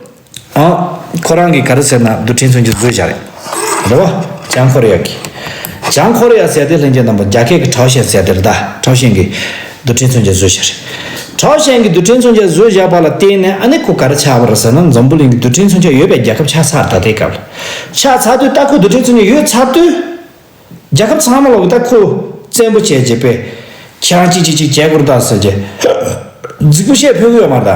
ཨ་ཁོ་རང་གིས་ག་རེ་ཟེར་ན་རྡུལ་ཕྲན་མཚོན་ཆ་བཟོས་བཞག་རེད། རེད་བ། བྱང་ཁོ་རེ་ཡ་གིས། བྱང་ཁོ་རེ་ཡ་ཟེར་དེ་ལྷན་རྒྱས་རྣམ་པ་རྒྱ་སྐད་ཀྱི་ཁྲའོ་ཞན་ཟེར་དེ་རེད་ད། ཁྲའོ་ཞན་གྱིས་རྡུལ་ཕྲན་མཚོན་ཆ་བཟོས་བཞག་རེད། ཁྲའོ་ཞན་གྱིས་རྡུལ་ཕྲན་མཚོན་ཆ་བཟོས་བཞག་པ་ལ་བརྟེན་ནས་ཨ་ནི་ཁོ་ག་རེ་ཆགས་པ་རེད་ཟེར་ན། འཛམ་བུ་གླིང་གི་རྡུལ་ཕྲན་མཚོན་ཆ་ཡོད་པའི་རྒྱལ་ཁབ་ཆགས་ཚར། ད་ལྟའི་སྐབས་ལ་ཆགས་ཚར་དུས། ད་ཁོ་རྡུལ་ཕྲན་མཚོན་ཆ་ཡོད་ཚར་དུས། རྒྱལ་ཁབ་ཚང་མ་ལོག་གིས་ད་ཁོ་བཙན་པོ་བྱས་རྗེས་པས་ཁྱེད་རང་གཅིག་གཅིག་གཅིག་བྱེད་དགོས་རེད་ད་ཟེར་རྗེས་རྫིག་པོ་བཤད་ཕོད་ཀྱི་ཡོད་མ་རེད་ད།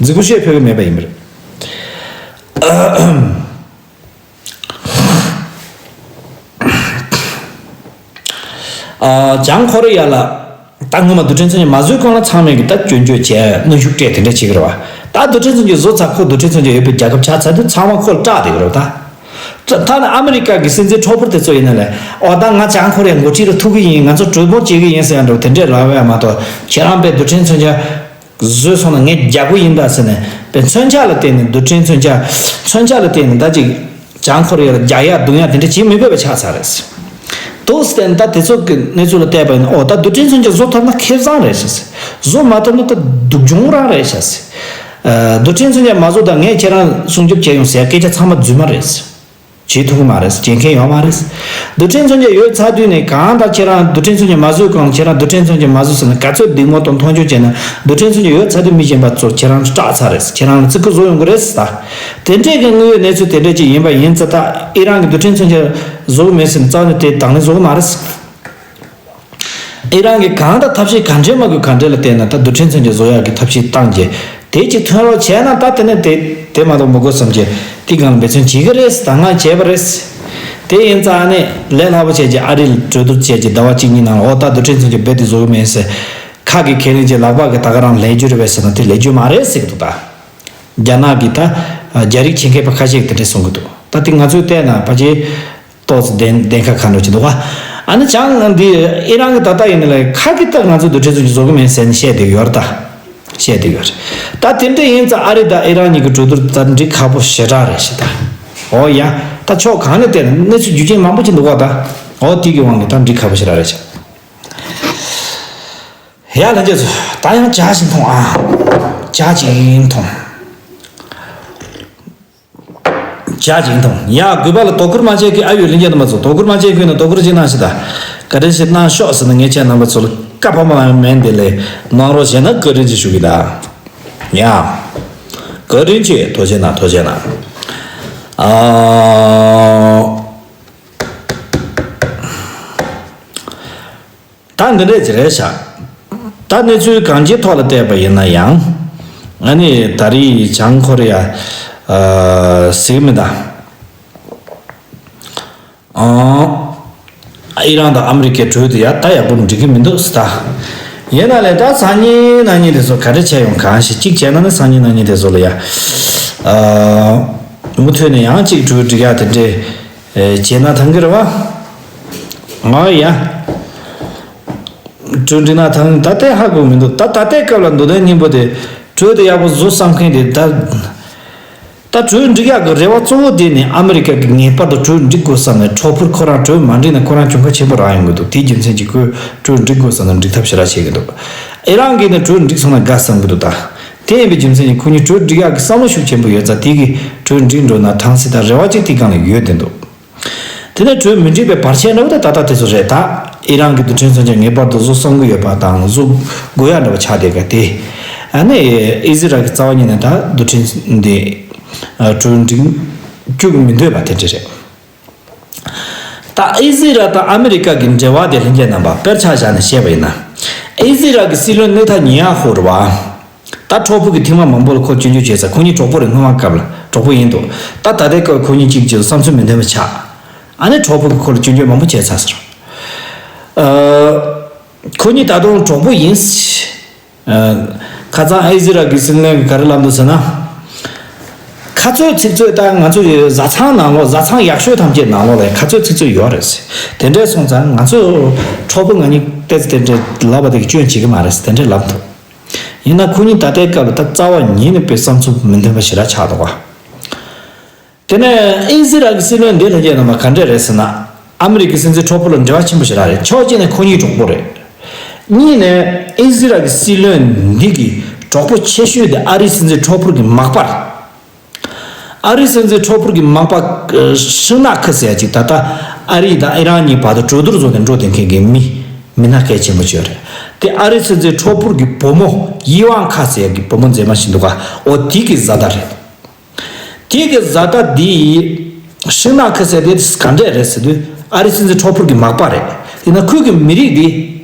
རྫིག་པོ་བཤད་ཕོད་ཀྱི་མེད་པ་ཡིན་པ་རེད། ཨ་བྱང་ཁོ་རེ་ཡ་ལ་ད་སྔོན་མ་རྡུལ་ཕྲན་མཚོན་ཆ་མ་བཟོས་གོང་ལ་ཚང་མས་ཀྱིས་ད་སྐྱོན་བརྗོད་བྱས། གནོན་ཤུགས་སྤྲད། དེ་འདྲ་བྱེད་ཀྱི་རེད་བ། ད་རྡུལ་ཕྲན་མཚོན་ཆ་བཟོས་ཚར། ཁོ་རྡུལ་ཕྲན་མཚོན་ཆ་ཡོད་པའི་རྒྱལ་ཁབ་ཆགས་ཚར་དུས་ཚང་མ་ཁོ་ལ་སྐྲག་བསྡད་ཀྱི་རེད་བ་ད། ད་ནི་ཨ་མི་རི་ཀ་གི་སྲིད་འཛིན་འཁྲུག་པོ་དེ་ཚོ་ཡིན་ན་ལས། ཨོ་ད་ང་བྱང་ཁོ་རེ་ཡའི་འགོ་ཁྲིད་ལ་ཐུག་གི་ཡིན། ང་ཚོ་གྲོས་མོལ་བྱེད་ཀྱི་ཡིན་ཟེར་ཡ་འདྲ་བོ་དེ་འདྲས་ལབ་ཡ་མ་གཏོགས། ཁྱེད་རང་པས་རྡུལ་ཕྲན་མཚོན་ཆ་བཟོས་སོང་ན་ངས་རྒྱག་གི་ཡིན་ད་ཟེར་ནས། པས་མཚོན་ཆ་ལ་བརྟེན་ནས་རྡུལ་ཕྲན་མཚོན་ཆ། མཚོན་ཆ་ལ་བརྟེན་ནས་ད་ཅིག་བྱང་ཁོ་རེ་ཡ་ལ་རྒྱག་ཡ་རྡུང་ཡ་དེ་འདྲ་བྱེད་མི་དགོས་པ་ཆགས་ཚར་རེད། འདུག་སེ་བལྟས་ན་ད་དེ་ཚོ་གི་གནས་ཚུལ་ལ་བལྟས་པ་ཡིན་ན། ཨོ་ད་རྡུལ་ཕྲན་མཚོན་ཆ་བཟོ་ཐུབ་ན་ཁེ་བཟང་རེད་ཤག་བཟོ་མ་ཐུབ་ན་ད་སྡུག་གྱོང་རང་རེད་ཤག་རྡུལ་ཕྲན་མཚོན་ཆ་མ་བཟོ་དང་ངས་ཁྱེད་རང་སྲུང་སྐྱོབ་བྱས་ཡོང་ཟེར་སྐད་ཆ་ཚང་མ་རྫུན་མ་རེད། བྱེད་ཐུབ་ཀྱི་མ་རེད། བྱེད་མཁན་ཡོད་མ་རེད། རྡུལ་ཕྲན་མཚོན་ཆ་ཡོད་ཚར་དུས་ནས་གང་ལྟར་ཁྱེད་རང་རྡུལ་ཕྲན་མཚོན་ཆ་མ་བཟོས་གོང་ཁྱེད་རང་རྡུལ་ཕྲན་མཚོན་ཆ་མ་བཟོས་ཟེར་ནས་ག་ཚོད་སྡིགས་དམོད་གཏོང་མཐོང་ཆུང་བྱས་ན། རྡུལ་ཕྲན་མཚོན་ཆ་ཡོད་ཚར་དུས་མི་གཞན་པ་ཚོ་ཁྱེད་རང་སྐྲག་ཚར་རེད། ཁྱེད་རང་ལ་བརྩི་བཀུར་བཟོ་ཡོང་གི་རེད་ད། དེ་འདྲས་ཀྱི་དངོས་ཡོད་གནས་ཚུལ་དེ་འདྲས་ཅིག་ཡིན་པ་ཡིན་ཙང་། ད་ཨི་རན་གྱིས་རྡུལ་ཕྲན་མཚོན་ཆ་བཟོ་གི་མེད་ཟེར་ནས་རྩ་བ་ནས་དེ་དང་ལེན་བཟོ་གི་མ་རེད། ཨི་རན་གྱིས་གང་ལྟར་ཐབས་ཤེས་ག་འདྲས་མ་དགོས་ག་འདྲས་ལ་བརྟེན་ནས་ད་རྡུལ་ཕྲན་མཚོན་ཆ་བཟོ་ཡག་གི་ཐབས་ཤེས་བཏང་རྗེས་དེ་ཅིག་ཐོན་རོགས་བྱས་ན། ད་དེ་ནས་དེ་དེ་མ་གཏོགས་མི་དགོས་བསམ་རྗེས་དེ་སྒང་ལ་འབད་བརྩོན་བྱེད་ཀྱི་རེད། ད་སྔ་བྱས་པ་རེད། དེ་ཡིན་ཙང་ཨ་ནི་ལས་སླ་པོ་བྱས་རྗེས་ཨ་རི་ལ་གྲོས་བསྡུར་བྱས་རྗེས་ཟླ་བ་གཅིག་གཉིས་ནང་ལ། ཨོ་ད་རྡུལ་ཕྲན་མཚོན་ཆ་རྦད་དེ་བཟོ་གི་མིན་ཟེར། ཁ་གིས་ཁས་ལེན་བྱས། ལག་པ་གིས་ད་ག་རང་ལས་རྒྱུ་རེད་པས་ཟེར་ན་དེ་ལས་རྒྱུ་མ་རེད་ཟེར་གི་འདུག་ད་རྒྱ་ནག་གི་ད་རྒྱ་རིགས་ཆེད་མཁས་པ་ཁ་ཤས་ཀྱིས་དེ་འདྲས་གསུང་གི་འདུག་ད་དེ་ང་ཚོས་བལྟས་ན་ཕལ་ཆེར་ཏོག་ཙམ་བདེན་བདེན་ཁ་ཁ་འགྲོ་གི་འདུག་ག་ཨ་ནི་བྱང་འདི་ཨི་རན་གྱིས་ད་ལྟ་ཡིན་ན་ལས་ཁ་གིས་ད་ང་ཚོ་རྡུལ་ཕྲན་མཚོན་ཆ་བཟོ་གི་མིན་ཟེར་ནས་བཤད་བསྡད་ཡོད་རེད་ད། བཤད་བསྡད་ཡོད་རེད། ད་དེ་འདྲ་ཡིན་ཙང་ཨ་རི་དང་ཨི་རན་གཉིས་ཀྱི་གྲོས་བསྡུར་ད་འགྲིག་ཁག་པོ་ཞེ་དྲག་རེད་ཤག་ད། ཨོ་ཡ། ད་ཕྱོགས་གང་ནས་བལྟས་ན་གནས་ཚུལ་རྒྱུ་རྐྱེན་མང་པོ་ཅིག་འདུག་ག་ད། ཨོ་དེ་གི་དབང་གིས་ད་འགྲིག་ཁག་པོ་ཞིག་ར་རེད་ཤག་ཡ་ལྷན་རྒྱས་ཚོ། ད་ཡང་ཇ་ཞིག་འཐུང་ཨ། ཇ་ཅིག་འཐུང་། ཇ་ཅིག་འཐུང་། ཡ་གུས་པ་ལ་དོ་ཁུར་མ་བྱེད་ཀི། ཨ་ཡོད་ལྷན་རྒྱས་རྣམ་པ་ཚོ། དོ་ཁུར་མ་བྱེད་ཀི་ན་དོ་ཁུར་ཅིག་གནང་ཞིག་ད། བཀའ་དྲིན་ཞིག་གནང་ཤོག་ཟེར་ན། ངས་ཁྱེད་རྣམ་པ་ཚོ་ལ་བཀའ་ཕབ་མ་མེད་འདི་ལས་གནང་རོགས་བྱས་ན་བཀའ་དྲིན་ཅིག་ཞུ་གི་ད། ཡ། བཀའ་དྲིན་ཆེ། ཐུགས་རྗེ་གནང་། ཐུགས་རྗེ་གནང་། ཨ། ད་འདི་འདྲས་ཅིག་རེད་ཤག་ད་གནས་ཚུལ་གང་ཅིའི་ཐོག་ལ་བལྟས་པ་ཡིན་ན་ཡང་། ཨ་ནི་ད་རེས་བྱང་ཁོ་རེ་ཡ། ཨ། ཟེར་གི་མི་ད། ཨང་། ཨི་རན་དང་ཨ་མི་རི་ཀའི་གྲོས་དེ་ཡ་ད་ཡག་པོ་འགྲིག་གི་མི་འདུག་ཟེར་ད། ཡིན་ན་ལས་ད་སང་ཉིན་གནངས་ཉིན་དེ་ཚོ་ག་རེ་བྱས་ཡོང་གང་ཞིག་གཅིག་བྱས་ན་ནི་སང་ཉིན་གནངས་ཉིན་དེ་ཚོ་ལ་ཡ། ཨ། མུ་མཐུད་ནས་ཡང་གཅིག་གྲོས་འགྲིག་ཡ་དེ་འདྲས། ཨེ། བྱས་ན་ཐང་གི་རེད་བ། ཨ་ཡ། གྲོས་འགྲིག་ན་ཐང་། ད་ལྟའི་ཧ་གོ་མི་འདུག་ད་ད་ལྟའི་སྐབས་ལ་མདོ་དོན་སྙིང་པོ་དེ། གྲོས་དེ་ཡག་པོ་བཟོ་བསམ་མཁན་དེ་ད། ད་གྲོས་འགྲིག་ཡག་གི་རེ་བ་གཙོ་བོ་དེ་ནི་ཨ་མི་རི་ཀ་གིས་ངེས་པར་དུ་གྲོས་འགྲིག་དགོས་བསམ་ནས། གྲོས་ཕུར་ཁོ་རང་གྲོས་མ་འགྲིག་ན་ཁོ་རང་གྱོང་ཁ་ཆེན་པོ་རག་ཡོང་གི་འདུག་དེའི་རྒྱུ་མཚན་གྱིས་ཁོས་གྲོས་འགྲིག་དགོས་བསམ་ན་འགྲིག་ཐབས་ཞེ་དྲག་བྱེད་ཀྱི་འདུག་ཨི་རན་གྱིས་ནི་གྲོས་འགྲིག་སོང་ན་དགའ་བསམ་གྱི་འདུག་ད་དེ་ཡིན་པའི་རྒྱུ་མཚན་གྱིས་ཁོ་གཉིས་གྲོས་འགྲིག་ཡག་གི་བསམ་བློ་ཤུགས་ཆེན་པོ་ཡོད་ཙང་། དེ་གིས་གྲོས་འགྲིག་འགྲོ་ན་ཐང་ཟེར་ད་རེ་བ་ཅིག་དེའི་སྒང་ལ་ཡོད་བསྡད་འདུག་དེ་ནས་གྲོས་མི་འགྲིག་པའི་བར་ཆད་འདྲ་བོ་དེ་ད་ལྟ་དེ་ཚོ་རེད། ད་ཨི་རན་གྱི་རྡུལ་ཕྲན་མཚོན་ཆ་ངེས་པར་དུ་བཟོ་བསམ་གྱི་ཡོད་པ་དང་བཟོ་དགོས་ཡ་འདྲ་བོ་ཆགས་བསྡད་པ་དེ། ཨ་ནི་ཨི་ཟི་རལ་གྱི་རྩ་བ་ཉིད་ནས་ད་རྡུལ་ཕྲན་འདི་གྲོས་འགྲིག་བཅུག་མི་འདོད་པ་དེ་འདྲ་རེད། ད་ཨི་ཟི་རལ་དང་ཨ་མི་རི་ཀ་གི་འབྲེལ་བ་དེ་ལྷན་རྒྱས་རྣམ་པ་དཔེར་ཆ་བཞག་ནས་བཤད་པ་ཡིན་ན། ཨི་ཟི་རལ་གྱི་སྲིད་བློན་ནེ་ཐ་ཉི་ཡ་ཧུ་རེད་བ། ད་གྲོགས་པོ་གིས་ཐེངས་མ་མང་པོ་ལ་ཁོ་སྐྱོན་བརྗོད་བྱས་ཚར། ཁོ་གཉིས་གྲོགས་པོ་རེད། སྔོན་མ་སྐབས་ལ་གྲོགས་པོ་ཡིན་འདུག་ད་ད་ལྟའི་སྐབས་ཁོ་གཉིས་གཅིག་གཅིག་ལ་བསམ་ཚུལ་མི་མཐུན་པ་ཆགས། ཨ་ནི་གྲོགས་པོ་གིས་ཁོ་ལ་སྐྱོན་བརྗོད་མང་པོ་བྱས་ཚར་ཟེར། ཨ། ཁོ་གཉིས་ད་དུང་གྲོགས་པོ་ཡིན། ཨ། ཁ་སང་ཨི་ཟི་རལ་གྱི་སྲིད་བློན་གྱིས་ག་རེ་ལབ་འདུག་ཟེར་ན། ཁ་རྩོད་ཚིག་རྩོད་ད་ང་ཚོ་ཡི་བཟའ་ཚང་ནང་ལོགས། བཟའ་ཚང་ཡག་ཤོས་ཐམས་ཅད་ནང་ལོགས་ལ་ཁ་རྩོད་ཚིག་རྩོད་ཡོད་རེད་ཟེར། དེ་འདྲས་སོང་ཙང་ང་ཚོ་གྲོགས་པོ་ང་གཉིས་ཏོག་ཙམ་དེ་འདྲས་ལབ་པ་དེ་གིས་སྐྱོན་བྱེད་ཀྱི་མ་རེད་ཟེར། དེ་འདྲས་ལབ་འདུག་ཡིན་ན་ཁོ་གཉིས་ད་ལྟའི་སྐབས་ལ་ད་རྩ་བ་ཉིད་ནས་དཔེ་བསམ་ཚུལ་མི་མཐུན་པ་ཞེ་དྲག་ཆགས་འདུག་ག་དེ་ནས་ཨི་ཟི་རལ་གྱི་སྲིད་བློན་འདི་ལྷན་རྒྱས་རྣམ་པ་ག་འདྲས་རེད་ཟེར་ན། ཨ་མི་རི་ཀའི་སྲིད་འཛིན་གྲོགས་པོ་ལ་འབྲེལ་བ་ཆེན་པོ་ཞེ་དྲག་རེད། ཕྱོགས་གཅིག་ནས་ཁོ་གཉིས་གྲོགས་པོ་རེད། གཉིས་ནས་ཨི་ཟི་རལ་གྱི་སྲིད་བློན་འདི་གི་གྲོགས་པོ་ཆེ་ཤོས་དེ་ཨ་རིའི་སྲིད་འཛིན་གྲོགས་པོ་གི་མག་པ་རེད། ཨ་རིའི་སྲིད་འཛིན་གྲོགས་པོ་གི་མག་པ་ཤིང་ནག་ཁུ་ཟེར་ཡ་ཅིག་ད་ལྟ་ཨ་རི་དང་ཨི་རན་གཉིས་བར་དུ་གྲོས་བསྡུར་བཟོ་ནས་འགྲོ་བསྡད་མཁན་གྱི་མི་མི་སྣ་གལ་ཆེན་པོ་ཅིག་རེད། དེ་ཨ་རིའི་སྲིད་འཛིན་གྲོགས་པོ་གི་བུ་མོ་ཡི་ཝང་ཁ་ཟེར་ཡ་གི་བུ་མོ་མཛེས་མ་ཞིག་འདུག་ག་ཨོ་དེ་གི་བཟའ་ཟླ་རེད། དེ་གི་བཟའ་ཟླ་འདི་ཤིང་ནག་ཁུ་ཟེར་དེ་ག་འདྲས་རེད་ཟེར་དུས། ཨ་རིའི་སྲིད་འཛིན་གྲོགས་པོ་གི་མག་པ་རེད། དེ་ན་ཁོའི་གི་མི་རིགས་འདི་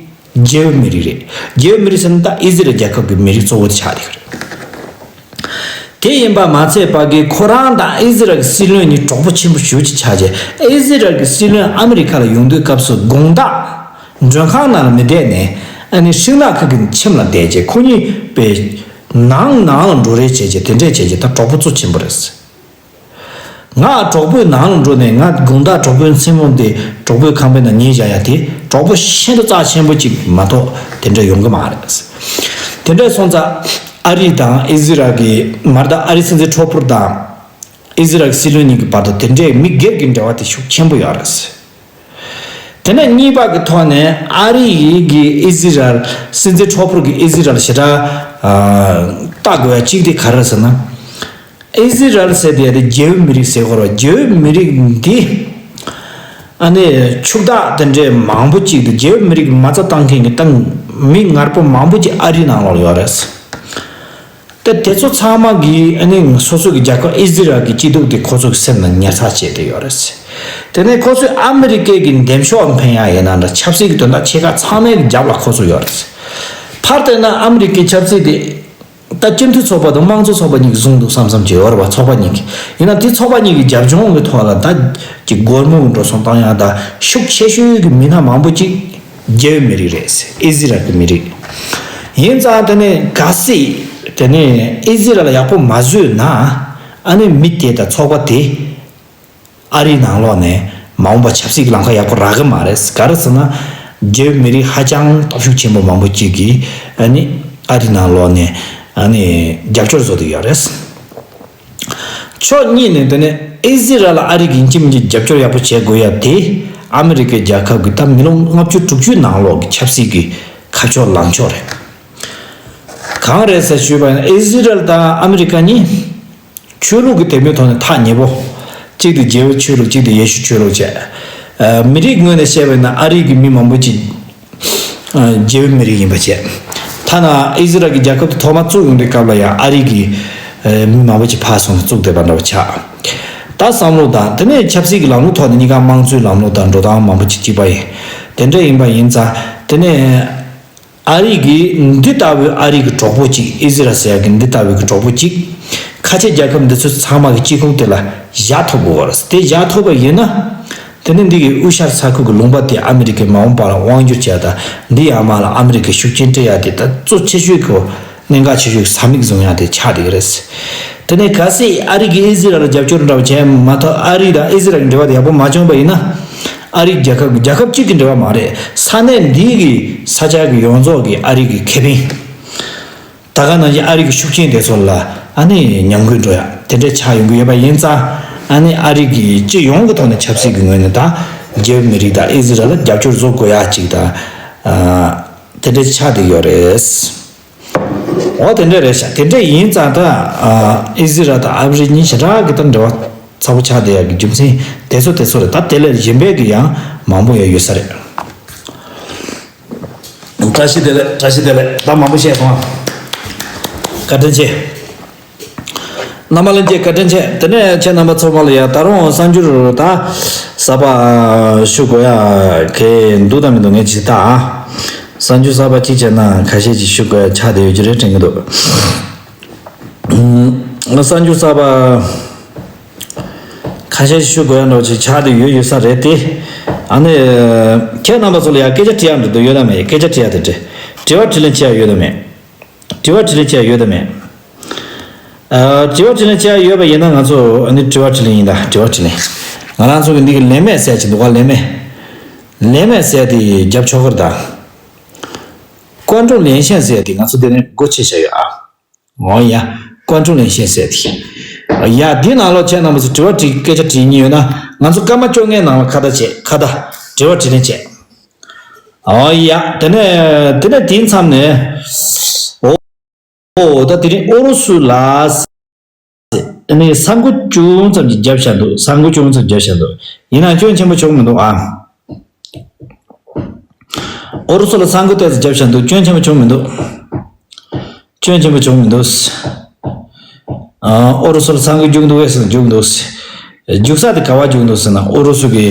རྒྱལ་བོའི་མི་རིགས་རེད། རྒྱལ་བོའི་མི་རིགས་ཟེར་ན་ད་ཨི་ཟི་རལ་རྒྱལ་ཁབ་ཀྱི་མི་རིགས་གཙོ་བོ་དེ་ཆགས་བསྡད་ཀྱི་རེད། དེ་ཡིན་པ་མ་ཚད་པ་གི་ཁོ་རང་དང་ཨི་ཟི་རལ་གྱི་སྲིད་བློན་གཉིས་གྲོགས་པོ་ཆེན་པོ་ཞེ་པོ་ཅིག་ཆགས་རྗེས། ཨི་ཟི་རལ་གྱི་སྲིད་བློན་ཨ་མི་རི་ཁ་ལ་ཡོང་དུས་སྐབས་སུ་དགོང་དག་མགྲོན་ཁང་ནང་ལ་མི་བསྡད་ནས། ཨ་ནི་ཤིང་ནག་ཁུ་གི་ཁྱིམ་ལ་བསྡད་རྗེས་ཁོ་གཉིས་པའི་ནང་ནང་ལ་འགྲོ་རེས་བྱས་རྗེས། དེ་འདྲས་བྱས་རྗེས་ད་གྲོགས་པོ་གཙོ་ཆེན་པོ་རེད། ང་གྲོགས་པོའི་ནང་ལ་འགྲོ་ནས་ང་དགོང་དག་གྲོགས་པོའི་མཚན་མོ་དེ་གྲོགས་པོའི་ཁང་པའི་ནང་ཉལ་བཞག་ཡ་དེ་གྲོགས་པོ་ཤིན་ཏུ་རྩ་ཆེན་པོ་ཅིག་མ་གཏོགས་དེ་འདྲ་ཡོང་གི་མ་རེད། དེ་འདྲ་སོང་ཙང་ཨ་རི་དང་ཨི་ཟི་རལ་གྱི་མར་ད་ཨ་རི་སྲིད་འཛིན་གྲོགས་པོ་དང་ཨི་ཟི་རལ་གྱི་སྲིད་བློན་གཉིས་ཀྱི་བར་དུ་དེ་འདྲའི་མི་སྒེར་གྱི་འབྲེལ་བ་དེ་ཤུགས་ཆེན་པོ་ཡོད་རེད། དེ་ནས་གཉིས་པ་གི་ཐོག་ནས་ཨ་རི་ཡིས་གི་ཨི་ཟི་རལ་སྲིད་འཛིན་གྲོགས་པོ་གི་ཨི་ཟི་རལ་ཞེ་དྲག་ཨ་ལྟ་དགོས་ཡ་གཅིག་དེ་ག་རེ་ཟེར་ན། ཨི་ཟི་རལ་ཟེར་དེ་རྒྱལ་བོའི་མི་རིགས་ཟེར་དགོས་རེད་བ། རྒྱལ་བོའི་མི་རིགས་འདི་ཨ་ནི་ཕྱུག་བདག་དེ་འདྲའི་མང་པོ་གཅིག་དང་། རྒྱལ་བོའི་མི་རིགས་མ་རྩ་བཏང་མཁན་གྱི་ཏང་མི་ངར་པོ་མང་པོ་གཅིག་ཨ་རིའི་ནང་ལོགས་ཡོད་རེད། དེ་དེ་ཚོ་ཚང་མ་གིས་ཨ་ནི་སོ་སོ་གི་རྒྱལ་ཁབ་ཨི་ཟི་རལ་གྱི་སྐྱིད་སྡུག་དེ་ཁོ་ཚོ་གི་སེམས་ནང་ཉར་ཚགས་བྱས་ཏེ་ཡོད་རེད། དེ་ནས་ཁོ་ཚོས་ཨ་མི་རི་ཀའི་གི་འདེམས་ཤོག་འཕེན་ཡ་ཡིན་ན་འདྲ། ཆབ་སྲིད་ཀྱི་དོན་དག་ཆེ་ཁག་ཚང་མའི་གི་རྒྱབ་ལ་ཁོ་ཚོ་ཡོད་རེད། ཕར་བལྟས་ན་ཨ་མི་རི་ཀའི་ཆབ་སྲིད་དེ་ད་སྤྱི་མཐུན་ཚོགས་པ་དང་དམངས་གཙོ་ཚོགས་པ་གཉིས་ཀྱིས་བཟུང་འདུག་བསམ་བསམ་བྱས་ཡོད་རེད་བ། ཚོགས་པ་གཉིས་ཀྱིས། ཡིན་ན་དེ་ཚོགས་པ་གཉིས་ཀྱི་རྒྱབ་ལྗོངས་ཀྱི་ཐོག་ལ་ད་ཀྱི་སྒོར་མོ་གི་འགྲོ་སོང་བཏང་ཡ་ད་ཤུགས་ཆེ་ཤོས་ཀྱི་མི་སྣ་མང་པོ་གཅིག་རྒྱལ་བའི་མི་རིགས་རེད། ཨི་ཟི་རལ་གྱི་མི་རིགས། ཡིན་ཙང་དེ་ནས་གལ་སྲིད་དེ་ནས་ཨི་ཟི་རལ་ལ་ཡག་པོ་མ་བཟོས་ན། ཨ་ནི་མི་དེ་དང་ཚོགས་པ་དེ་ཨ་རིའི་ནང་ལོགས་ནས་མ་འོངས་པ་ཆབ་སྲིད་ཀྱི་ལམ་ཁ་ཡག་པོ་རག་གི་མ་རེད། ག་རེ་ཟེར་ན། རྒྱལ་བའི་མི་རིགས་ཧ་ཅང་སྟོབས་ཤུགས་ཆེན་པོ་མང་པོ་གཅིག་གིས་ཨ་ནི་ཨ་རིའི་ནང་ལོགས་ནས་ཨ་ནི་རྒྱབ་སྐྱོར་བཟོ་བསྡད་ཡོད་རེད། ཕྱོགས་གཉིས་ནས་དེ་ནས་ཨི་ཟི་རལ་ལ་ཨ་རི་གིས་ཡིན་གཅིག་མིན་གཅིག་རྒྱབ་སྐྱོར་ཡག་པོ་བྱེད་དགོས་ཡ་དེ་ཨ་མི་རི་ཀའི་རྒྱལ་ཁབ་ཀྱི་ད་མི་ལོ་ལྔ་བཅུ་དྲུག་ཅུའི་ནང་ལོགས་ཀྱི་ཆབ་སྲིད་ཀྱི་ཁ་ཕྱོགས་ལངས་ཕྱོགས་རེད། གང་རེད་ཟེར་ཞུས་པ་ཡིན་ན་ཨི་ཟི་རལ་དང་ཨ་མི་རི་ཀ་གཉིས་ཆོས་ལུགས་ཀྱི་དེ་མོའི་ཐོག་ནས་ཐག་ཉེ་པོ། གཅིག་དེ་རྒྱལ་བའི་ཆོས་ལུགས་གཅིག་དེ་ཡེ་ཤུ་ཆོས་ལུགས་བྱས། མི་རིགས་ངོས་ནས་བཤད་པ་ཡིན་ན་ཨ་རི་གི་མི་མང་པོ་ཅིག་རྒྱལ་བའི་མི་རིགས་ཡིན་པ་བྱས། ཐ་ན་ཨི་ཟི་རལ་གྱི་རྒྱལ་ཁབ་དེ་ཐོག་མ་བཙུགས་ཡོང་དུས་སྐབས་ལ་ཡང་ཨ་རི་གི་མི་མང་པོ་ཅིག་ཕར་སོང་ནས་བཙུགས་བསྡད་པ་འདྲ་བོ་ཆགས། ད་བསམ་བློ་དང་དེ་ནས་ཆབ་སྲིད་ཀྱི་ལམ་ལུགས་ཐོག་ནས་གཉིས་ཀ་དམངས་གཙོའི་ལམ་ལུགས་དང་འགྲོ་སྟངས་མང་པོ་ཅིག་གཅིག་པ་ཡིན། དེ་འདྲ་ཡིན་པ་ཡིན་ཙང་དེ་ནས་ཨ་རི་གིས་འདི་ལྟ་བུའི་ཨ་རི་གི་གྲོགས་པོ་ཅིག་ཨི་ཟི་རལ་ཟེར་ཡག་གི་འདི་ལྟ་བུའི་གི་གྲོགས་པོ་ཅིག་ཁ་ཆེ་རྒྱལ་ཁབ་འདི་ཚོ་ཚང་མ་གི་གཅིག་ཁོངས་དེ་ལ་བཞག་ཐུབ་དགོས་པ་རེད། དེ་བཞག་ཐུབ་པ་ཡིན་ན། དེ་ནི་འདི་གི་དབུས་ཤར་ས་ཁུལ་གྱི་ལུང་པ་དེ་ཨ་མི་རི་ཀའི་མ་འོངས་པ་ལ་དབང་བསྒྱུར་བྱས་དང་འདི་ཡང་མ་ལ་ཨ་མི་རི་ཀའི་ཤུགས་རྐྱེན་སྤྲད་ཡག་དེ་ད་གཙོ་ཆེ་ཤོས་ཀྱི་གནད་འགག་ཆེ་ཤོས་ཀྱི་ས་མིག་བཟུང་ཡག་དེ་ཆགས་བསྡད་ཀྱི་རེད། དེ་ནས་གལ་སྲིད་ཨ་རི་གིས་ཨི་ཟི་རལ་ལ་རྒྱབ་སྐྱོར་འདྲ་བོ་བྱས་མ་ཐག་ཨ་རི་དང་ཨི་ཟི་རལ་གྱི་འབྲེལ་བ་དེ་ཡག་པོ་མ་བྱུང་བ་ཡིན་ན། ཨ་རི་རྒྱལ་ཁབ་ཀྱི་རྒྱལ་ཁབ་གཅིག་གི་འབྲེལ་བ་མ་རེད། ས་གནས་འདི་གི་ས་ཆ་གི་ཡོངས་རྫོགས་ཀྱི་ཨ་རི་གི་ཁེ་ཕན། ད་ག་ནང་བཞིན་ཨ་རི་གི་ཤུགས་རྐྱེན་དེ་ཚོ་ལ་ཨ་ནི་ཉམས་རྒུད་འགྲོ་ཡ་དེ་འདྲ་ཆགས་ཡོང་གི་ཡོད་པ་ཡིན་ཙང་། ཨ་ནི་ཨ་རི་གི་སྤྱི་ཡོངས་ཀྱི་ཐོག་ནས་ཆབ་སྲིད་ཀྱི་ངོས་ནས་ད་རྒྱལ་བའི་མི་རིགས་དང་ཨི་ཟི་རལ་ལ་རྒྱབ་སྐྱོར་བཟོ་དགོས་ཡ་ཅིག་དང་། ཨ། དེ་འདྲ་ཆགས་བསྡད་ཡོད་རེད། འོ་དེ་འདྲ་རེད་ཤག་དེ་འདྲ་ཡིན་ཙང་ད། ཨ། ཨི་ཟི་རལ་དང་ཨ་རི་གཉིས་ཞེ་དྲག་གི་ད་འབྲེལ་བ་ཚ་པོ་ཆགས་བསྡད་ཡ་གི་རྒྱུ་མཚན་དེ་ཚོ་དེ་ཚོ་རེད། ད་དེ་ལས་གཞན་པའི་གི་ཡང་མང་པོ་ཡང་ཡོད་ས་རེད། བཀྲ་ཤིས་བདེ་ལེགས། བཀྲ་ཤིས་བདེ་ལེགས། ད་མང་པོ་བཤད་སོང་ཨ། བཀའ་དྲིན་ཆེ། རྣམ་པ་ལྷན་རྒྱས་བཀའ་དྲིན་ཆེ། དེ་ནས་ཁྱེད་རྣམ་པ་ཚང་མ་ལ་ཡང་ད་རུང་གསར་འགྱུར་ད་གསར་པ་ཞུ་དགོས་ཡ་གི་འདུག་དང་མི་འདུག་ངས་ཇི་ལྟ་ཨ། གསར་འགྱུར་གསར་པ་གཅིག་བྱས་ན་ཁ་ཤས་ཅིག་ཞུ་དགོས་ཡ་ཆགས་བསྡད་ཡོད་ཀྱི་རེད་དྲན་གྱི་འདུག་གསར་འགྱུར་གསར་པ། ཁ་ཤས་ཞུ་དགོས་ཡ་འདྲ་བོ་ཅིག་ཆགས་བསྡད་ཡོད་ཡོད་ས་རེད་དེ། ཨ་ནི། ཁྱེད་རྣམ་པ་ཚོ་ལ་ཡང་སྐད་ཆ་དྲི་ཡ་འདྲ་འདུག་ཡོད་དམ་མེད། སྐད་ཆ་དྲི་ཡ་དེ་དྲི། དྲི་བ་དྲིས་ལན་བྱེད་ཡ་ཡོད་དམ་མེད། དྲི་བ་དྲིས་ལན་བྱེད་ཡ་ཡོད་དམ་མེད། ཨ། དྲི་བ་དྲིས་ལན་བྱེད་ཡ་ཡོད་པ་ཡིན་ན་ང་ཚོ་ཨ་ནི་དྲི་བ་དྲིས་ལན་ཡིན་ད་དྲི་བ་དྲིས་ལན། ང་རང་ཚོ་གི་འདི་གི་ལན་མེད་ཟེར་གྱི་འདུག་ག་ལན་མེད། ལན་མེད་ཟེར་དེ་རྒྱབ་ཆོག་གི་རེད་ད། ཀོན་ཀྲུང་ལེན་ཤན་ཟེར་དེ་ང་ཚོ་དེ་ནས་སྒོ་ཕྱེ་བྱ་ཡོད་ཨ། འོ་ཡ། ཀོན་ཀྲུང་ལེན་ཤན་ཟེར་དེ། ཡ་འདི་ནང་ལོགས་ཁྱེད་རྣམ་པ་ཚོ་དྲི་བ་དྲི་སྐད་ཆ་དྲི་སྙིང་ཡོད་ན་ང་ཚོ་སྐར་མ་བཅོ་ལྔའི་ནང་ལ་ཁ་བརྡ་བྱེད་ཁ་བརྡ་དྲི་བ་དྲིས་ལན་བྱེད། འོ་ཡ་དེ་ནས་དེ་ནས་དེའི་མཚམས་ནས། འོ་ད་དེ་རིང་ཨུ་རུ་སུ་ལ་ཨ་ནི་ས་འགུལ་ཅུང་ཙམ་ཅིག་བརྒྱབ་བཞག་འདུག་ས་འགུལ་ཅུང་ཙམ་བརྒྱབ་བཞག་འདུག་ཡིན་ནའང་སྐྱོན་ཆེན་པོ་བྱུང་མི་འདུག་ཨ། ཨུ་རུ་སུ་ལ་ས་འགུལ་ཏོག་ཙམ་བརྒྱབ་བཞག་འདུག་སྐྱོན་ཆེན་པོ་བྱུང་མི་འདུག་སྐྱོན་ཆེན་པོ་བྱུང་མི་འདུག་ཨ། ཨུ་རུ་སུ་ལ་ས་འགུལ་རྒྱུག་འདུག་གས་ཟེར་ན་རྒྱུག་འདུག་རྒྱུག་ས་དེ་ག་བ་རྒྱུག་འདུག་ཟེར་ན་ཨུ་རུ་སུ་གི་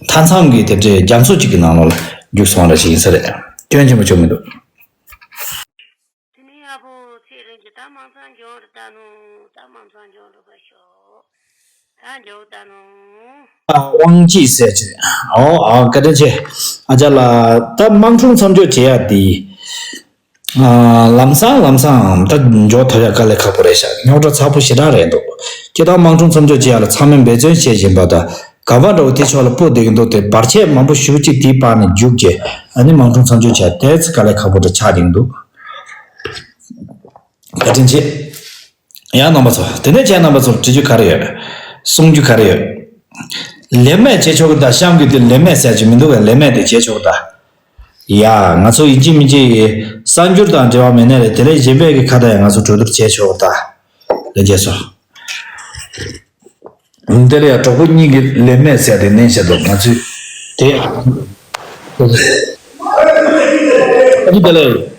མཐའ་མཚམས་ཀྱི་དེ་འདྲའི་རྒྱ་མཚོ་གཅིག་གི་ནང་ལོགས་ལ་རྒྱུག་སོང་བ་འདྲ་ཞིག་ཡིན་ས་རེད། སྐྱོན་ཆེན་པོ་བྱུང་མི་འདུག་དེ་ནས་ཡག་པོ་ཚེ་རིང་གི་ད་མང་ཚང་འབྱོར་ད་ནོ། ད་མང་ཚང་འབྱོར་འགྲོ་པ་ཤོག་ད་འབྱོར་ད་ནོ། དབང་སྐྱིད་ཟེར་གྱི། ཨོ་ཨ་བཀའ་དྲིན་ཆེ། ཨ་ཅག་ལ་ད་དམག་འཁྲུག་མཚམས་འཇོག་བྱེད་ཡ་དེ། ཨ་ལམ་སང་ལམ་སང་ད་འཇོག་ཐུབ་ཡ་དཀའ་ལས་ཁག་པོ་རེད་ཤག་རྙོག་དྲ་ཚ་པོ་ཞེ་དྲག་རེད་འདུག་ཁྱེད་ད་དམག་འཁྲུག་མཚམས་འཇོག་བྱེད་ཡ་ལ་ཚང་མས་འབད་བརྩོན་བྱེད་བཞིན་པ་དང་ག་པར་འདྲ་བོ་དེ་ཕྱོགས་ལ་སྤོ་བསྡད་ཀྱི་འདུག་དེ་བར་ཆད་མང་པོ་ཞེ་པོ་ཅིག་དེའི་བར་ནས་རྒྱུགས་རྗེས་ཨ་ནི་དམག་འཁྲུག་མཚམས་འཇོག་བྱེད་ཡ་དེ་ཚོ་དཀའ་ལས་ཁག་པོ་འདྲ་ཆགས་ཀྱི་འདུག་བཀའ་དྲིན་ཆེ། ཡང་རྣམ་པ་ཚོ། དེ་ནས་ཁྱེད་རྣམ་པ་ཚོར་དྲི་རྒྱུ་ག་རེ་ཡོད། གསུང་རྒྱུ་ག་རེ་ཡོད། ལན་མེད་བྱེད་ཆོག་གི་ད་གཤམ་གྱི་དེ་ལན་མེད་ཟེར་གྱི་མི་འདུག་གས། ལན་མེད་དེ་བྱེད་ཆོག་གི་ད། ཡ། ང་ཚོ་ཡིན་གཅིག་མིན་གཅིག་གསར་འགྱུར་དང་འབྲེལ་བ་མེད་ནའི་རེད། དེ་ལས་གཞན་པའི་གི་ཁ་ད་ཡང་ང་ཚོ་གྲོས་བསྡུར་བྱེད་ཆོག་གི་ད། ལན་རྒྱས་སོ། འདི་ལ་ཡང་གྲོགས་པོ་གཉིས་ཀྱིས་ལན་མེད་ཟེར་དེ་ནན་བཤད་འདུག་ང་ཚོས་དེ། ཨ་ནི་དེ་ལས།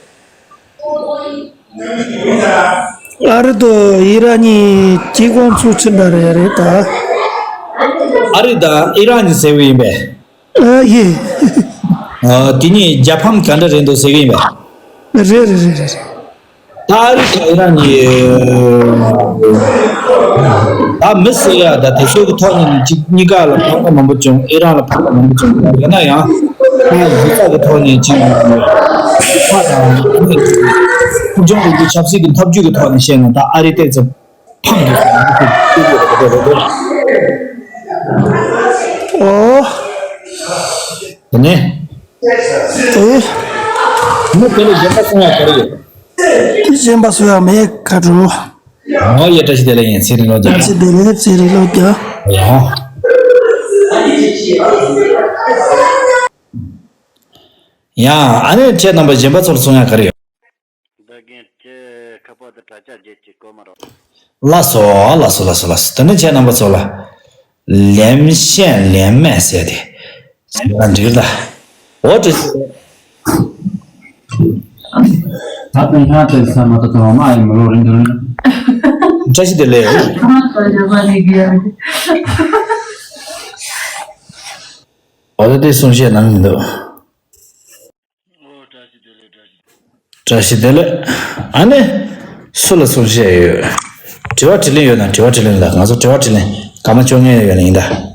ཨ་རི་དང་ཨི་རན་གཉིས་གཅིག་དབང་ཚུགས་ཕྱིན་པ་རེད་རེད་ད། ཨ་རི་དང་ཨི་རན་གཉིས་ཟེར་བ་ཡིན་པས། ཨ་ཡིན། ཨ། དེ་གཉིས་རྒྱལ་ཕམ་ག་འདྲ་རེད་འདུག་ཟེར་གི་ཡིན་པས། རེད་རེད་རེད་རེད། ད་ཨ་རི་དང་ཨི་རན་གཉིས། ད་མི་ཟེར་ཡ་ད་དེ་ཚོའི་གི་ཐོག་ནས་ནི་གཅིག་གཉིས་ཀ་ལ་ཕན་ཐོགས་མང་པོ་བྱུང་། ཨི་རན་ལ་ཕན་ཐོགས་མང་པོ་བྱུང་། ཡིན་ན་ཡང་ཨ་ནི་གཞི་རྩ་གི་ཐོག་ནས་གཅིག་ཕ་དང་ཨ་ནི་ཕུགས་རྒྱང་རིང་པོའི་ཆབ་སྲིད་ཀྱི་འཐབ་ཇུས་ཀྱི་ཐོག་ནས་བཤད་ན་ད་ཨ་རི་ཏོག་ཙམ་ཕམ་དགོས་ས་ཡིན་ཟེར་གྱི་ཡོད་རེད་འདུག་ཨོ། དེ་ནས། ཨེ། མི་དེ་ལས་གཞན་པ་གསུང་ཡ་ག་རེ་ཡོད། དེ་གཞན་པ་གསུང་ཡ་མེད་ཁ་དྲོ། ཨོ་ཡ། བཀྲ་ཤིས་བདེ་ལེགས། ཡིན་ཚེ་རིང་ལོ་རྒྱལ། བཀྲ་ཤིས་བདེ་ལེགས། ཚེ་རིང་ལོ་རྒྱལ། ཡ། ཡ། ཨ་ནི་ཁྱེད་རྣམ་པ་གཞན་པ་ཚོར་གསུང་ཡ་ག་རེ་ཡོད། ད་གིན་ཁྱེད་ཁ་པར་དུ་དྲ་རྒྱ་བརྗེད་ཀྱི་གོ་མ་རོགས། ལགས་སོ། ལགས་སོ། ལགས་སོ། ལགས་སོ། དེ་ནས་ཁྱེད་རྣམ་པ་ཚོ་ལ་ལེམ་ཤན་ལེམ་མེ་ཟེར་ཏེ། ང་འགྲིག་ད། འོ་དེ། ད་དུང་ལྷ་དེ་ས་མ་ཏོ་ཏོ་མ་ཡི་མི་ལོ་རིན་དུ་རིན། བཀྲ་ཤིས་བདེ་ལེགས། འོ་ད་དེ་གསུང་བཤད་གནང་གི་འདུག། བཀྲ་ཤིས་བདེ་ལེགས། ཨ་ནི། སུ་ལ་གསུང་བཤད་ཡོད། དྲི་བ་དྲིས་ལན་ཡོད་ན་དྲི་བ་དྲིས་ལན་ལ། ང་ཚོ་དྲི་བ་དྲིས་ལན་སྐར་མ་བཅོ་ལྔ་ཡོད་ན་ཡིན་ད།